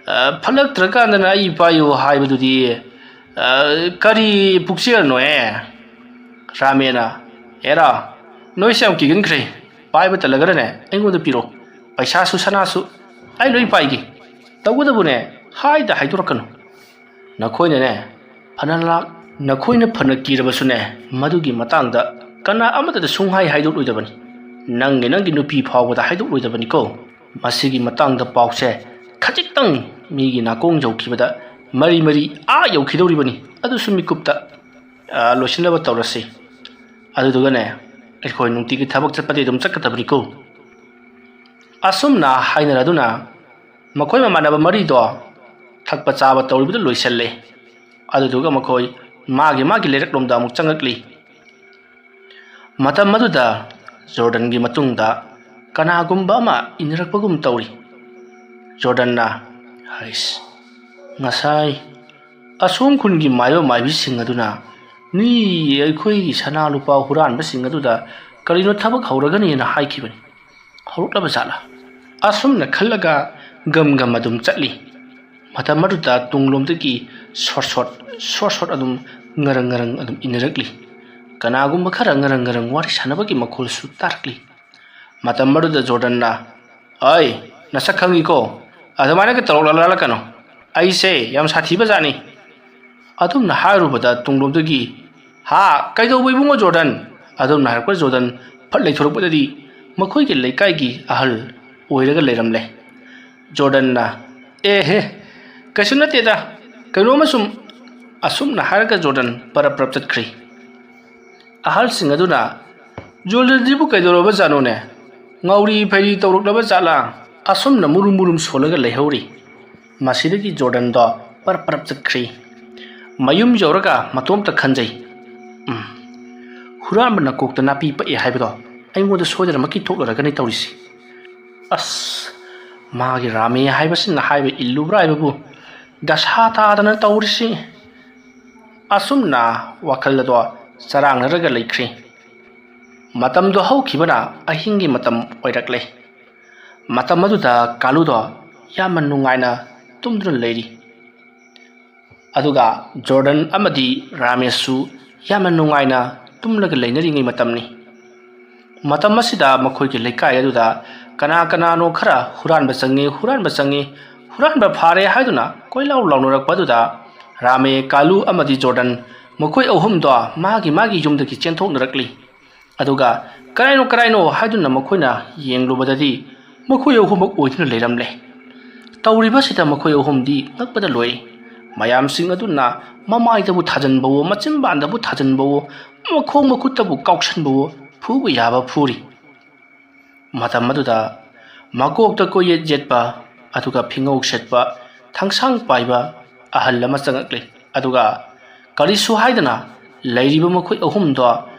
ꯑ, ꯐꯠꯂꯛꯇ꯭ꯔꯀꯥꯟꯗꯅ ꯑꯩ ꯄꯥꯏꯌꯨ ꯍꯥꯏꯕꯗꯨꯗꯤ, ꯑ, ꯀꯔꯤ ꯄꯨꯛꯆꯦꯜꯅꯣꯍꯦ?" ꯔꯥꯃꯦꯅ, "ꯑꯦꯔꯥ, ꯅꯣꯏꯁꯦ ꯌꯥꯝ ꯀꯤꯒꯟꯈ꯭ꯔꯦ꯫ ꯄꯥꯏꯕ ꯇꯜꯂꯒꯅꯅꯦ ꯑꯩꯉꯣꯟꯗ ꯄꯤꯔꯣ꯫ ꯄꯩꯁꯥꯁꯨ ꯁꯅꯥꯁꯨ ꯑꯩ ꯂꯣꯏ ꯄꯥꯏꯒꯦ꯫ ꯇꯧꯕꯇꯕꯨꯅꯦ ꯍꯥꯏꯗ ꯍꯥꯏꯗꯣꯔꯛꯀꯅꯨ꯫ ꯅꯈꯣꯏꯅꯅꯦ ꯐꯅ ꯂꯥꯛ-, ꯅꯈꯣꯏꯅ ꯐꯅ ꯀꯤꯔꯕꯁꯨꯅꯦ ꯃꯗꯨꯒꯤ ꯃꯇꯥꯡꯗ ꯀꯅꯥ ꯑꯃꯠꯇꯗ ꯁꯨꯡꯍꯥꯏ ꯍꯥꯏꯗꯣꯛꯂꯣꯏꯗꯕꯅꯤ꯫ ꯅꯪꯒꯤ ꯅꯪꯒꯤ ꯅꯨꯄꯤ ꯐꯥꯎꯕꯗ ꯍꯥꯏꯗꯣꯛꯂꯣꯏꯗꯕꯅꯤꯀꯣ꯫ ꯃꯁꯤꯒꯤ ꯃꯇꯥꯡꯗ ꯄꯥꯎꯁꯦ ꯈꯖꯤꯛꯇꯪ ꯃꯤꯒꯤ ꯅꯥꯀꯣꯡ ꯌꯧꯈꯤꯕꯗ ꯃꯔꯤ ꯃꯔꯤ ꯑꯥ ꯌꯧꯈꯤꯗꯧꯔꯤꯕꯅꯤ꯫ ꯑꯗꯨꯁꯨ ꯃꯤꯀꯨꯞꯇ, ꯑ, ꯂꯣꯏꯁꯤꯟꯅꯕ ꯇꯧꯔꯁꯤ꯫ ꯑꯗꯨꯗꯨꯒꯅꯦ ꯑꯩꯈꯣꯏ ꯅꯨꯡꯇꯤꯒꯤ ꯊꯕꯛ ꯆꯠꯄꯗꯤ ꯑꯗꯨꯝ ꯆꯠꯀꯗꯕꯅꯤꯀꯣ꯫" ꯑꯁꯨꯝꯅ ꯍꯥꯏꯅꯔꯗꯨꯅ ꯃꯈꯣꯏ ꯃꯃꯥꯟꯅꯕ ꯃꯔꯤꯗꯣ ꯊꯛꯄ ꯆꯥꯕ ꯇꯧꯔꯤꯕꯗꯨ ꯂꯣꯏꯁꯤꯜꯂꯦ꯫ ꯑꯗꯨꯗꯨꯒ ꯃꯈꯣꯏ ꯃꯥꯒꯤ ꯃꯥꯒꯤ ꯂꯩꯔꯛꯂꯣꯝꯗ ꯑꯃꯨꯛ ꯆꯪꯉꯛꯂꯤ꯫ ꯃꯇꯝ ꯑꯗꯨꯗ ꯖꯣꯔꯗꯟꯒꯤ ꯃꯇꯨꯡꯗ ꯀꯅꯥꯒꯨꯝꯕ ꯑꯃ ꯏꯟꯅꯔꯛꯄꯒꯨꯝ ꯇꯧꯔꯤ꯫ ꯖꯣꯔꯗꯟꯅ, "ꯍꯩꯁ, ꯉꯁꯥꯏ ꯑꯁꯣꯝ ꯈꯨꯟꯒꯤ ꯃꯥꯏꯕ ꯃꯥꯏꯕꯤꯁꯤꯡ ꯑꯗꯨꯅ ꯃꯤ ꯑꯩꯈꯣꯏꯒꯤ ꯁꯅꯥ ꯂꯨꯄꯥ ꯍꯨꯔꯥꯟꯕꯁꯤꯡ ꯑꯗꯨꯗ ꯀꯔꯤꯅꯣ ꯊꯕꯛ ꯍꯧꯔꯒꯅꯤꯅ ꯍꯥꯏꯈꯤꯕꯅꯤ꯫ ꯍꯧꯔꯛꯂꯕ ꯖꯥꯠꯂꯥ?" ꯑꯁꯨꯝꯅ ꯈꯜꯂꯒ ꯒꯝ ꯒꯝ ꯑꯗꯨꯝ ꯆꯠꯂꯤ꯫ ꯃꯇꯝ ꯑꯗꯨꯗ ꯇꯨꯡꯂꯣꯝꯗꯒꯤ ꯁꯣꯔ ꯁꯣꯠ, ꯁꯣꯔ ꯁꯣꯠ ꯑꯗꯨꯝ ꯉꯔꯪ ꯉꯔꯪ ꯑꯗꯨꯝ ꯏꯟꯅꯔꯛꯂꯤ꯫ ꯀꯅꯥꯒꯨꯝꯕ ꯈꯔ ꯉꯔꯪ ꯉꯔꯪ ꯋꯥꯔꯤ ꯁꯥꯟꯅꯕꯒꯤ ꯃꯈꯣꯜꯁꯨ ꯇꯥꯔꯛꯂꯤ꯫ ꯃꯇꯝ ꯑꯗꯨꯗ ꯖꯣꯔꯗꯟꯅ, "ꯑꯩ, ꯅꯁꯛ ꯈꯪꯉꯤꯀꯣ? ꯑꯗꯨꯃꯥꯏꯅꯒ ꯇꯧꯔꯛꯂꯛꯀꯅꯨ꯫ ꯑꯩꯁꯦ ꯌꯥꯝ ꯁꯥꯊꯤꯕ ꯖꯥꯠꯅꯤ꯫" ꯑꯗꯨꯝꯅ ꯍꯥꯏꯔꯨꯕꯗ ꯇꯨꯡꯂꯣꯝꯗꯒꯤ, "ꯍꯥ, ꯀꯩꯗꯧꯕ ꯏꯕꯨꯡꯉꯣ ꯖꯣꯔꯗꯟ?" ꯑꯗꯨꯝꯅ ꯍꯥꯏꯔꯛꯄ ꯖꯣꯔꯗꯟ ꯐꯠ ꯂꯩꯊꯣꯔꯛꯄꯗꯗꯤ ꯃꯈꯣꯏꯒꯤ ꯂꯩꯀꯥꯏꯒꯤ ꯑꯍꯜ ꯑꯣꯏꯔꯒ ꯂꯩꯔꯝꯂꯦ꯫ ꯖꯣꯔꯗꯟꯅ, "ꯑꯦꯍꯦ, ꯀꯩꯁꯨ ꯅꯠꯇꯦꯗ, ꯀꯩꯅꯣꯝꯃ ꯁꯨꯝ," ꯑꯁꯨꯝꯅ ꯍꯥꯏꯔꯒ ꯖꯣꯔꯗꯟ ꯄꯔꯞ ꯄꯔꯞ ꯆꯠꯈ꯭ꯔꯤ꯫ ꯑꯍꯜꯁꯤꯡ ꯑꯗꯨꯅ, "ꯖꯣꯔꯗꯟꯁꯤꯕꯨ ꯀꯩꯗꯧꯔꯕ ꯖꯥꯠꯅꯣꯅꯦ? ꯉꯥꯎꯔꯤ ꯐꯩꯔꯤ ꯇꯧꯔꯛꯂꯕ ꯖꯥꯠꯂꯥ?" ꯑꯁꯨꯝꯅ ꯃꯨꯔꯨꯝ ꯃꯨꯔꯨꯝ ꯁꯣꯜꯂꯒ ꯂꯩꯍꯧꯔꯤ꯫ ꯃꯁꯤꯗꯒꯤ ꯖꯣꯔꯗꯟꯗꯣ ꯄꯔꯞ ꯄꯔꯞ ꯆꯠꯈ꯭ꯔꯤ꯫ ꯃꯌꯨꯝ ꯌꯧꯔꯒ ꯃꯇꯣꯝꯇ ꯈꯟꯖꯩ, "ꯎꯝ, ꯍꯨꯔꯥꯟꯕꯅ ꯀꯣꯛꯇ ꯅꯥꯄꯤ ꯄꯛꯑꯦ ꯍꯥꯏꯕꯗꯣ ꯑꯩꯉꯣꯟꯗ ꯁꯣꯏꯗꯅꯃꯛꯀꯤ ꯊꯣꯛꯂꯔꯒꯅꯤ ꯇꯧꯔꯤꯁꯤ꯫ ꯑꯁ, ꯃꯥꯒꯤ ꯔꯥꯃꯦ ꯍꯥꯏꯕꯁꯤꯅ ꯍꯥꯏꯕ ꯏꯜꯂꯨꯕ꯭ꯔꯥ ꯍꯥꯏꯕꯕꯨ ꯗꯁꯥ ꯇꯥꯗꯅ ꯇꯧꯔꯤꯁꯤ꯫" ꯑꯁꯨꯝꯅ ꯋꯥꯈꯜ ꯑꯗꯣ ꯆꯔꯥꯡꯅꯔꯒ ꯂꯩꯈ꯭ꯔꯦ꯫ ꯃꯇꯝꯗꯣ ꯍꯧꯈꯤꯕꯅ ꯑꯍꯤꯡꯒꯤ ꯃꯇꯝ ꯑꯣꯏꯔꯛꯂꯦ꯫ ꯃꯇꯝ ꯑꯗꯨꯗ ꯀꯥꯂꯨꯗꯣ ꯌꯥꯝꯅ ꯅꯨꯡꯉꯥꯏꯅ ꯇꯨꯝꯗꯨꯅ ꯂꯩꯔꯤ꯫ ꯑꯗꯨꯒ ꯖꯣꯔꯗꯟ ꯑꯃꯗꯤ ꯔꯥꯃꯦꯁꯁꯨ ꯌꯥꯝꯅ ꯅꯨꯡꯉꯥꯏꯅ ꯇꯨꯝꯂꯒ ꯂꯩꯅꯔꯤꯉꯩ ꯃꯇꯝꯅꯤ꯫ ꯃꯇꯝ ꯑꯁꯤꯗ ꯃꯈꯣꯏꯒꯤ ꯂꯩꯀꯥꯏ ꯑꯗꯨꯗ ꯀꯅꯥ ꯀꯅꯥꯅꯣ ꯈꯔ ꯍꯨꯔꯥꯟꯕ ꯆꯪꯉꯤ, ꯍꯨꯔꯥꯟꯕ ꯆꯪꯉꯤ, ꯍꯨꯔꯥꯟꯕ ꯐꯥꯔꯦ ꯍꯥꯏꯗꯨꯅ ꯀꯣꯏꯂꯥꯎ ꯂꯥꯎꯅꯔꯛꯄ ꯑꯗꯨꯗ ꯔꯥꯃꯦ, ꯀꯥꯂꯨ ꯑꯃꯗꯤ ꯖꯣꯔꯗꯟ ꯃꯈꯣꯏ ꯑꯍꯨꯝꯗꯣ ꯃꯥꯒꯤ ꯃꯥꯒꯤ ꯌꯨꯝꯗꯒꯤ ꯆꯦꯟꯊꯣꯛꯅꯔꯛꯂꯤ꯫ ꯑꯗꯨꯒ ꯀꯔꯥꯏꯅꯣ ꯀꯔꯥꯏꯅꯣ ꯍꯥꯏꯗꯨꯅ ꯃꯈꯣꯏꯅ ꯌꯦꯡꯂꯨꯕꯗꯗꯤ ꯃꯈꯣꯏ ꯑꯍꯨꯝꯃꯛ ꯑꯣꯏꯗꯨꯅ ꯂꯩꯔꯝꯂꯦ꯫ ꯇꯧꯔꯤꯕꯁꯤꯗ ꯃꯈꯣꯏ ꯑꯍꯨꯝꯗꯤ ꯉꯛꯄꯗ ꯂꯣꯏꯔꯦ꯫ ꯃꯌꯥꯝꯁꯤꯡ ꯑꯗꯨꯅ ꯃꯃꯥꯏꯗꯕꯨ ꯊꯥꯖꯤꯟꯕꯋꯣ, ꯃꯆꯤꯟꯕꯥꯟꯗꯕꯨ ꯊꯥꯖꯤꯟꯕꯋꯣ, ꯃꯈꯣꯡ ꯃꯈꯨꯠꯇꯕꯨ ꯀꯥꯎꯁꯟꯕꯋꯣ, ꯐꯨꯕ ꯌꯥꯕ ꯐꯨꯔꯤ꯫ ꯃꯇꯝ ꯑꯗꯨꯗ ꯃꯀꯣꯛꯇ ꯀꯣꯌꯦꯠ ꯌꯦꯠꯄ ꯑꯗꯨꯒ ꯐꯤꯉꯧ ꯁꯦꯠꯄ ꯊꯥꯡꯁꯥꯡ ꯄꯥꯏꯕ ꯑꯍꯜ ꯑꯃ ꯆꯪꯉꯛꯂꯦ꯫ ꯑꯗꯨꯒ ꯀꯔꯤꯁꯨ ꯍꯥꯏꯗꯅ ꯂꯩꯔꯤꯕ ꯃꯈꯣꯏ ꯑꯍꯨꯝꯗꯣ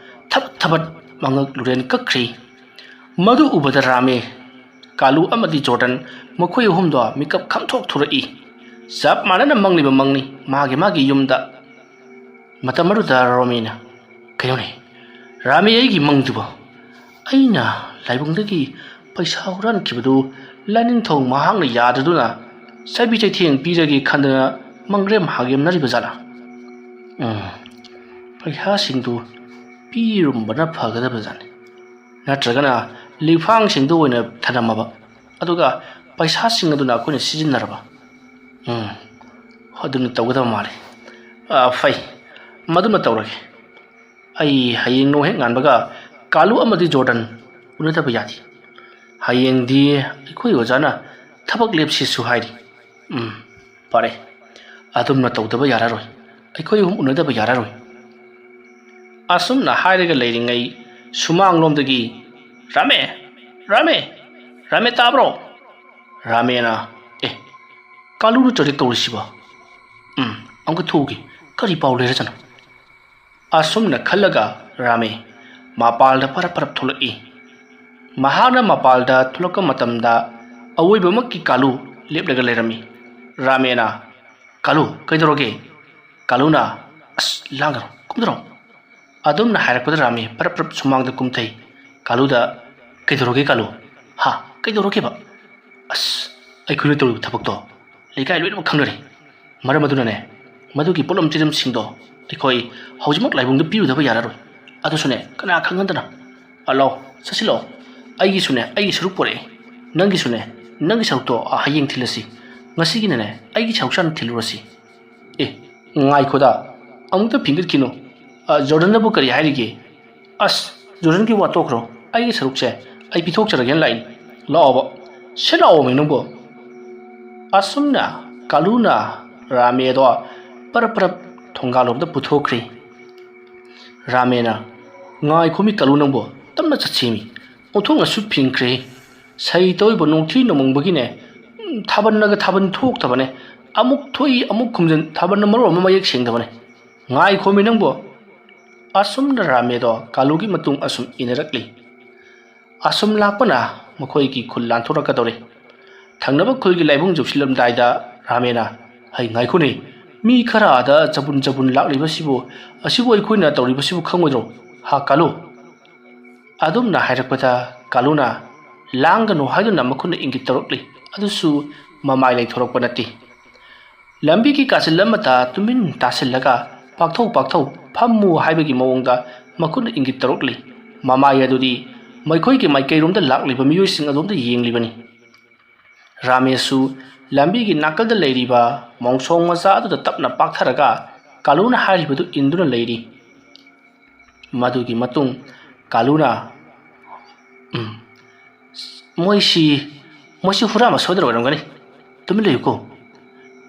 ꯊꯕꯠ ꯊꯕꯠ ꯃꯉꯛ ꯂꯨꯔꯦꯟ ꯀꯛꯈ꯭ꯔꯤ꯫ ꯃꯗꯨ ꯎꯕꯗ ꯔꯥꯃꯦ, ꯀꯥꯂꯨ ꯑꯃꯗꯤ ꯖꯣꯔꯗꯟ ꯃꯈꯣꯏ ꯑꯍꯨꯝꯗꯣ ꯃꯤꯀꯞ ꯈꯪꯊꯣꯛ ꯊꯣꯔꯛꯏ꯫ ꯆꯞ ꯃꯥꯟꯅꯅ ꯃꯪꯂꯤꯕ ꯃꯪꯅꯤ ꯃꯥꯒꯤ ꯃꯥꯒꯤ ꯌꯨꯝꯗ꯫ ꯃꯇꯝ ꯑꯗꯨꯗ ꯔꯣꯃꯤꯅ, "ꯀꯩꯅꯣꯅꯦ, ꯔꯥꯃꯦ, ꯑꯩꯒꯤ ꯃꯪꯗꯨꯕꯣ? ꯑꯩꯅ ꯂꯥꯏꯕꯨꯡꯗꯒꯤ ꯄꯩꯁꯥ ꯍꯨꯔꯥꯟꯈꯤꯕꯗꯨ ꯂꯥꯏꯅꯤꯡꯊꯧ ꯃꯍꯥꯛꯅ ꯌꯥꯗꯗꯨꯅ ꯆꯩꯕꯤ ꯆꯩꯊꯦꯡ ꯄꯤꯔꯒꯦ ꯈꯟꯗꯅ ꯃꯪꯔꯦꯝ ꯍꯥꯒꯦꯝꯅꯔꯤꯕ ꯖꯥꯠꯂꯥ? ꯎꯝ, ꯄꯩꯁꯥꯁꯤꯡꯗꯨ ꯄꯤꯔꯝꯕꯅ ꯐꯒꯗꯕ ꯖꯥꯠꯅꯤ꯫ ꯅꯠꯇ꯭ꯔꯒꯅ ꯂꯤꯛꯐꯥꯡꯁꯤꯡꯗꯨ ꯑꯣꯏꯅ ꯊꯅꯝꯃꯕ, ꯑꯗꯨꯒ ꯄꯩꯁꯥꯁꯤꯡ ꯑꯗꯨꯅ ꯑꯩꯈꯣꯏꯅ ꯁꯤꯖꯤꯟꯅꯔꯕ꯫ ꯎꯝ, ꯑꯗꯨꯅ ꯇꯧꯒꯗꯕ ꯃꯥꯜꯂꯤ꯫ ꯑ, ꯐꯩ, ꯃꯗꯨꯃ ꯇꯧꯔꯒꯦ꯫ ꯑꯩ ꯍꯌꯦꯡ ꯅꯣꯡ ꯍꯦꯛ ꯉꯥꯟꯕꯒ ꯀꯥꯂꯨ ꯑꯃꯗꯤ ꯖꯣꯔꯗꯟ ꯎꯅꯗꯕ ꯌꯥꯗꯦ꯫ ꯍꯌꯦꯡꯗꯤ ꯑꯩꯈꯣꯏ ꯑꯣꯖꯥꯅ ꯊꯕꯛ ꯂꯦꯞꯁꯤꯁꯨ ꯍꯥꯏꯔꯤ꯫ ꯎꯝ, ꯐꯔꯦ, ꯑꯗꯨꯝꯅ ꯇꯧꯗꯕ ꯌꯥꯔꯔꯣꯏ꯫ ꯑꯩꯈꯣꯏ ꯑꯍꯨꯝ ꯎꯅꯗꯕ ꯌꯥꯔꯔꯣꯏ꯫" ꯑꯁꯨꯝꯅ ꯍꯥꯏꯔꯒ ꯂꯩꯔꯤꯉꯩ ꯁꯨꯃꯥꯡꯂꯣꯝꯗꯒꯤ, "ꯔꯥꯃꯦ! ꯔꯥꯃꯦ! ꯔꯥꯃꯦ, ꯇꯥꯕ꯭ꯔꯣ?" ꯔꯥꯃꯦꯅ, "ꯑꯦ, ꯀꯥꯂꯨ ꯅꯠꯇ꯭ꯔꯗꯤ ꯇꯧꯔꯤꯁꯤꯕꯣ? ꯎꯝ, ꯑꯃꯨꯛꯀ ꯊꯣꯛꯎꯒꯦ, ꯀꯔꯤ ꯄꯥꯎ ꯂꯩꯔꯖꯥꯠꯅꯣ?" ꯑꯁꯨꯝꯅ ꯈꯜꯂꯒ ꯔꯥꯃꯦ ꯃꯄꯥꯜꯗ ꯄꯔꯞ ꯄꯔꯞ ꯊꯣꯛꯂꯛꯏ꯫ ꯃꯍꯥꯛꯅ ꯃꯄꯥꯜꯗ ꯊꯣꯛꯂꯛꯄ ꯃꯇꯝꯗ ꯑꯋꯣꯏꯕꯃꯛꯀꯤ ꯀꯥꯂꯨ ꯂꯦꯞꯂꯒ ꯂꯩꯔꯝꯃꯤ꯫ ꯔꯥꯃꯦꯅ, "ꯀꯥꯂꯨ, ꯀꯩꯗꯧꯔꯒꯦ?" ꯀꯥꯂꯨꯅ, "ꯑꯁ, ꯂꯥꯡꯒꯅꯨ, ꯀꯨꯝꯊꯔꯛꯑꯣ꯫" ꯑꯗꯨꯝꯅ ꯍꯥꯏꯔꯛꯄꯗ ꯔꯥꯃꯦ ꯄꯔꯞ ꯄꯔꯞ ꯁꯨꯃꯥꯡꯗ ꯀꯨꯝꯊꯩ꯫ ꯀꯥꯂꯨꯗ, "ꯀꯩꯗꯧꯔꯒꯦ ꯀꯥꯂꯨ?" "ꯍꯥ? ꯀꯩꯗꯧꯔꯒꯦꯕ?" "ꯑꯁ, ꯑꯩꯈꯣꯏꯅ ꯇꯧꯔꯤꯕ ꯊꯕꯛꯇꯣ ꯂꯩꯀꯥꯏ ꯂꯣꯏꯅꯃꯛ ꯈꯪꯅꯔꯦ꯫ ꯃꯔꯝ ꯑꯗꯨꯅꯅꯦ, ꯃꯗꯨꯒꯤ ꯄꯣꯠꯂꯝ ꯆꯦꯔꯝꯁꯤꯡꯗꯣ ꯑꯩꯈꯣꯏ ꯍꯧꯖꯤꯛꯃꯛ ꯂꯥꯏꯕꯨꯡꯗ ꯄꯤꯔꯨꯗꯕ ꯌꯥꯔꯔꯣꯏ꯫ ꯑꯗꯨꯁꯨꯅꯦ, ꯀꯅꯥ ꯈꯪꯍꯟꯗꯅ꯫ ꯑ, ꯂꯥꯛꯑꯣ, ꯆꯠꯁꯤꯜꯂꯛꯑꯣ꯫ ꯑꯩꯒꯤꯁꯨꯅꯦ, ꯑꯩꯒꯤ ꯁꯔꯨꯛ ꯄꯣꯔꯛꯑꯦ꯫ ꯅꯪꯒꯤꯁꯨꯅꯦ, ꯅꯪꯒꯤ ꯁꯔꯨꯛꯇꯣ, ꯑ, ꯍꯌꯦꯡ ꯊꯤꯜꯂꯁꯤ꯫ ꯉꯁꯤꯒꯤꯅꯅꯦ, ꯑꯩꯒꯤ ꯁꯔꯨꯛꯁꯦ ꯍꯥꯟꯅ ꯊꯤꯜꯂꯨꯔꯁꯤ꯫" "ꯑꯦ, ꯉꯥꯏꯈꯣꯗ, ꯑꯃꯨꯛꯇ ꯐꯤꯡꯒꯠꯈꯤꯅꯨ꯫ ꯑ, ꯖꯣꯔꯗꯟꯅꯕꯨ ꯀꯔꯤ ꯍꯥꯏꯔꯤꯒꯦ?" "ꯑꯁ, ꯖꯣꯔꯗꯟꯒꯤ ꯋꯥ ꯇꯣꯛꯈ꯭ꯔꯣ꯫ ꯑꯩꯒꯤ ꯁꯔꯨꯛꯁꯦ ꯑꯩ ꯄꯤꯊꯣꯛꯆꯔꯒꯦꯅ ꯂꯥꯛꯏꯅꯤ꯫ ꯂꯥꯛꯑꯣꯕ, ꯁꯤ ꯂꯥꯛꯑꯣꯃꯦ ꯅꯪꯕꯨ꯫" ꯑꯁꯨꯝꯅ ꯀꯥꯂꯨꯅ ꯔꯥꯃꯦꯗꯣ ꯄꯔꯞ ꯄꯔꯞ ꯊꯣꯡꯒꯥꯜꯂꯣꯝꯗ ꯄꯨꯊꯣꯛꯈ꯭ꯔꯦ꯫ ꯔꯥꯃꯦꯅ, "ꯉꯥꯏꯈꯣꯃꯤ ꯀꯥꯂꯨ ꯅꯪꯕꯨ, ꯇꯞꯅ ꯆꯠꯁꯤꯃꯤ꯫ ꯑꯣꯟꯊꯣꯛꯅꯁꯨ ꯐꯤꯡꯈ꯭ꯔꯦ꯫ ꯁꯩ ꯇꯧꯔꯤꯕ ꯅꯣꯡꯊꯤ ꯅꯣꯡꯃꯪꯕꯒꯤꯅꯦ, ꯎꯝ, ꯊꯥꯕꯜꯅꯒ ꯊꯥꯕꯜ ꯊꯣꯛꯇꯕꯅꯦ꯫ ꯑꯃꯨꯛ ꯊꯣꯛꯏ, ꯑꯃꯨꯛ ꯈꯨꯝꯖꯤꯟ, ꯊꯥꯕꯜꯅ ꯃꯔꯣꯟ ꯑꯃ ꯃꯌꯦꯛ ꯁꯦꯡꯗꯕꯅꯦ꯫ ꯉꯥꯏꯈꯣꯃꯤ ꯅꯪꯕꯨ꯫" ꯑꯁꯨꯝꯅ ꯔꯥꯃꯦꯗꯣ ꯀꯥꯂꯨꯒꯤ ꯃꯇꯨꯡ ꯑꯁꯨꯝ ꯏꯟꯅꯔꯛꯂꯤ꯫ ꯑꯁꯨꯝ ꯂꯥꯛꯄꯅ ꯃꯈꯣꯏꯒꯤ ꯈꯨꯜ ꯂꯥꯟꯊꯣꯔꯛꯀꯗꯧꯔꯦ꯫ ꯊꯪꯅꯕ ꯈꯨꯜꯒꯤ ꯂꯥꯏꯕꯨꯡ ꯌꯧꯁꯤꯜꯂꯝꯗꯥꯏꯗ ꯔꯥꯃꯦꯅ, "ꯍꯩ, ꯉꯥꯏꯈꯣꯅꯦ, ꯃꯤ ꯈꯔ ꯑꯥꯗ ꯆꯕꯨꯟ ꯆꯕꯨꯟ ꯂꯥꯛꯂꯤꯕꯁꯤꯕꯨ, ꯑꯁꯤꯕꯨ ꯑꯩꯈꯣꯏꯅ ꯇꯧꯔꯤꯕꯁꯤꯕꯨ ꯈꯪꯉꯣꯏꯗ꯭ꯔꯣ? ꯍꯥ, ꯀꯥꯂꯨ?" ꯑꯗꯨꯝꯅ ꯍꯥꯏꯔꯛꯄꯗ ꯀꯥꯂꯨꯅ ꯂꯥꯡꯒꯅꯨ ꯍꯥꯏꯗꯨꯅ ꯃꯈꯨꯠꯅ ꯏꯪꯒꯤꯠ ꯇꯧꯔꯛꯂꯤ꯫ ꯑꯗꯨꯁꯨ ꯃꯃꯥꯏ ꯂꯩꯊꯣꯔꯛꯄ ꯅꯠꯇꯦ꯫ ꯂꯝꯕꯤꯒꯤ ꯀꯥꯆꯤꯜ ꯑꯃꯗ ꯇꯨꯃꯤꯟ ꯇꯥꯁꯤꯜꯂꯒ "ꯄꯥꯛꯊꯧ, ꯄꯥꯛꯊꯧ, ꯐꯝꯃꯨ" ꯍꯥꯏꯕꯒꯤ ꯃꯑꯣꯡꯗ ꯃꯈꯨꯠꯅ ꯏꯪꯒꯤꯠ ꯇꯧꯔꯛꯂꯤ꯫ ꯃꯃꯥꯏ ꯑꯗꯨꯗꯤ ꯃꯈꯣꯏꯒꯤ ꯃꯥꯏꯀꯩꯔꯣꯝꯗ ꯂꯥꯛꯂꯤꯕ ꯃꯤꯑꯣꯏꯁꯤꯡ ꯑꯗꯣꯝꯗ ꯌꯦꯡꯂꯤꯕꯅꯤ꯫ ꯔꯥꯃꯦꯁꯁꯨ ꯂꯝꯕꯤꯒꯤ ꯅꯥꯀꯜꯗ ꯂꯩꯔꯤꯕ ꯃꯣꯡꯁꯣꯡ ꯃꯆꯥ ꯑꯗꯨꯗ ꯇꯞꯅ ꯄꯥꯛꯊꯔꯒ ꯀꯥꯂꯨꯅ ꯍꯥꯏꯔꯤꯕꯗꯨ ꯏꯟꯗꯨꯅ ꯂꯩꯔꯤ꯫ ꯃꯗꯨꯒꯤ ꯃꯇꯨꯡ ꯀꯥꯂꯨꯅ, "ꯎꯝ, ꯃꯣꯏꯁꯤ, ꯃꯣꯏꯁꯤ ꯍꯨꯔꯥꯟꯕ ꯁꯣꯏꯗꯅ ꯑꯣꯏꯔꯝꯒꯅꯤ꯫ ꯇꯨꯃꯤꯟ ꯂꯩꯌꯨꯀꯣ꯫"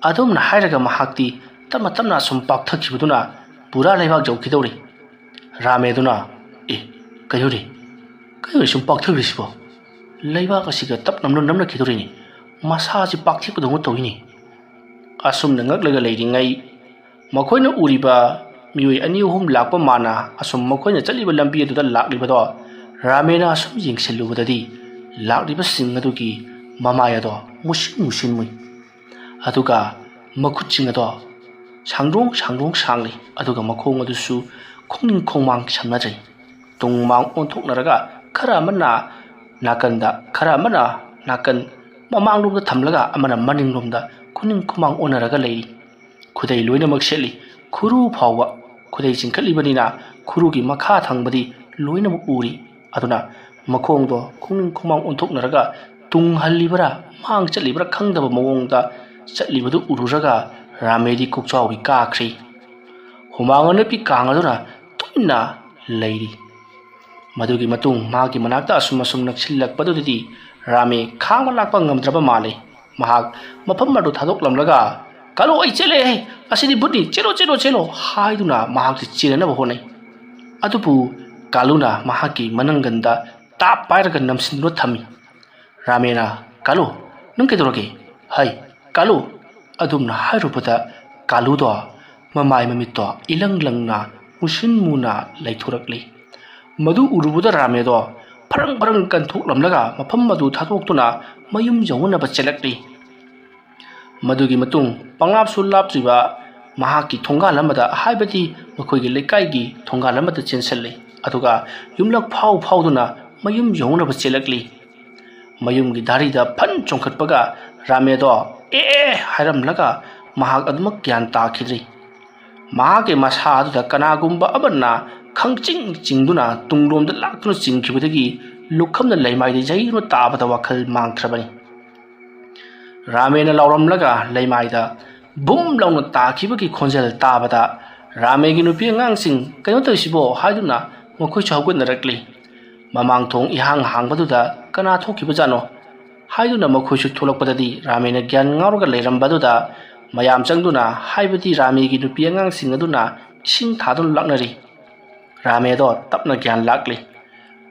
ꯑꯗꯨꯝꯅ ꯍꯥꯏꯔꯒ ꯃꯍꯥꯛꯇꯤ ꯇꯞꯅ ꯇꯞꯅ ꯑꯁꯨꯝ ꯄꯥꯛꯊꯈꯤꯕꯗꯨꯅ ꯄꯨꯔꯥ ꯂꯩꯕꯥꯛ ꯌꯧꯈꯤꯗꯧꯔꯤ꯫ ꯔꯥꯃꯦꯗꯨꯅ, "ꯑꯦ, ꯀꯩꯅꯣꯅꯦ? ꯀꯩꯅꯣꯅꯦ ꯁꯨꯝ ꯄꯥꯛꯊꯈ꯭ꯔꯤꯁꯤꯕꯣ? ꯂꯩꯕꯥꯛ ꯑꯁꯤꯒ ꯇꯞ ꯅꯝꯅ ꯅꯝꯅꯈꯤꯗꯧꯔꯤꯅꯦ꯫ ꯃꯁꯥꯁꯤ ꯄꯥꯛꯊꯦꯛꯄꯗꯧꯅ ꯇꯧꯏꯅꯦ꯫" ꯑꯁꯨꯝꯅ ꯉꯛꯂꯒ ꯂꯩꯔꯤꯉꯩ, ꯃꯈꯣꯏꯅ ꯎꯔꯤꯕ ꯃꯤꯑꯣꯏ ꯑꯅꯤ ꯑꯍꯨꯝ ꯂꯥꯛꯄ ꯃꯥꯅ ꯑꯁꯨꯝ ꯃꯈꯣꯏꯅ ꯆꯠꯂꯤꯕ ꯂꯝꯕꯤ ꯑꯗꯨꯗ ꯂꯥꯛꯂꯤꯕꯗꯣ ꯔꯥꯃꯦꯅ ꯑꯁꯨꯝ ꯌꯦꯡꯁꯤꯜꯂꯨꯕꯗꯗꯤ ꯂꯥꯛꯂꯤꯕꯁꯤꯡ ꯑꯗꯨꯒꯤ ꯃꯃꯥꯏ ꯑꯗꯣ ꯃꯨꯁꯤꯟ ꯃꯨꯁꯤꯟ ꯃꯨꯏ꯫ ꯑꯗꯨꯒ ꯃꯈꯨꯠꯁꯤꯡ ꯑꯗꯣ ꯁꯥꯡꯗ꯭ꯔꯣꯡ ꯁꯥꯡꯗ꯭ꯔꯣꯡ ꯁꯥꯡꯂꯤ, ꯑꯗꯨꯒ ꯃꯈꯣꯡ ꯑꯗꯨꯁꯨ ꯈꯣꯡꯅꯤꯡ ꯈꯣꯡꯃꯥꯡ ꯁꯝꯅꯗ꯭ꯔꯤ꯫ ꯇꯨꯡ ꯃꯥꯡ ꯑꯣꯟꯊꯣꯛꯅꯔꯒ ꯈꯔ ꯑꯃꯅ ꯅꯥꯀꯟꯗ, ꯈꯔ ꯑꯃꯅ ꯅꯥꯀꯟ ꯃꯃꯥꯡꯂꯣꯝꯗ ꯊꯝꯂꯒ ꯑꯃꯅ ꯃꯅꯤꯡꯂꯣꯝꯗ ꯈꯨꯅꯤꯡ ꯈꯨꯃꯥꯡ ꯑꯣꯟꯅꯔꯒ ꯂꯩꯔꯤ꯫ ꯈꯨꯗꯩ ꯂꯣꯏꯅꯃꯛ ꯁꯦꯠꯂꯤ꯫ ꯈꯨꯔꯨ ꯐꯥꯎꯕ꯫ ꯈꯨꯗꯩ ꯆꯤꯡꯈꯠꯂꯤꯕꯅꯤꯅ ꯈꯨꯔꯨꯒꯤ ꯃꯈꯥ ꯊꯪꯕꯗꯤ ꯂꯣꯏꯅꯃꯛ ꯎꯔꯤ꯫ ꯑꯗꯨꯅ ꯃꯈꯣꯡꯗꯣ ꯈꯣꯡꯅꯤꯡ ꯈꯣꯡꯃꯥꯡ ꯑꯣꯟꯊꯣꯛꯅꯔꯒ ꯇꯨꯡ ꯍꯜꯂꯤꯕꯔꯥ ꯃꯥꯡ ꯆꯠꯂꯤꯕꯔꯥ ꯈꯪꯗꯕ ꯃꯑꯣꯡꯗ ꯆꯠꯂꯤꯕꯗꯨ ꯎꯔꯨꯔꯒ ꯔꯥꯃꯦꯗꯤ ꯀꯣꯛꯆꯥꯎꯕꯤ ꯀꯥꯈ꯭ꯔꯤ꯫ ꯍꯨꯃꯥꯡ ꯑꯅꯞꯄꯤ ꯀꯥꯡꯗꯨꯅ ꯇꯨꯃꯤꯟꯅ ꯂꯩꯔꯤ꯫ ꯃꯗꯨꯒꯤ ꯃꯇꯨꯡ ꯃꯥꯒꯤ ꯃꯅꯥꯛꯇ ꯑꯁꯨꯝ ꯑꯁꯨꯝ ꯅꯛꯁꯤꯜꯂꯛꯄꯗꯨꯗꯗꯤ ꯔꯥꯃꯦ ꯈꯥꯡꯕ ꯂꯥꯛꯄ ꯉꯝꯗ꯭ꯔꯕ ꯃꯥꯜꯂꯤ꯫ ꯃꯍꯥꯛ ꯃꯐꯝ ꯑꯗꯨ ꯊꯥꯗꯣꯛꯂꯝꯂꯒ, "ꯀꯥꯂꯨ, ꯑꯩ ꯆꯦꯜꯂꯦ! ꯑꯁꯤꯗꯤ ꯚꯨꯠꯅꯤ! ꯆꯦꯜꯂꯣ, ꯆꯦꯜꯂꯣ, ꯆꯦꯜꯂꯣ!" ꯍꯥꯏꯗꯨꯅ ꯃꯍꯥꯛꯇꯤ ꯆꯦꯟꯅꯅꯕ ꯍꯣꯠꯅꯩ꯫ ꯑꯗꯨꯕꯨ ꯀꯥꯂꯨꯅ ꯃꯍꯥꯛꯀꯤ ꯃꯅꯪꯒꯟꯗ ꯇꯥꯞ ꯄꯥꯏꯔꯒ ꯅꯝꯁꯤꯟꯗꯨꯅ ꯊꯝꯃꯤ꯫ ꯔꯥꯃꯦꯅ, "ꯀꯥꯂꯨ, ꯅꯪ ꯀꯩꯗꯧꯔꯒꯦ? ꯍꯩ, ꯀꯥꯂꯨ!" ꯑꯗꯨꯝꯅ ꯍꯥꯏꯔꯨꯕꯗ ꯀꯥꯂꯨꯗꯣ ꯃꯃꯥꯏ ꯃꯃꯤꯠꯇꯣ ꯏꯂꯪ ꯂꯪꯅ ꯃꯨꯁꯤꯟ ꯃꯨꯅ ꯂꯩꯊꯣꯔꯛꯂꯤ꯫ ꯃꯗꯨ ꯎꯔꯨꯕꯗ ꯔꯥꯃꯦꯗꯣ ꯐꯔꯪ ꯐꯔꯪ ꯀꯟꯊꯣꯛꯂꯝꯂꯒ ꯃꯐꯝ ꯑꯗꯨ ꯊꯥꯗꯣꯛꯇꯨꯅ ꯃꯌꯨꯝ ꯌꯧꯅꯅꯕ ꯆꯦꯜꯂꯛꯂꯤ꯫ ꯃꯗꯨꯒꯤ ꯃꯇꯨꯡ ꯄꯪꯂꯥꯞꯁꯨ ꯂꯥꯞꯇ꯭ꯔꯤꯕ ꯃꯍꯥꯛꯀꯤ ꯊꯣꯡꯒꯥꯜ ꯑꯃꯗ, ꯍꯥꯏꯕꯗꯤ ꯃꯈꯣꯏꯒꯤ ꯂꯩꯀꯥꯏꯒꯤ ꯊꯣꯡꯒꯥꯜ ꯑꯃꯗ ꯆꯦꯟꯁꯤꯜꯂꯤ꯫ ꯑꯗꯨꯒ ꯌꯨꯝꯂꯛ ꯐꯥꯎ ꯐꯥꯎꯗꯨꯅ ꯃꯌꯨꯝ ꯌꯧꯅꯕ ꯆꯦꯜꯂꯛꯂꯤ꯫ ꯃꯌꯨꯝꯒꯤ ꯗꯥꯔꯤꯗ ꯐꯟ ꯆꯣꯡꯈꯠꯄꯒ ꯔꯥꯃꯦꯗꯣ "ꯑꯦ, ꯑꯦ" ꯍꯥꯏꯔꯝꯂꯒ ꯃꯍꯥꯛ ꯑꯗꯨꯃꯛ ꯒ꯭ꯌꯥꯟ ꯇꯥꯈꯤꯗ꯭ꯔꯤ꯫ ꯃꯍꯥꯛꯀꯤ ꯃꯁꯥ ꯑꯗꯨꯗ ꯀꯅꯥꯒꯨꯝꯕ ꯑꯃꯅ ꯈꯪꯆꯤꯡ ꯆꯤꯡꯗꯨꯅ ꯇꯨꯡꯂꯣꯝꯗ ꯂꯥꯛꯇꯨꯅ ꯆꯤꯡꯈꯤꯕꯗꯒꯤ ꯂꯨꯈꯝꯅ ꯂꯩꯃꯥꯏꯗ ꯌꯩꯗꯨꯅ ꯇꯥꯕꯗ ꯋꯥꯈꯜ ꯃꯥꯡꯈ꯭ꯔꯕꯅꯤ꯫ ꯔꯥꯃꯦꯅ ꯂꯥꯎꯔꯝꯂꯒ ꯂꯩꯃꯥꯏꯗ ꯕꯨꯝ ꯂꯥꯎꯅ ꯇꯥꯈꯤꯕꯒꯤ ꯈꯣꯟꯖꯦꯜ ꯇꯥꯕꯗ ꯔꯥꯃꯦꯒꯤ ꯅꯨꯄꯤ ꯑꯉꯥꯡꯁꯤꯡ "ꯀꯩꯅꯣ ꯇꯧꯔꯤꯁꯤꯕꯣ?" ꯍꯥꯏꯗꯨꯅ ꯃꯈꯣꯏꯁꯨ ꯍꯧꯒꯠꯅꯔꯛꯂꯤ꯫ ꯃꯃꯥꯡ ꯊꯣꯡ ꯏꯍꯥꯡ ꯍꯥꯡꯕꯗꯨꯗ "ꯀꯅꯥ ꯊꯣꯛꯈꯤꯕꯖꯥꯠꯅꯣ?" ꯍꯥꯏꯗꯨꯅ ꯃꯈꯣꯏꯁꯨ ꯊꯣꯛꯂꯛꯄꯗꯗꯤ ꯔꯥꯃꯦꯅ ꯒ꯭ꯌꯥꯟ ꯉꯥꯎꯔꯒ ꯂꯩꯔꯝꯕꯗꯨꯗ ꯃꯌꯥꯝ ꯆꯪꯗꯨꯅ, ꯍꯥꯏꯕꯗꯤ ꯔꯥꯃꯦꯒꯤ ꯅꯨꯄꯤ ꯑꯉꯥꯡꯁꯤꯡ ꯑꯗꯨꯅ ꯏꯁꯤꯡ ꯊꯥꯗꯨꯅ ꯂꯥꯛꯅꯔꯤ꯫ ꯔꯥꯃꯦꯗꯣ ꯇꯞꯅ ꯒ꯭ꯌꯥꯟ ꯂꯥꯛꯂꯤ꯫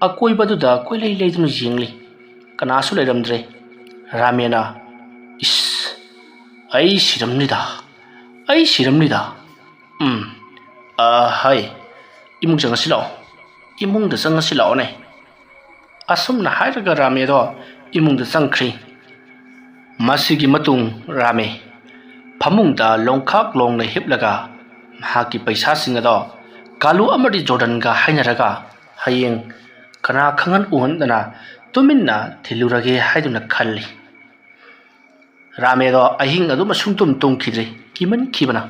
ꯑꯀꯣꯏꯕꯗꯨꯗ ꯀꯣꯏꯂꯩ ꯂꯩꯗꯨꯅ ꯌꯦꯡꯂꯤ꯫ ꯀꯅꯥꯁꯨ ꯂꯩꯔꯝꯗ꯭ꯔꯦ꯫ ꯔꯥꯃꯦꯅ, "ꯏꯁ, ꯑꯩ ꯁꯤꯔꯝꯅꯤꯗ, ꯑꯩ ꯁꯤꯔꯝꯅꯤꯗ꯫ ꯎꯝ, ꯑ, ꯍꯩ, ꯏꯃꯨꯡ ꯆꯪꯉꯁꯤ ꯂꯥꯛꯑꯣ, ꯏꯃꯨꯡꯗ ꯆꯪꯉꯁꯤ ꯂꯥꯛꯑꯣꯅꯦ"꯫ ꯑꯁꯨꯝꯅ ꯍꯥꯏꯔꯒ ꯔꯥꯃꯦꯗꯣ ꯏꯃꯨꯡꯗ ꯆꯪꯈ꯭ꯔꯤ꯫ ꯃꯁꯤꯒꯤ ꯃꯇꯨꯡ ꯔꯥꯃꯦ ꯐꯃꯨꯡꯗ ꯂꯣꯡꯈꯥꯛ ꯂꯣꯡꯅ ꯍꯤꯞꯂꯒ ꯃꯍꯥꯛꯀꯤ ꯄꯩꯁꯥꯁꯤꯡ ꯑꯗꯣ ꯀꯥꯂꯨ ꯑꯃꯗꯤ ꯖꯣꯔꯗꯟꯒ ꯍꯥꯏꯅꯔꯒ ꯍꯌꯦꯡ ꯀꯅꯥ ꯈꯪꯍꯟ ꯎꯍꯟꯗꯅ ꯇꯨꯃꯤꯟꯅ ꯊꯤꯜꯂꯨꯔꯒꯦ ꯍꯥꯏꯗꯨꯅ ꯈꯜꯂꯤ꯫ ꯔꯥꯃꯦꯗꯣ ꯑꯍꯤꯡ ꯑꯗꯨꯃ ꯁꯨꯡꯇꯨꯝ ꯇꯨꯝꯈꯤꯗ꯭ꯔꯤ꯫ ꯀꯤꯃꯟꯈꯤꯕꯅ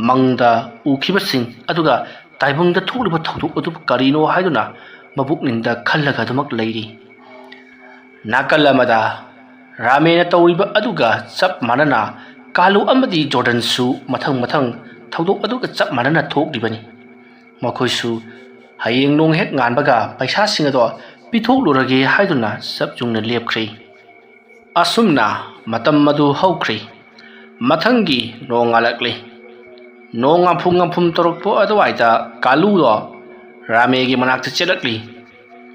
ꯃꯪꯗ ꯎꯈꯤꯕꯁꯤꯡ ꯑꯗꯨꯒ ꯇꯥꯏꯕꯪꯗ ꯊꯣꯛꯂꯤꯕ ꯊꯧꯗꯣꯛ ꯑꯗꯨꯕꯨ ꯀꯔꯤꯅꯣ ꯍꯥꯏꯗꯨꯅ ꯃꯕꯨꯛꯅꯤꯡꯗ ꯈꯜꯂꯒ ꯑꯗꯨꯃꯛ ꯂꯩꯔꯤ꯫ ꯅꯥꯀꯜ ꯑꯃꯗ ꯔꯥꯃꯦꯅ ꯇꯧꯔꯤꯕ ꯑꯗꯨꯒ ꯆꯞ ꯃꯥꯟꯅꯅ ꯀꯥꯂꯨ ꯑꯃꯗꯤ ꯖꯣꯔꯗꯟꯁꯨ ꯃꯊꯪ ꯃꯊꯪ ꯊꯧꯗꯣꯛ ꯑꯗꯨꯒ ꯆꯞ ꯃꯥꯟꯅꯅ ꯊꯣꯛꯂꯤꯕꯅꯤ꯫ ꯃꯈꯣꯏꯁꯨ ꯍꯌꯦꯡ ꯅꯣꯡ ꯍꯦꯛ ꯉꯥꯟꯕꯒ ꯄꯩꯁꯥꯁꯤꯡ ꯑꯗꯣ ꯄꯤꯊꯣꯛꯂꯨꯔꯒꯦ ꯍꯥꯏꯗꯨꯅ ꯆꯞ ꯌꯨꯡꯅ ꯂꯦꯞꯈ꯭ꯔꯦ꯫ ꯑꯁꯨꯝꯅ ꯃꯇꯝ ꯑꯗꯨ ꯍꯧꯈ꯭ꯔꯦ꯫ ꯃꯊꯪꯒꯤ ꯅꯣꯡ ꯉꯥꯜꯂꯛꯂꯦ꯫ ꯅꯣꯡ ꯉꯥꯝꯐꯨꯝ ꯉꯥꯝꯐꯨꯝ ꯇꯧꯔꯛꯄ ꯑꯗꯨꯋꯥꯏꯗ ꯀꯥꯂꯨꯗꯣ ꯔꯥꯃꯦꯒꯤ ꯃꯅꯥꯛꯇ ꯆꯦꯜꯂꯛꯂꯤ꯫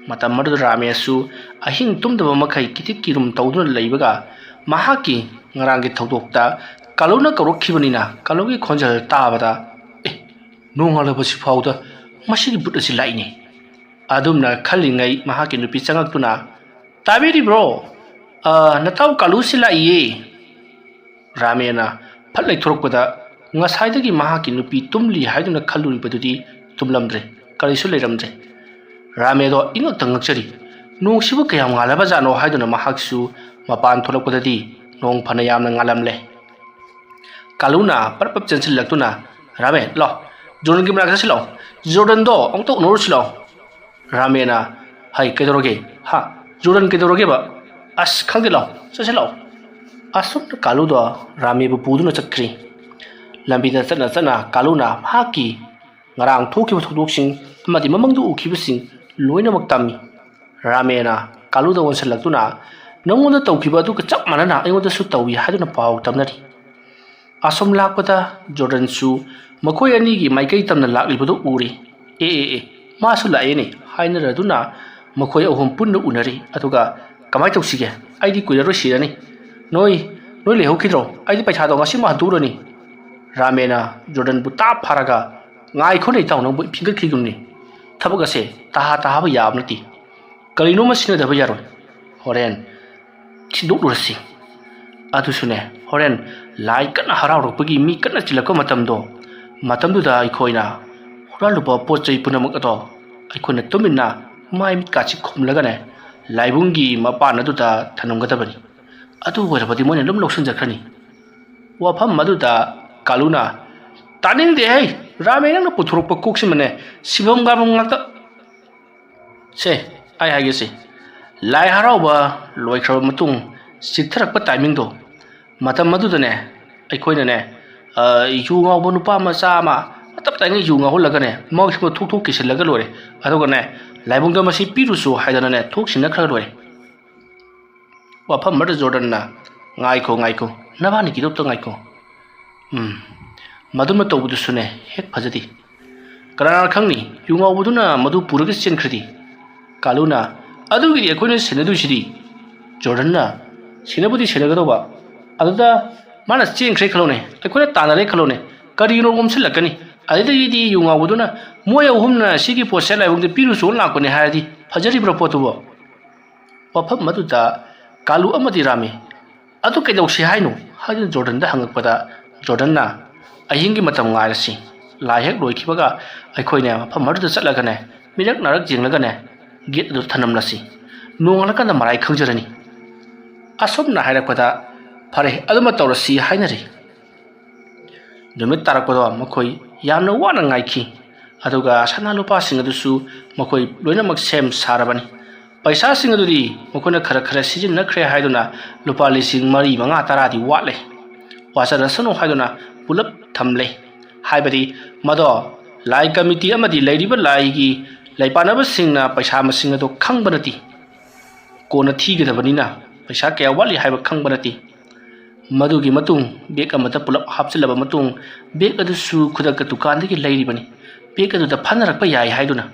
ꯃꯇꯝ ꯑꯗꯨꯗ ꯔꯥꯃꯦꯁꯨ ꯑꯍꯤꯡ ꯇꯨꯝꯗꯕ ꯃꯈꯩ ꯀꯤꯊꯤꯛ ꯀꯤꯔꯨꯝ ꯇꯧꯗꯨꯅ ꯂꯩꯕꯒ ꯃꯍꯥꯛꯀꯤ ꯉꯔꯥꯡꯒꯤ ꯊꯧꯗꯣꯛꯇ ꯀꯥꯂꯨꯅ ꯀꯧꯔꯛꯈꯤꯕꯅꯤꯅ ꯀꯥꯂꯨꯒꯤ ꯈꯣꯟꯖꯦꯜ ꯇꯥꯕꯗ, "ꯑꯦ, ꯅꯣꯡꯉꯥꯜꯂꯕꯁꯤ ꯐꯥꯎꯗ ꯃꯁꯤꯒꯤ ꯕꯨꯠ ꯑꯁꯤ ꯂꯥꯛꯏꯅꯦ"꯫ ꯑꯗꯨꯝꯅ ꯈꯜꯂꯤꯉꯩ ꯃꯍꯥꯛꯀꯤ ꯅꯨꯄꯤ ꯆꯪꯉꯛꯇꯨꯅ, "ꯇꯥꯕꯤꯔꯤꯕ꯭ꯔꯣ? ꯑ, ꯅꯇꯥꯎ ꯀꯥꯂꯨꯁꯤ ꯂꯥꯛꯏꯌꯦ"꯫ ꯔꯥꯃꯦꯅ ꯐꯠ ꯂꯩꯊꯣꯔꯛꯄꯗ ꯉꯁꯥꯏꯗꯒꯤ ꯃꯍꯥꯛꯀꯤ ꯅꯨꯄꯤ ꯇꯨꯝꯂꯤ ꯍꯥꯏꯗꯨꯅ ꯈꯜꯂꯨꯔꯤꯕꯗꯨꯗꯤ ꯇꯨꯝꯂꯝꯗ꯭ꯔꯦ, ꯀꯔꯤꯁꯨ ꯂꯩꯔꯝꯗ꯭ꯔꯦ꯫ ꯔꯥꯃꯦꯗꯣ ꯏꯉꯛꯇ ꯉꯛꯆꯔꯤ꯫ ꯅꯣꯡꯁꯤꯕꯨ ꯀꯌꯥꯝ ꯉꯥꯜꯂꯕꯖꯥꯠꯅꯣ ꯍꯥꯏꯗꯨꯅ ꯃꯍꯥꯛꯁꯨ ꯃꯄꯥꯟ ꯊꯣꯛꯂꯛꯄꯗꯗꯤ ꯅꯣꯡ ꯐꯅ ꯌꯥꯝꯅ ꯉꯥꯜꯂꯝꯂꯦ꯫ ꯀꯥꯂꯨꯅ ꯄꯔꯞ ꯄꯔꯞ ꯆꯦꯟꯁꯤꯜꯂꯛꯇꯨꯅ, "ꯔꯥꯃꯦ, ꯂꯥꯎ, ꯖꯣꯔꯗꯟꯒꯤ ꯃꯅꯥꯛꯇ ꯆꯠꯁꯤ ꯂꯥꯎ, ꯖꯣꯔꯗꯟꯗꯣ ꯑꯃꯨꯛꯇ ꯎꯅꯔꯨꯁꯤ ꯂꯥꯎ"꯫ ꯔꯥꯃꯦꯅ, "ꯍꯩ, ꯀꯩꯗꯧꯔꯒꯦ? ꯍꯥ? ꯖꯣꯔꯗꯟ ꯀꯩꯗꯧꯔꯒꯦꯕ? ꯑꯁ, ꯈꯪꯗꯦ, ꯂꯥꯎ, ꯆꯠꯁꯤ ꯂꯥꯎ"꯫ ꯑꯁꯨꯝꯅ ꯀꯥꯂꯨꯗꯣ ꯔꯥꯃꯦꯕꯨ ꯄꯨꯗꯨꯅ ꯆꯠꯈ꯭ꯔꯤ꯫ ꯂꯝꯕꯤꯗ ꯆꯠꯅ ꯆꯠꯅ ꯀꯥꯂꯨꯅ ꯃꯍꯥꯛꯀꯤ ꯉꯔꯥꯡ ꯊꯣꯛꯈꯤꯕ ꯊꯧꯗꯣꯛꯁꯤꯡ ꯑꯃꯗꯤ ꯃꯃꯪꯗ ꯎꯈꯤꯕꯁꯤꯡ ꯂꯣꯏꯅꯃꯛ ꯇꯝꯃꯤ꯫ ꯔꯥꯃꯦꯅ ꯀꯥꯂꯨꯗ ꯑꯣꯟꯁꯤꯜꯂꯛꯇꯨꯅ, "ꯅꯉꯣꯟꯗ ꯇꯧꯈꯤꯕ ꯑꯗꯨꯒ ꯆꯞ ꯃꯥꯟꯅꯅ ꯑꯩꯉꯣꯟꯗꯁꯨ ꯇꯧꯏ" ꯍꯥꯏꯗꯨꯅ ꯄꯥꯎ ꯇꯝꯅꯔꯤ꯫ ꯑꯁꯣꯝ ꯂꯥꯛꯄꯗ ꯖꯣꯔꯗꯟꯁꯨ ꯃꯈꯣꯏ ꯑꯅꯤꯒꯤ ꯃꯥꯏꯀꯩ ꯇꯝꯅ ꯂꯥꯛꯂꯤꯕꯗꯨ ꯎꯔꯤ꯫ "ꯑꯦ, ꯑꯦ, ꯑꯦ, ꯃꯥꯁꯨ ꯂꯥꯛꯑꯦꯅꯦ" ꯍꯥꯏꯅꯔꯗꯨꯅ ꯃꯈꯣꯏ ꯑꯍꯨꯝ ꯄꯨꯟꯅ ꯎꯅꯔꯤ꯫ ꯑꯗꯨꯒ, "ꯀꯃꯥꯏꯅ ꯇꯧꯁꯤꯒꯦ? ꯑꯩꯗꯤ ꯀꯨꯏꯔꯔꯣꯏ ꯁꯤꯔꯅꯤ꯫ ꯅꯣꯏ, ꯅꯣꯏ ꯂꯩꯍꯧꯈꯤꯗ꯭ꯔꯣ? ꯑꯩꯗꯤ ꯄꯩꯁꯥꯗꯣ ꯉꯁꯤꯃꯛ ꯍꯟꯗꯣꯛꯎꯔꯅꯤ"꯫ ꯔꯥꯃꯦꯅ ꯖꯣꯔꯗꯟꯕꯨ ꯇꯥꯞ ꯐꯥꯔꯒ, "ꯉꯥꯏꯈꯣꯅꯦ ꯏꯇꯥꯎ, ꯅꯪꯕꯨ ꯐꯤꯡꯒꯠꯈꯤꯒꯨꯝꯅꯤ꯫ ꯊꯕꯛ ꯑꯁꯦ ꯇꯍꯥ ꯇꯍꯥꯕ ꯌꯥꯕ ꯅꯠꯇꯦ꯫ ꯀꯔꯤꯅꯣꯃ ꯁꯤꯟꯅꯗꯕ ꯌꯥꯔꯣꯏ꯫ ꯍꯣꯔꯦꯟ ꯁꯤꯟꯗꯣꯛꯂꯨꯔꯁꯤ"꯫ ꯑꯗꯨꯁꯨꯅꯦ, ꯍꯣꯔꯦꯟ ꯂꯥꯏ ꯀꯟꯅ ꯍꯔꯥꯎꯔꯛꯄꯒꯤ ꯃꯤ ꯀꯟꯅ ꯆꯤꯜꯂꯛꯄ ꯃꯇꯝꯗꯣ, ꯃꯇꯝꯗꯨꯗ ꯑꯩꯈꯣꯏꯅ ꯍꯨꯔꯥꯜꯂꯨꯕ ꯄꯣꯠ ꯆꯩ ꯄꯨꯝꯅꯃꯛ ꯑꯗꯣ ꯑꯩꯈꯣꯏꯅ ꯇꯨꯃꯤꯟꯅ ꯃꯥꯏ ꯃꯤꯠꯀꯥꯁꯤ ꯈꯨꯝꯂꯒꯅꯦ, ꯂꯥꯏꯕꯨꯡꯒꯤ ꯃꯄꯥꯟ ꯑꯗꯨꯗ ꯊꯅꯝꯒꯗꯕꯅꯤ꯫ ꯑꯗꯨ ꯑꯣꯏꯔꯕꯗꯤ ꯃꯣꯏꯅ ꯑꯗꯨꯝ ꯂꯧꯁꯤꯟꯖꯈ꯭ꯔꯅꯤ꯫ ꯋꯥꯐꯝ ꯑꯗꯨꯗ ꯀꯥꯂꯨꯅ, "ꯇꯥꯅꯤꯡꯗꯦ ꯍꯩ, ꯔꯥꯃꯦ, ꯅꯪꯅ ꯄꯨꯊꯣꯔꯛꯄ ꯀꯣꯛꯁꯤꯃꯅꯦ, ꯁꯤꯐꯝ ꯀꯥꯐꯝ ꯉꯥꯛꯇ꯫ ꯁꯦ, ꯑꯩ ꯍꯥꯏꯒꯦꯁꯦ, ꯂꯥꯏ ꯍꯔꯥꯎꯕ ꯂꯣꯏꯈ꯭ꯔꯕ ꯃꯇꯨꯡ ꯆꯤꯛꯊꯔꯛꯄ ꯇꯥꯏꯃꯤꯡꯗꯣ, ꯃꯇꯝ ꯑꯗꯨꯗꯅꯦ, ꯑꯩꯈꯣꯏꯅꯅꯦ, ꯑ, ꯌꯨ ꯉꯥꯎꯕ ꯅꯨꯄꯥ ꯃꯆꯥ ꯑꯃ ꯇꯞ ꯇꯥꯏꯅ ꯌꯨ ꯉꯥꯎꯍꯜꯂꯒꯅꯦ, ꯃꯥꯒꯤ ꯁꯣꯝꯗ ꯊꯣꯛ ꯊꯣꯛ ꯀꯤꯁꯤꯜꯂꯒ ꯂꯣꯏꯔꯦ꯫ ꯑꯗꯨꯒꯅꯦ, ꯂꯥꯏꯕꯨꯡꯗ ꯃꯁꯤ ꯄꯤꯔꯨꯁꯨ ꯍꯥꯏꯗꯅꯅꯦ, ꯊꯣꯛ ꯁꯤꯟꯅꯈ꯭ꯔ ꯂꯣꯏꯔꯦ"꯫ ꯋꯥꯐꯝ ꯑꯃꯗ ꯖꯣꯔꯗꯟꯅ, "ꯉꯥꯏꯈꯣ, ꯉꯥꯏꯈꯣ, ꯅꯕꯥꯅꯤꯒꯤꯗꯣ ꯑꯝꯇ ꯉꯥꯏꯈꯣ꯫ ꯎꯝ, ꯃꯗꯨꯃ ꯇꯧꯕꯗꯨꯁꯨꯅꯦ ꯍꯦꯛ ꯐꯖꯗꯦ꯫ ꯀꯅꯥꯅ ꯈꯪꯅꯤ, ꯌꯨ ꯉꯥꯎꯕꯗꯨꯅ ꯃꯗꯨ ꯄꯨꯔꯒ ꯆꯦꯟꯈ꯭ꯔꯗꯤ?" ꯀꯥꯂꯨꯅ, "ꯑꯗꯨꯒꯤꯗꯤ ꯑꯩꯈꯣꯏꯅ ꯁꯦꯟꯅꯗꯣꯏꯁꯤꯗꯤ"꯫ ꯖꯣꯔꯗꯟꯅ, "ꯁꯦꯟꯅꯕꯨꯗꯤ ꯁꯦꯟꯅꯒꯗꯧꯕ, ꯑꯗꯨꯗ ꯃꯥꯅ ꯆꯦꯟꯈ꯭ꯔꯦ ꯈꯜꯂꯣꯅꯦ, ꯑꯩꯈꯣꯏꯅ ꯇꯥꯟꯅꯔꯦ ꯈꯜꯂꯣꯅꯦ, ꯀꯔꯤꯅꯣ ꯑꯣꯝꯁꯤꯜꯂꯛꯀꯅꯤ? ꯑꯗꯨꯗꯒꯤꯗꯤ ꯌꯨ ꯉꯥꯎꯕꯗꯨꯅ ꯃꯣꯏ ꯑꯍꯨꯝꯅ ꯁꯤꯒꯤ ꯄꯣꯠꯁꯦ ꯂꯥꯏꯕꯨꯡꯗ ꯄꯤꯔꯨꯆꯣꯅ ꯂꯥꯛꯄꯅꯦ ꯍꯥꯏꯔꯗꯤ ꯐꯖꯔꯤꯕ꯭ꯔꯥ ꯄꯣꯠꯇꯨꯕꯣ?" ꯋꯥꯐꯝ ꯑꯗꯨꯗ ꯀꯥꯂꯨ ꯑꯃꯗꯤ ꯔꯥꯃꯦ, "ꯑꯗꯨ ꯀꯩꯗꯧꯁꯤ ꯍꯥꯏꯅꯣ?" ꯍꯥꯏꯗꯨꯅ ꯖꯣꯔꯗꯟꯗ ꯍꯪꯉꯛꯄꯗ, ꯖꯣꯔꯗꯟꯅ, "ꯑꯍꯤꯡꯒꯤ ꯃꯇꯝ ꯉꯥꯏꯔꯁꯤ, ꯂꯥꯏ ꯍꯦꯛ ꯂꯣꯏꯈꯤꯕꯒ ꯑꯩꯈꯣꯏꯅꯦ ꯃꯐꯝ ꯑꯗꯨꯗ ꯆꯠꯂꯒꯅꯦ, ꯃꯤꯔꯛ ꯅꯥꯔꯛ ꯌꯦꯡꯂꯒꯅꯦ, ꯒꯦꯠ ꯑꯗꯨ ꯊꯅꯝꯂꯁꯤ꯫ ꯅꯣꯡꯉꯥꯜꯂꯀꯥꯟꯗ ꯃꯔꯥꯏ ꯈꯪꯖꯔꯅꯤ"꯫ ꯑꯁꯨꯝꯅ ꯍꯥꯏꯔꯛꯄꯗ, "ꯐꯔꯦ, ꯑꯗꯨꯃ ꯇꯧꯔꯁꯤ" ꯍꯥꯏꯅꯔꯦ꯫ ꯅꯨꯃꯤꯠ ꯇꯥꯔꯛꯄꯗꯣ ꯃꯈꯣꯏ ꯌꯥꯝꯅ ꯋꯥꯅ ꯉꯥꯏꯈꯤ꯫ ꯑꯗꯨꯒ ꯁꯅꯥ ꯂꯨꯄꯥꯁꯤꯡ ꯑꯗꯨꯁꯨ ꯃꯈꯣꯏ ꯂꯣꯏꯅꯃꯛ ꯁꯦꯝ ꯁꯥꯔꯕꯅꯤ꯫ ꯄꯩꯁꯥꯁꯤꯡ ꯑꯗꯨꯗꯤ ꯃꯈꯣꯏꯅ ꯈꯔ ꯈꯔ ꯁꯤꯖꯤꯟꯅꯈ꯭ꯔꯦ ꯍꯥꯏꯗꯨꯅ ꯂꯨꯄꯥ ꯂꯤꯁꯤꯡ ꯃꯔꯤ, ꯃꯉꯥ, ꯇꯔꯥꯗꯤ ꯋꯥꯠꯂꯦ꯫ ꯋꯥꯆꯔꯁꯅꯨ ꯍꯥꯏꯗꯨꯅ ꯄꯨꯂꯞ ꯊꯝꯂꯦ꯫ ꯍꯥꯏꯕꯗꯤ ꯃꯗꯣ ꯂꯥꯏ ꯀꯃꯤꯇꯤ ꯑꯃꯗꯤ ꯂꯩꯔꯤꯕ ꯂꯥꯏꯒꯤ ꯂꯩꯄꯥꯟꯅꯕꯁꯤꯡꯅ ꯄꯩꯁꯥ ꯃꯁꯤꯡ ꯑꯗꯨ ꯈꯪꯕ ꯅꯠꯇꯦ꯫ ꯀꯣꯟꯅ ꯊꯤꯒꯗꯕꯅꯤꯅ ꯄꯩꯁꯥ ꯀꯌꯥ ꯋꯥꯠꯂꯤ ꯍꯥꯏꯕ ꯈꯪꯕ ꯅꯠꯇꯦ꯫ ꯃꯗꯨꯒꯤ ꯃꯇꯨꯡ ꯕꯦꯒ ꯑꯃꯗ ꯄꯨꯂꯞ ꯍꯥꯞꯆꯤꯜꯂꯕ ꯃꯇꯨꯡ, ꯕꯦꯒ ꯑꯗꯨꯁꯨ ꯈꯨꯗꯛꯇ ꯗꯨꯀꯥꯟꯗꯒꯤ ꯂꯩꯔꯤꯕꯅꯤ꯫ ꯕꯦꯒ ꯑꯗꯨꯗ ꯐꯥꯅꯔꯛꯄ ꯌꯥꯏ ꯍꯥꯏꯗꯨꯅ꯫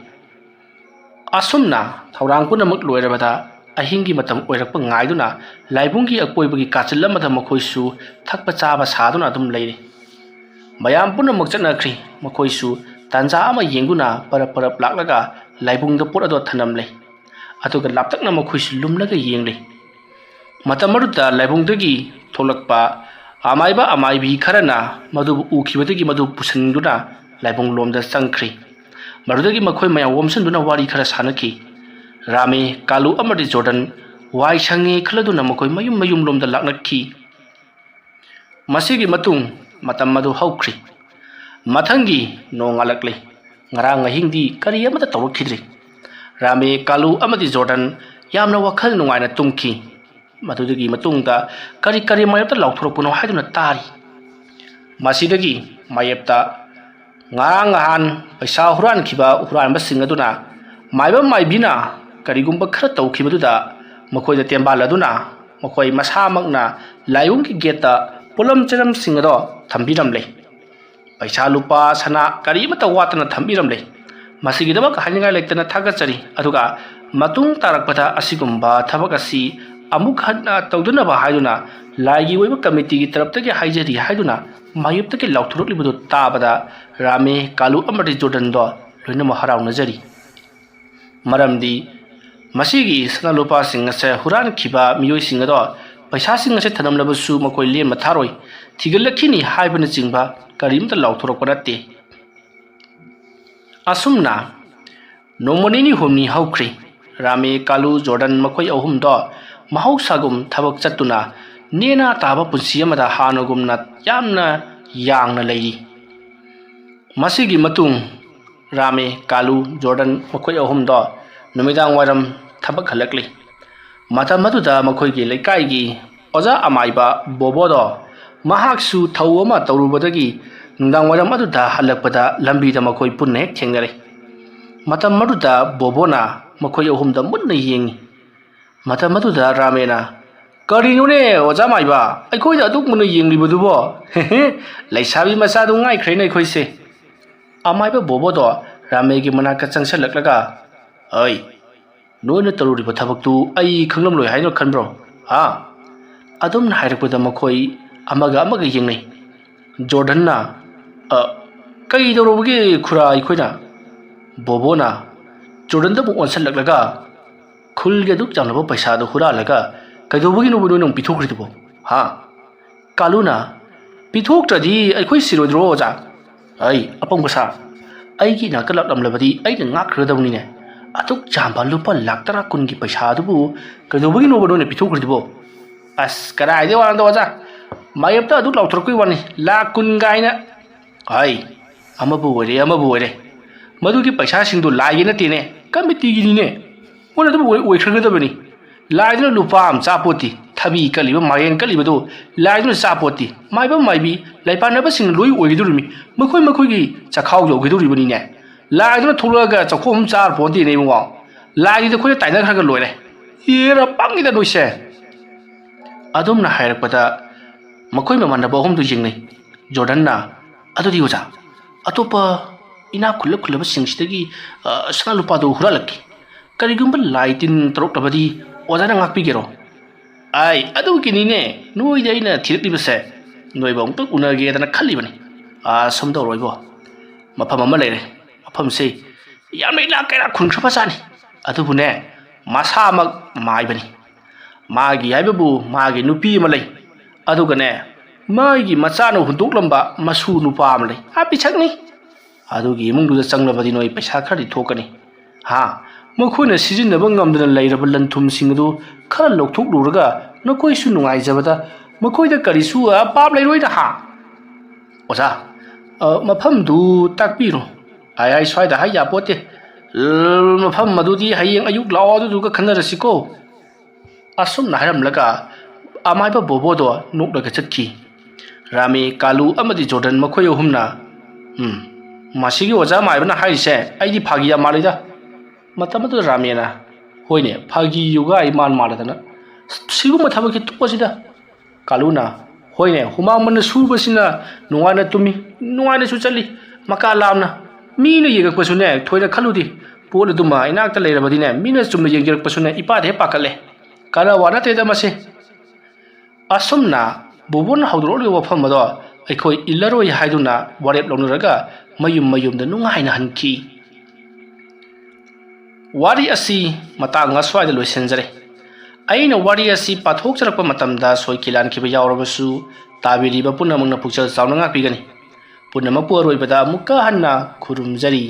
ꯑꯁꯨꯝꯅ ꯊꯧꯔꯥꯡ ꯄꯨꯝꯅꯃꯛ ꯂꯣꯏꯔꯕꯗ, ꯑꯍꯤꯡꯒꯤ ꯃꯇꯝ ꯑꯣꯏꯔꯛꯄ ꯉꯥꯏꯗꯨꯅ ꯂꯥꯏꯕꯨꯡꯒꯤ ꯑꯀꯣꯏꯕꯒꯤ ꯀꯥꯆꯤꯜ ꯑꯃꯗ ꯃꯈꯣꯏꯁꯨ ꯊꯛꯄ ꯆꯥꯕ ꯁꯥꯗꯨꯅ ꯑꯗꯨꯝ ꯂꯩꯔꯤ꯫ ꯃꯌꯥꯝ ꯄꯨꯝꯅꯃꯛ ꯆꯠꯅꯈ꯭ꯔꯤ꯫ ꯃꯈꯣꯏꯁꯨ ꯇꯥꯟꯖꯥ ꯑꯃ ꯌꯦꯡꯗꯨꯅ ꯄꯔꯞ ꯄꯔꯞ ꯂꯥꯛꯂꯒ ꯂꯥꯏꯕꯨꯡꯗ ꯄꯣꯠ ꯑꯗꯨ ꯊꯅꯝꯂꯦ꯫ ꯑꯗꯨꯒ ꯂꯥꯞꯇꯛꯅ ꯃꯈꯣꯏꯁꯨ ꯂꯨꯝꯂꯒ ꯌꯦꯡꯂꯤ꯫ ꯃꯇꯝ ꯑꯗꯨꯗ ꯂꯥꯏꯕꯨꯡꯗꯒꯤ ꯊꯣꯛꯂꯛꯄ ꯑꯃꯥꯏꯕ ꯑꯃꯥꯏꯕꯤ ꯈꯔꯅ ꯃꯗꯨꯕꯨ ꯎꯈꯤꯕꯗꯒꯤ ꯃꯗꯨ ꯄꯨꯁꯤꯟꯗꯨꯅ ꯂꯥꯏꯕꯨꯡ ꯂꯣꯝꯗ ꯆꯪꯈ꯭ꯔꯤ꯫ ꯃꯗꯨꯗꯒꯤ ꯃꯈꯣꯏ ꯃꯌꯥꯝ ꯑꯣꯝꯁꯤꯟꯗꯨꯅ ꯋꯥꯔꯤ ꯈꯔ ꯁꯥꯟꯅꯈꯤ꯫ ꯔꯥꯃꯦ, ꯀꯥꯂꯨ ꯑꯃꯗꯤ ꯖꯣꯔꯗꯟ ꯋꯥꯏ ꯁꯪꯉꯦ ꯈꯜꯂꯗꯨꯅ ꯃꯈꯣꯏ ꯃꯌꯨꯝ ꯃꯌꯨꯝꯂꯣꯝꯗ ꯂꯥꯛꯅꯈꯤ꯫ ꯃꯁꯤꯒꯤ ꯃꯇꯨꯡ ꯃꯇꯝ ꯑꯗꯨ ꯍꯧꯈ꯭ꯔꯤ꯫ ꯃꯊꯪꯒꯤ ꯅꯣꯡꯉꯥꯜꯂꯛꯂꯤ꯫ ꯉꯔꯥꯡ ꯑꯍꯤꯡꯗꯤ ꯀꯔꯤ ꯑꯃꯠꯇ ꯇꯧꯔꯛꯈꯤꯗ꯭ꯔꯤ꯫ ꯔꯥꯃꯦ, ꯀꯥꯂꯨ ꯑꯃꯗꯤ ꯖꯣꯔꯗꯟ ꯌꯥꯝꯅ ꯋꯥꯈꯜ ꯅꯨꯡꯉꯥꯏꯅ ꯇꯨꯝꯈꯤ꯫ ꯃꯗꯨꯗꯒꯤ ꯃꯇꯨꯡꯗ ꯀꯔꯤ ꯀꯔꯤ ꯃꯥꯌꯣꯛꯇ ꯂꯥꯎꯊꯣꯔꯛꯄꯅꯣ ꯍꯥꯏꯗꯨꯅ ꯇꯥꯔꯤ꯫ ꯃꯁꯤꯗꯒꯤ ꯃꯥꯌꯦꯞꯇ ꯉꯔꯥꯡ ꯅꯍꯥꯟ ꯄꯩꯁꯥ ꯍꯨꯔꯥꯟꯈꯤꯕ ꯍꯨꯔꯥꯟꯕꯁꯤꯡ ꯑꯗꯨꯅ ꯃꯥꯏꯕ ꯃꯥꯏꯕꯤꯅ ꯀꯔꯤꯒꯨꯝꯕ ꯈꯔ ꯇꯧꯈꯤꯕꯗꯨꯗ ꯃꯈꯣꯏꯗ ꯇꯦꯝꯕꯥꯜ ꯑꯗꯨꯅ ꯃꯈꯣꯏ ꯃꯁꯥꯃꯛꯅ ꯂꯥꯏꯕꯨꯡꯒꯤ ꯒꯦꯠꯇ ꯄꯣꯠꯂꯝ ꯆꯩꯔꯝꯁꯤꯡ ꯑꯗꯣ ꯊꯝꯕꯤꯔꯝꯂꯦ꯫ ꯄꯩꯁꯥ ꯂꯨꯄꯥ ꯁꯅꯥ ꯀꯔꯤꯃꯠꯇ ꯋꯥꯠꯇꯅ ꯊꯝꯕꯤꯔꯝꯂꯦ꯫ ꯃꯁꯤꯒꯤꯗꯃꯛ ꯍꯥꯏꯅꯤꯡꯉꯥꯏ ꯂꯩꯇꯅ ꯊꯥꯒꯠꯆꯔꯤ꯫ ꯑꯗꯨꯒ ꯃꯇꯨꯡ ꯇꯥꯔꯛꯄꯗ ꯑꯁꯤꯒꯨꯝꯕ ꯊꯕꯛ ꯑꯁꯤ ꯑꯃꯨꯛ ꯍꯟꯅ ꯇꯧꯗꯅꯕ ꯍꯥꯏꯗꯨꯅ ꯂꯥꯏꯒꯤ ꯑꯣꯏꯕ ꯀꯃꯤꯇꯤꯒꯤ ꯇꯔꯞꯇꯒꯤ ꯍꯥꯏꯖꯔꯤ ꯍꯥꯏꯗꯨꯅ ꯃꯥꯌꯦꯞꯇꯒꯤ ꯂꯥꯎꯊꯣꯔꯛꯂꯤꯕꯗꯨ ꯇꯥꯕꯗ ꯔꯥꯃꯦ, ꯀꯥꯂꯨ ꯑꯃꯗꯤ ꯖꯣꯔꯗꯟꯗꯣ ꯂꯣꯏꯅꯃꯛ ꯍꯔꯥꯎꯅꯖꯔꯤ꯫ ꯃꯔꯝꯗꯤ ꯃꯁꯤꯒꯤ ꯁꯅꯥ ꯂꯨꯄꯥꯁꯤꯡ ꯑꯁꯦ ꯍꯨꯔꯥꯟꯈꯤꯕ ꯃꯤꯑꯣꯏꯁꯤꯡ ꯑꯗꯣ ꯄꯩꯁꯥꯁꯤꯡ ꯑꯁꯦ ꯊꯅꯝꯂꯕꯁꯨ ꯃꯈꯣꯏ ꯂꯦꯝꯅ ꯊꯥꯔꯣꯏ, ꯊꯤꯒꯠꯂꯛꯈꯤꯅꯤ ꯍꯥꯏꯕꯅꯆꯤꯡꯕ ꯀꯔꯤꯝꯇ ꯂꯥꯎꯊꯣꯔꯛꯄ ꯅꯠꯇꯦ꯫ ꯑꯁꯨꯝꯅ ꯅꯣꯡꯃ ꯅꯤꯅꯤ ꯍꯨꯝꯅꯤ ꯍꯧꯈ꯭ꯔꯤ꯫ ꯔꯥꯃꯦ, ꯀꯥꯂꯨ, ꯖꯣꯔꯗꯟ ꯃꯈꯣꯏ ꯑꯍꯨꯝꯗꯣ ꯃꯍꯧꯁꯥꯒꯨꯝ ꯊꯕꯛ ꯆꯠꯇꯨꯅ ꯅꯦꯅꯥ ꯇꯥꯕ ꯄꯨꯟꯁꯤ ꯑꯃꯗ ꯍꯥꯟꯅꯒꯨꯝꯅ ꯌꯥꯝꯅ ꯌꯥꯡꯅ ꯂꯩꯔꯤ꯫ ꯃꯁꯤꯒꯤ ꯃꯇꯨꯡ ꯔꯥꯃꯦ, ꯀꯥꯂꯨ, ꯖꯣꯔꯗꯟ ꯃꯈꯣꯏ ꯑꯍꯨꯝꯗꯣ ꯅꯨꯃꯤꯗꯥꯡ ꯋꯥꯏꯔꯝ ꯊꯕꯛ ꯍꯜꯂꯛꯂꯤ꯫ ꯃꯇꯝ ꯑꯗꯨꯗ ꯃꯈꯣꯏꯒꯤ ꯂꯩꯀꯥꯏꯒꯤ ꯑꯣꯖꯥ ꯑꯃꯥꯏꯕ ꯕꯣꯕꯣꯗꯣ ꯃꯍꯥꯛꯁꯨ ꯊꯧ ꯑꯃ ꯇꯧꯔꯨꯕꯗꯒꯤ ꯅꯨꯡꯗꯥꯡ ꯋꯥꯏꯔꯝ ꯑꯗꯨꯗ ꯍꯜꯂꯛꯄꯗ ꯂꯝꯕꯤꯗ ꯃꯈꯣꯏ ꯄꯨꯟꯅ ꯍꯦꯛ ꯊꯦꯡꯅꯔꯦ꯫ ꯃꯇꯝ ꯑꯗꯨꯗ ꯕꯣꯕꯣꯅ ꯃꯈꯣꯏ ꯑꯍꯨꯝꯗ ꯃꯨꯟꯅ ꯌꯦꯡꯉꯤ꯫ ꯃꯇꯝ ꯑꯗꯨꯗ ꯔꯥꯃꯦꯅ, "ꯀꯔꯤꯅꯣꯅꯦ ꯑꯣꯖꯥ ꯃꯥꯏꯕ, ꯑꯩꯈꯣꯏꯗ ꯑꯗꯨꯛ ꯃꯨꯟꯅ ꯌꯦꯡꯂꯤꯕꯗꯨꯕꯣ? ꯂꯩꯁꯥꯕꯤ ꯃꯆꯥꯗꯨ ꯉꯥꯏꯈ꯭ꯔꯦꯅꯦ ꯑꯩꯈꯣꯏꯁꯦ꯫" ꯑꯃꯥꯏꯕ ꯕꯣꯕꯣꯗꯣ ꯔꯥꯃꯦꯒꯤ ꯃꯅꯥꯛꯇ ꯆꯪꯁꯤꯜꯂꯛꯂꯒ, "ꯑꯩ, ꯅꯣꯏꯅ ꯇꯧꯔꯨꯔꯤꯕ ꯊꯕꯛꯇꯨ ꯑꯩ ꯈꯪꯂꯝꯂꯣꯏ ꯍꯥꯏꯅ ꯈꯟꯕ꯭ꯔꯣ? ꯍꯥ?" ꯑꯗꯨꯝꯅ ꯍꯥꯏꯔꯛꯄꯗ ꯃꯈꯣꯏ ꯑꯃꯒ ꯑꯃꯒ ꯌꯦꯡꯅꯩ꯫ ꯖꯣꯔꯗꯟꯅ, "ꯑ, ꯀꯩꯗꯧꯔꯕꯒꯦ ꯈꯨꯔꯥ ꯑꯩꯈꯣꯏꯅ?" ꯕꯣꯕꯣꯅ ꯖꯣꯔꯗꯟꯗ ꯑꯃꯨꯛ ꯑꯣꯟꯁꯤꯜꯂꯛꯂꯒ, "ꯈꯨꯜꯒꯤ ꯑꯗꯨꯛ ꯌꯥꯝꯂꯕ ꯄꯩꯁꯥꯗꯨ ꯍꯨꯔꯥꯜꯂꯒ "ꯀꯩꯗꯧꯕꯒꯤꯅꯣꯕ ꯅꯣꯏꯅ ꯑꯃꯨꯛ ꯄꯤꯊꯣꯛꯈ꯭ꯔꯤꯗꯨꯕꯣ? ꯍꯥ?" ꯀꯥꯂꯨꯅ, "ꯄꯤꯊꯣꯛꯇ꯭ꯔꯗꯤ ꯑꯩꯈꯣꯏ ꯁꯤꯔꯣꯏꯗ꯭ꯔꯣ, ꯑꯣꯖꯥ?" "ꯑꯩ, ꯑꯄꯪꯕ ꯁꯥ, ꯑꯩꯒꯤ ꯏꯅꯥꯛꯇ ꯂꯥꯛꯂꯝꯂꯕꯗꯤ ꯑꯩꯅ ꯉꯥꯛꯈ꯭ꯔꯗꯕꯅꯤꯅꯦ꯫ ꯑꯗꯨꯛ ꯌꯥꯝꯕ ꯂꯨꯄꯥ ꯂꯥꯛ ꯇꯔꯥ ꯀꯨꯟꯒꯤ ꯄꯩꯁꯥ ꯑꯗꯨꯕꯨ ꯀꯩꯗꯧꯕꯒꯤꯅꯣꯕ ꯅꯣꯏꯅ ꯄꯤꯊꯣꯛꯈ꯭ꯔꯤꯗꯨꯕꯣ?" "ꯑꯁ, ꯀꯗꯥꯏꯗꯩ ꯋꯥꯅꯣꯗ ꯑꯣꯖꯥ, ꯃꯥꯌꯦꯞꯇ ꯑꯗꯨꯛ ꯂꯥꯎꯊꯣꯔꯛꯄꯒꯤ ꯋꯥꯅꯤ, ꯂꯥꯛ ꯀꯨꯟ ꯀꯥꯏꯅ꯫ ꯍꯥꯏ, ꯑꯃꯕꯨ ꯑꯣꯏꯔꯦ, ꯑꯃꯕꯨ ꯑꯣꯏꯔꯦ, ꯃꯗꯨꯒꯤ ꯄꯩꯁꯥꯁꯤꯡꯗꯨ ꯂꯥꯏꯒꯤ ꯅꯠꯇꯦꯅꯦ, ꯀꯃꯤꯇꯤꯒꯤꯅꯤꯅꯦ꯫ ꯃꯣꯏꯅ ꯑꯗꯨꯝ ꯑꯣꯏ-, ꯑꯣꯏꯈ꯭ꯔꯒꯗꯕꯅꯤ꯫ ꯂꯥꯏꯗꯨꯅ ꯂꯨꯄꯥ ꯑꯃ ꯆꯥꯄꯣꯠꯇꯦ, ꯊꯕꯤ ꯀꯠꯂꯤꯕ, ꯃꯥꯏꯔꯦꯟ ꯀꯠꯂꯤꯕꯗꯨ ꯂꯥꯏꯗꯨꯅ ꯆꯥꯄꯣꯠꯇꯦ꯫ ꯃꯥꯏꯕ ꯃꯥꯏꯕꯤ, ꯂꯥꯏꯄꯥꯟꯅꯕꯁꯤꯡꯅ ꯂꯣꯏ ꯑꯣꯏꯒꯗꯧꯔꯤꯃꯤ, ꯃꯈꯣꯏ ꯃꯈꯣꯏꯒꯤ ꯆꯥꯛꯈꯥꯎ ꯌꯧꯒꯗꯧꯔꯤꯕꯅꯤꯅꯦ꯫ ꯂꯥꯏꯗꯨꯅ ꯊꯣꯛꯂꯛꯑꯒ ꯆꯥꯛꯈꯣꯝ ꯑꯃ ꯆꯥꯔ ꯄꯣꯟꯇꯦꯅꯦ ꯏꯕꯨꯡꯉꯣ꯫ ꯂꯥꯏꯗꯨꯗꯤ ꯑꯩꯈꯣꯏꯅ ꯇꯥꯏꯅꯈ꯭ꯔꯒ ꯂꯣꯏꯔꯦ꯫ ꯍꯦꯔꯥ, ꯄꯪꯉꯤꯗ ꯅꯣꯏꯁꯦ꯫" ꯑꯗꯨꯝꯅ ꯍꯥꯏꯔꯛꯄꯗ ꯃꯈꯣꯏ ꯃꯃꯥꯟꯅꯕ ꯑꯍꯨꯝꯗꯨ ꯌꯦꯡꯅꯩ꯫ ꯖꯣꯔꯗꯟꯅ, "ꯑꯗꯨꯗꯤ ꯑꯣꯖꯥ, ꯑꯇꯣꯞꯄ ꯏꯅꯥꯛ ꯈꯨꯜꯂ ꯈꯨꯜꯂꯕꯁꯤꯡꯁꯤꯗꯒꯤ, ꯑ, ꯁꯅꯥ ꯂꯨꯄꯥꯗꯨ ꯍꯨꯔꯥꯜꯂꯛꯀꯦ꯫ ꯀꯔꯤꯒꯨꯝꯕ ꯂꯥꯏ ꯇꯤꯟ ꯇꯧꯔꯛꯂꯕꯗꯤ ꯑꯣꯖꯥꯅ ꯉꯥꯛꯄꯤꯒꯦꯔꯣ?" "ꯑꯥꯏ, ꯑꯗꯨꯒꯤꯅꯤꯅꯦ ꯅꯣꯏꯗ ꯑꯩꯅ ꯊꯤꯔꯛꯂꯤꯕꯁꯦ꯫ ꯅꯣꯏꯕꯨ ꯑꯃꯨꯛꯇꯪ ꯎꯅꯒꯦꯗꯅ ꯈꯜꯂꯤꯕꯅꯤ꯫ ꯑꯥ, ꯁꯨꯝ ꯇꯧꯔꯣꯏꯕꯣ꯫ ꯃꯐꯝ ꯑꯃ ꯂꯩꯔꯦ꯫ ꯃꯐꯝꯁꯤ ꯌꯥꯝꯅ ꯏꯅꯥꯛ ꯀꯩꯔꯥꯛ ꯈꯨꯟꯈ꯭ꯔꯕ ꯖꯥꯠꯅꯤ꯫ ꯑꯗꯨꯕꯨꯅꯦ, ꯃꯁꯥꯃꯛ ꯃꯥꯏꯕꯅꯤ꯫ ꯃꯥꯒꯤ ꯍꯥꯏꯕꯕꯨ ꯃꯥꯒꯤ ꯅꯨꯄꯤ ꯑꯃ ꯂꯩ꯫ ꯑꯗꯨꯒꯅꯦ, ꯃꯥꯒꯤ ꯃꯆꯥꯅ ꯍꯨꯟꯗꯣꯛꯂꯝꯕ ꯃꯁꯨ ꯅꯨꯄꯥ ꯑꯃ ꯂꯩ꯫ ꯑꯥ, ꯄꯤꯁꯛꯅꯤ꯫ ꯑꯗꯨꯒꯤ ꯏꯃꯨꯡꯗꯨꯗ ꯆꯪꯂꯕꯗꯤ ꯅꯣꯏ ꯄꯩꯁꯥ ꯈꯔꯗꯤ ꯊꯣꯛꯀꯅꯤ꯫ ꯍꯥ? ꯃꯈꯣꯏꯅ ꯁꯤꯖꯤꯟꯅꯕ ꯉꯝꯗꯅ ꯂꯩꯔꯕ ꯂꯟ ꯊꯨꯝꯁꯤꯡ ꯑꯗꯨ ꯈꯔ ꯂꯧꯊꯣꯛꯂꯨꯔꯒ ꯅꯈꯣꯏꯁꯨ ꯅꯨꯡꯉꯥꯏꯖꯕꯗ ꯃꯈꯣꯏꯗ ꯀꯔꯤꯁꯨ ꯑꯄꯥꯞ ꯂꯩꯔꯣꯏꯗ ꯍꯥ?" "ꯑꯣꯖꯥ, ꯑ, ꯃꯐꯝꯗꯨ ꯇꯥꯛꯄꯤꯔꯣ꯫" "ꯑꯥꯏ, ꯑꯥꯏ, ꯁ꯭ꯋꯥꯏꯗ ꯍꯥꯏ ꯌꯥꯄꯣꯠꯇꯦ꯫ ꯃꯐꯝ ꯑꯗꯨꯗꯤ ꯍꯌꯦꯡ ꯑꯌꯨꯛ ꯂꯥꯛꯑꯣ, ꯑꯗꯨꯗꯨꯒ ꯈꯟꯅꯔꯁꯤꯀꯣ꯫" ꯑꯁꯨꯝꯅ ꯍꯥꯏꯔꯝꯂꯒ ꯑꯃꯥꯏꯕ ꯕꯣꯕꯣꯗꯣ ꯅꯣꯛꯂꯒ ꯆꯠꯈꯤ꯫ ꯔꯥꯃꯦ, ꯀꯥꯂꯨ ꯑꯃꯗꯤ ꯖꯣꯔꯗꯟ ꯃꯈꯣꯏ ꯑꯍꯨꯝꯅ, "ꯎꯝ, ꯃꯁꯤꯒꯤ ꯑꯣꯖꯥ ꯃꯥꯏꯕꯅ ꯍꯥꯏꯔꯤꯁꯦ ꯑꯩꯗꯤ ꯐꯥꯒꯤ ꯌꯥꯝ ꯃꯥꯜꯂꯤꯗ꯫" ꯃꯇꯝ ꯑꯗꯨꯗ ꯔꯥꯃꯦꯅ, "ꯍꯣꯏꯅꯦ, ꯐꯥꯒꯤ ꯌꯣꯒꯥ ꯏꯃꯥꯟ ꯃꯥꯜꯂꯗꯅ꯫ ꯁꯤꯒꯨꯝꯕ ꯊꯕꯛꯁꯤ ꯇꯣꯛꯑꯁꯤꯗ꯫" ꯀꯥꯂꯨꯅ, "ꯍꯣꯏꯅꯦ, ꯍꯨꯃꯥꯡ ꯃꯟꯅ ꯁꯨꯕꯁꯤꯅ ꯅꯨꯡꯉꯥꯏꯅ ꯇꯨꯝꯃꯤ, ꯅꯨꯡꯉꯥꯏꯅꯁꯨ ꯆꯠꯂꯤ, ꯃꯀꯥ ꯂꯥꯝꯅ꯫ ꯃꯤꯅ ꯌꯦꯡꯉꯛꯄꯁꯨꯅꯦ, ꯊꯣꯏꯅ ꯈꯜꯂꯨꯗꯦ꯫ ꯄꯣꯠ ꯑꯗꯨꯃ ꯏꯅꯥꯛꯇ ꯂꯩꯔꯕꯗꯤꯅꯦ, ꯃꯤꯅ ꯆꯨꯝꯅ ꯌꯦꯡꯖꯔꯛꯄꯁꯨꯅꯦ, ꯏꯄꯥꯗ ꯍꯦꯛ ꯄꯥꯈꯠꯂꯦ꯫ ꯀꯥꯟꯅꯕ ꯋꯥ ꯅꯠꯇꯦꯗ ꯃꯁꯤ꯫" ꯑꯁꯨꯝꯅ ꯕꯣꯕꯣꯅ ꯍꯧꯗꯣꯔꯛꯂꯤꯕ ꯋꯥꯐꯝ ꯑꯗꯣ ꯑꯩꯈꯣꯏ ꯏꯜꯂꯔꯣꯏ ꯍꯥꯏꯗꯨꯅ ꯋꯥꯔꯦꯞ ꯂꯧꯅꯔꯒ ꯃꯌꯨꯝ ꯃꯌꯨꯝꯗ ꯅꯨꯡꯉꯥꯏꯅ ꯍꯟꯈꯤ꯫ ꯋꯥꯔꯤ ꯑꯁꯤ ꯃꯇꯥꯡ ꯑꯁ꯭ꯋꯥꯏꯗ ꯂꯣꯏꯁꯤꯟꯖꯔꯦ꯫ ꯑꯩꯅ ꯋꯥꯔꯤ ꯑꯁꯤ ꯄꯥꯊꯣꯛꯆꯔꯛꯄ ꯃꯇꯝꯗ ꯁꯣꯏꯈꯤ ꯂꯥꯟꯈꯤꯕ ꯌꯥꯎꯔꯕꯁꯨ, ꯇꯥꯕꯤꯔꯤꯕ ꯄꯨꯝꯅꯃꯛꯅ ꯄꯨꯛꯆꯦꯜ ꯆꯥꯎꯅ ꯉꯥꯛꯄꯤꯒꯅꯤ꯫ ꯄꯨꯝꯅꯃꯛꯄꯨ ꯑꯔꯣꯏꯕꯗ ꯑꯃꯨꯛꯀ ꯍꯟꯅ ꯈꯨꯔꯨꯝꯖꯔꯤ꯫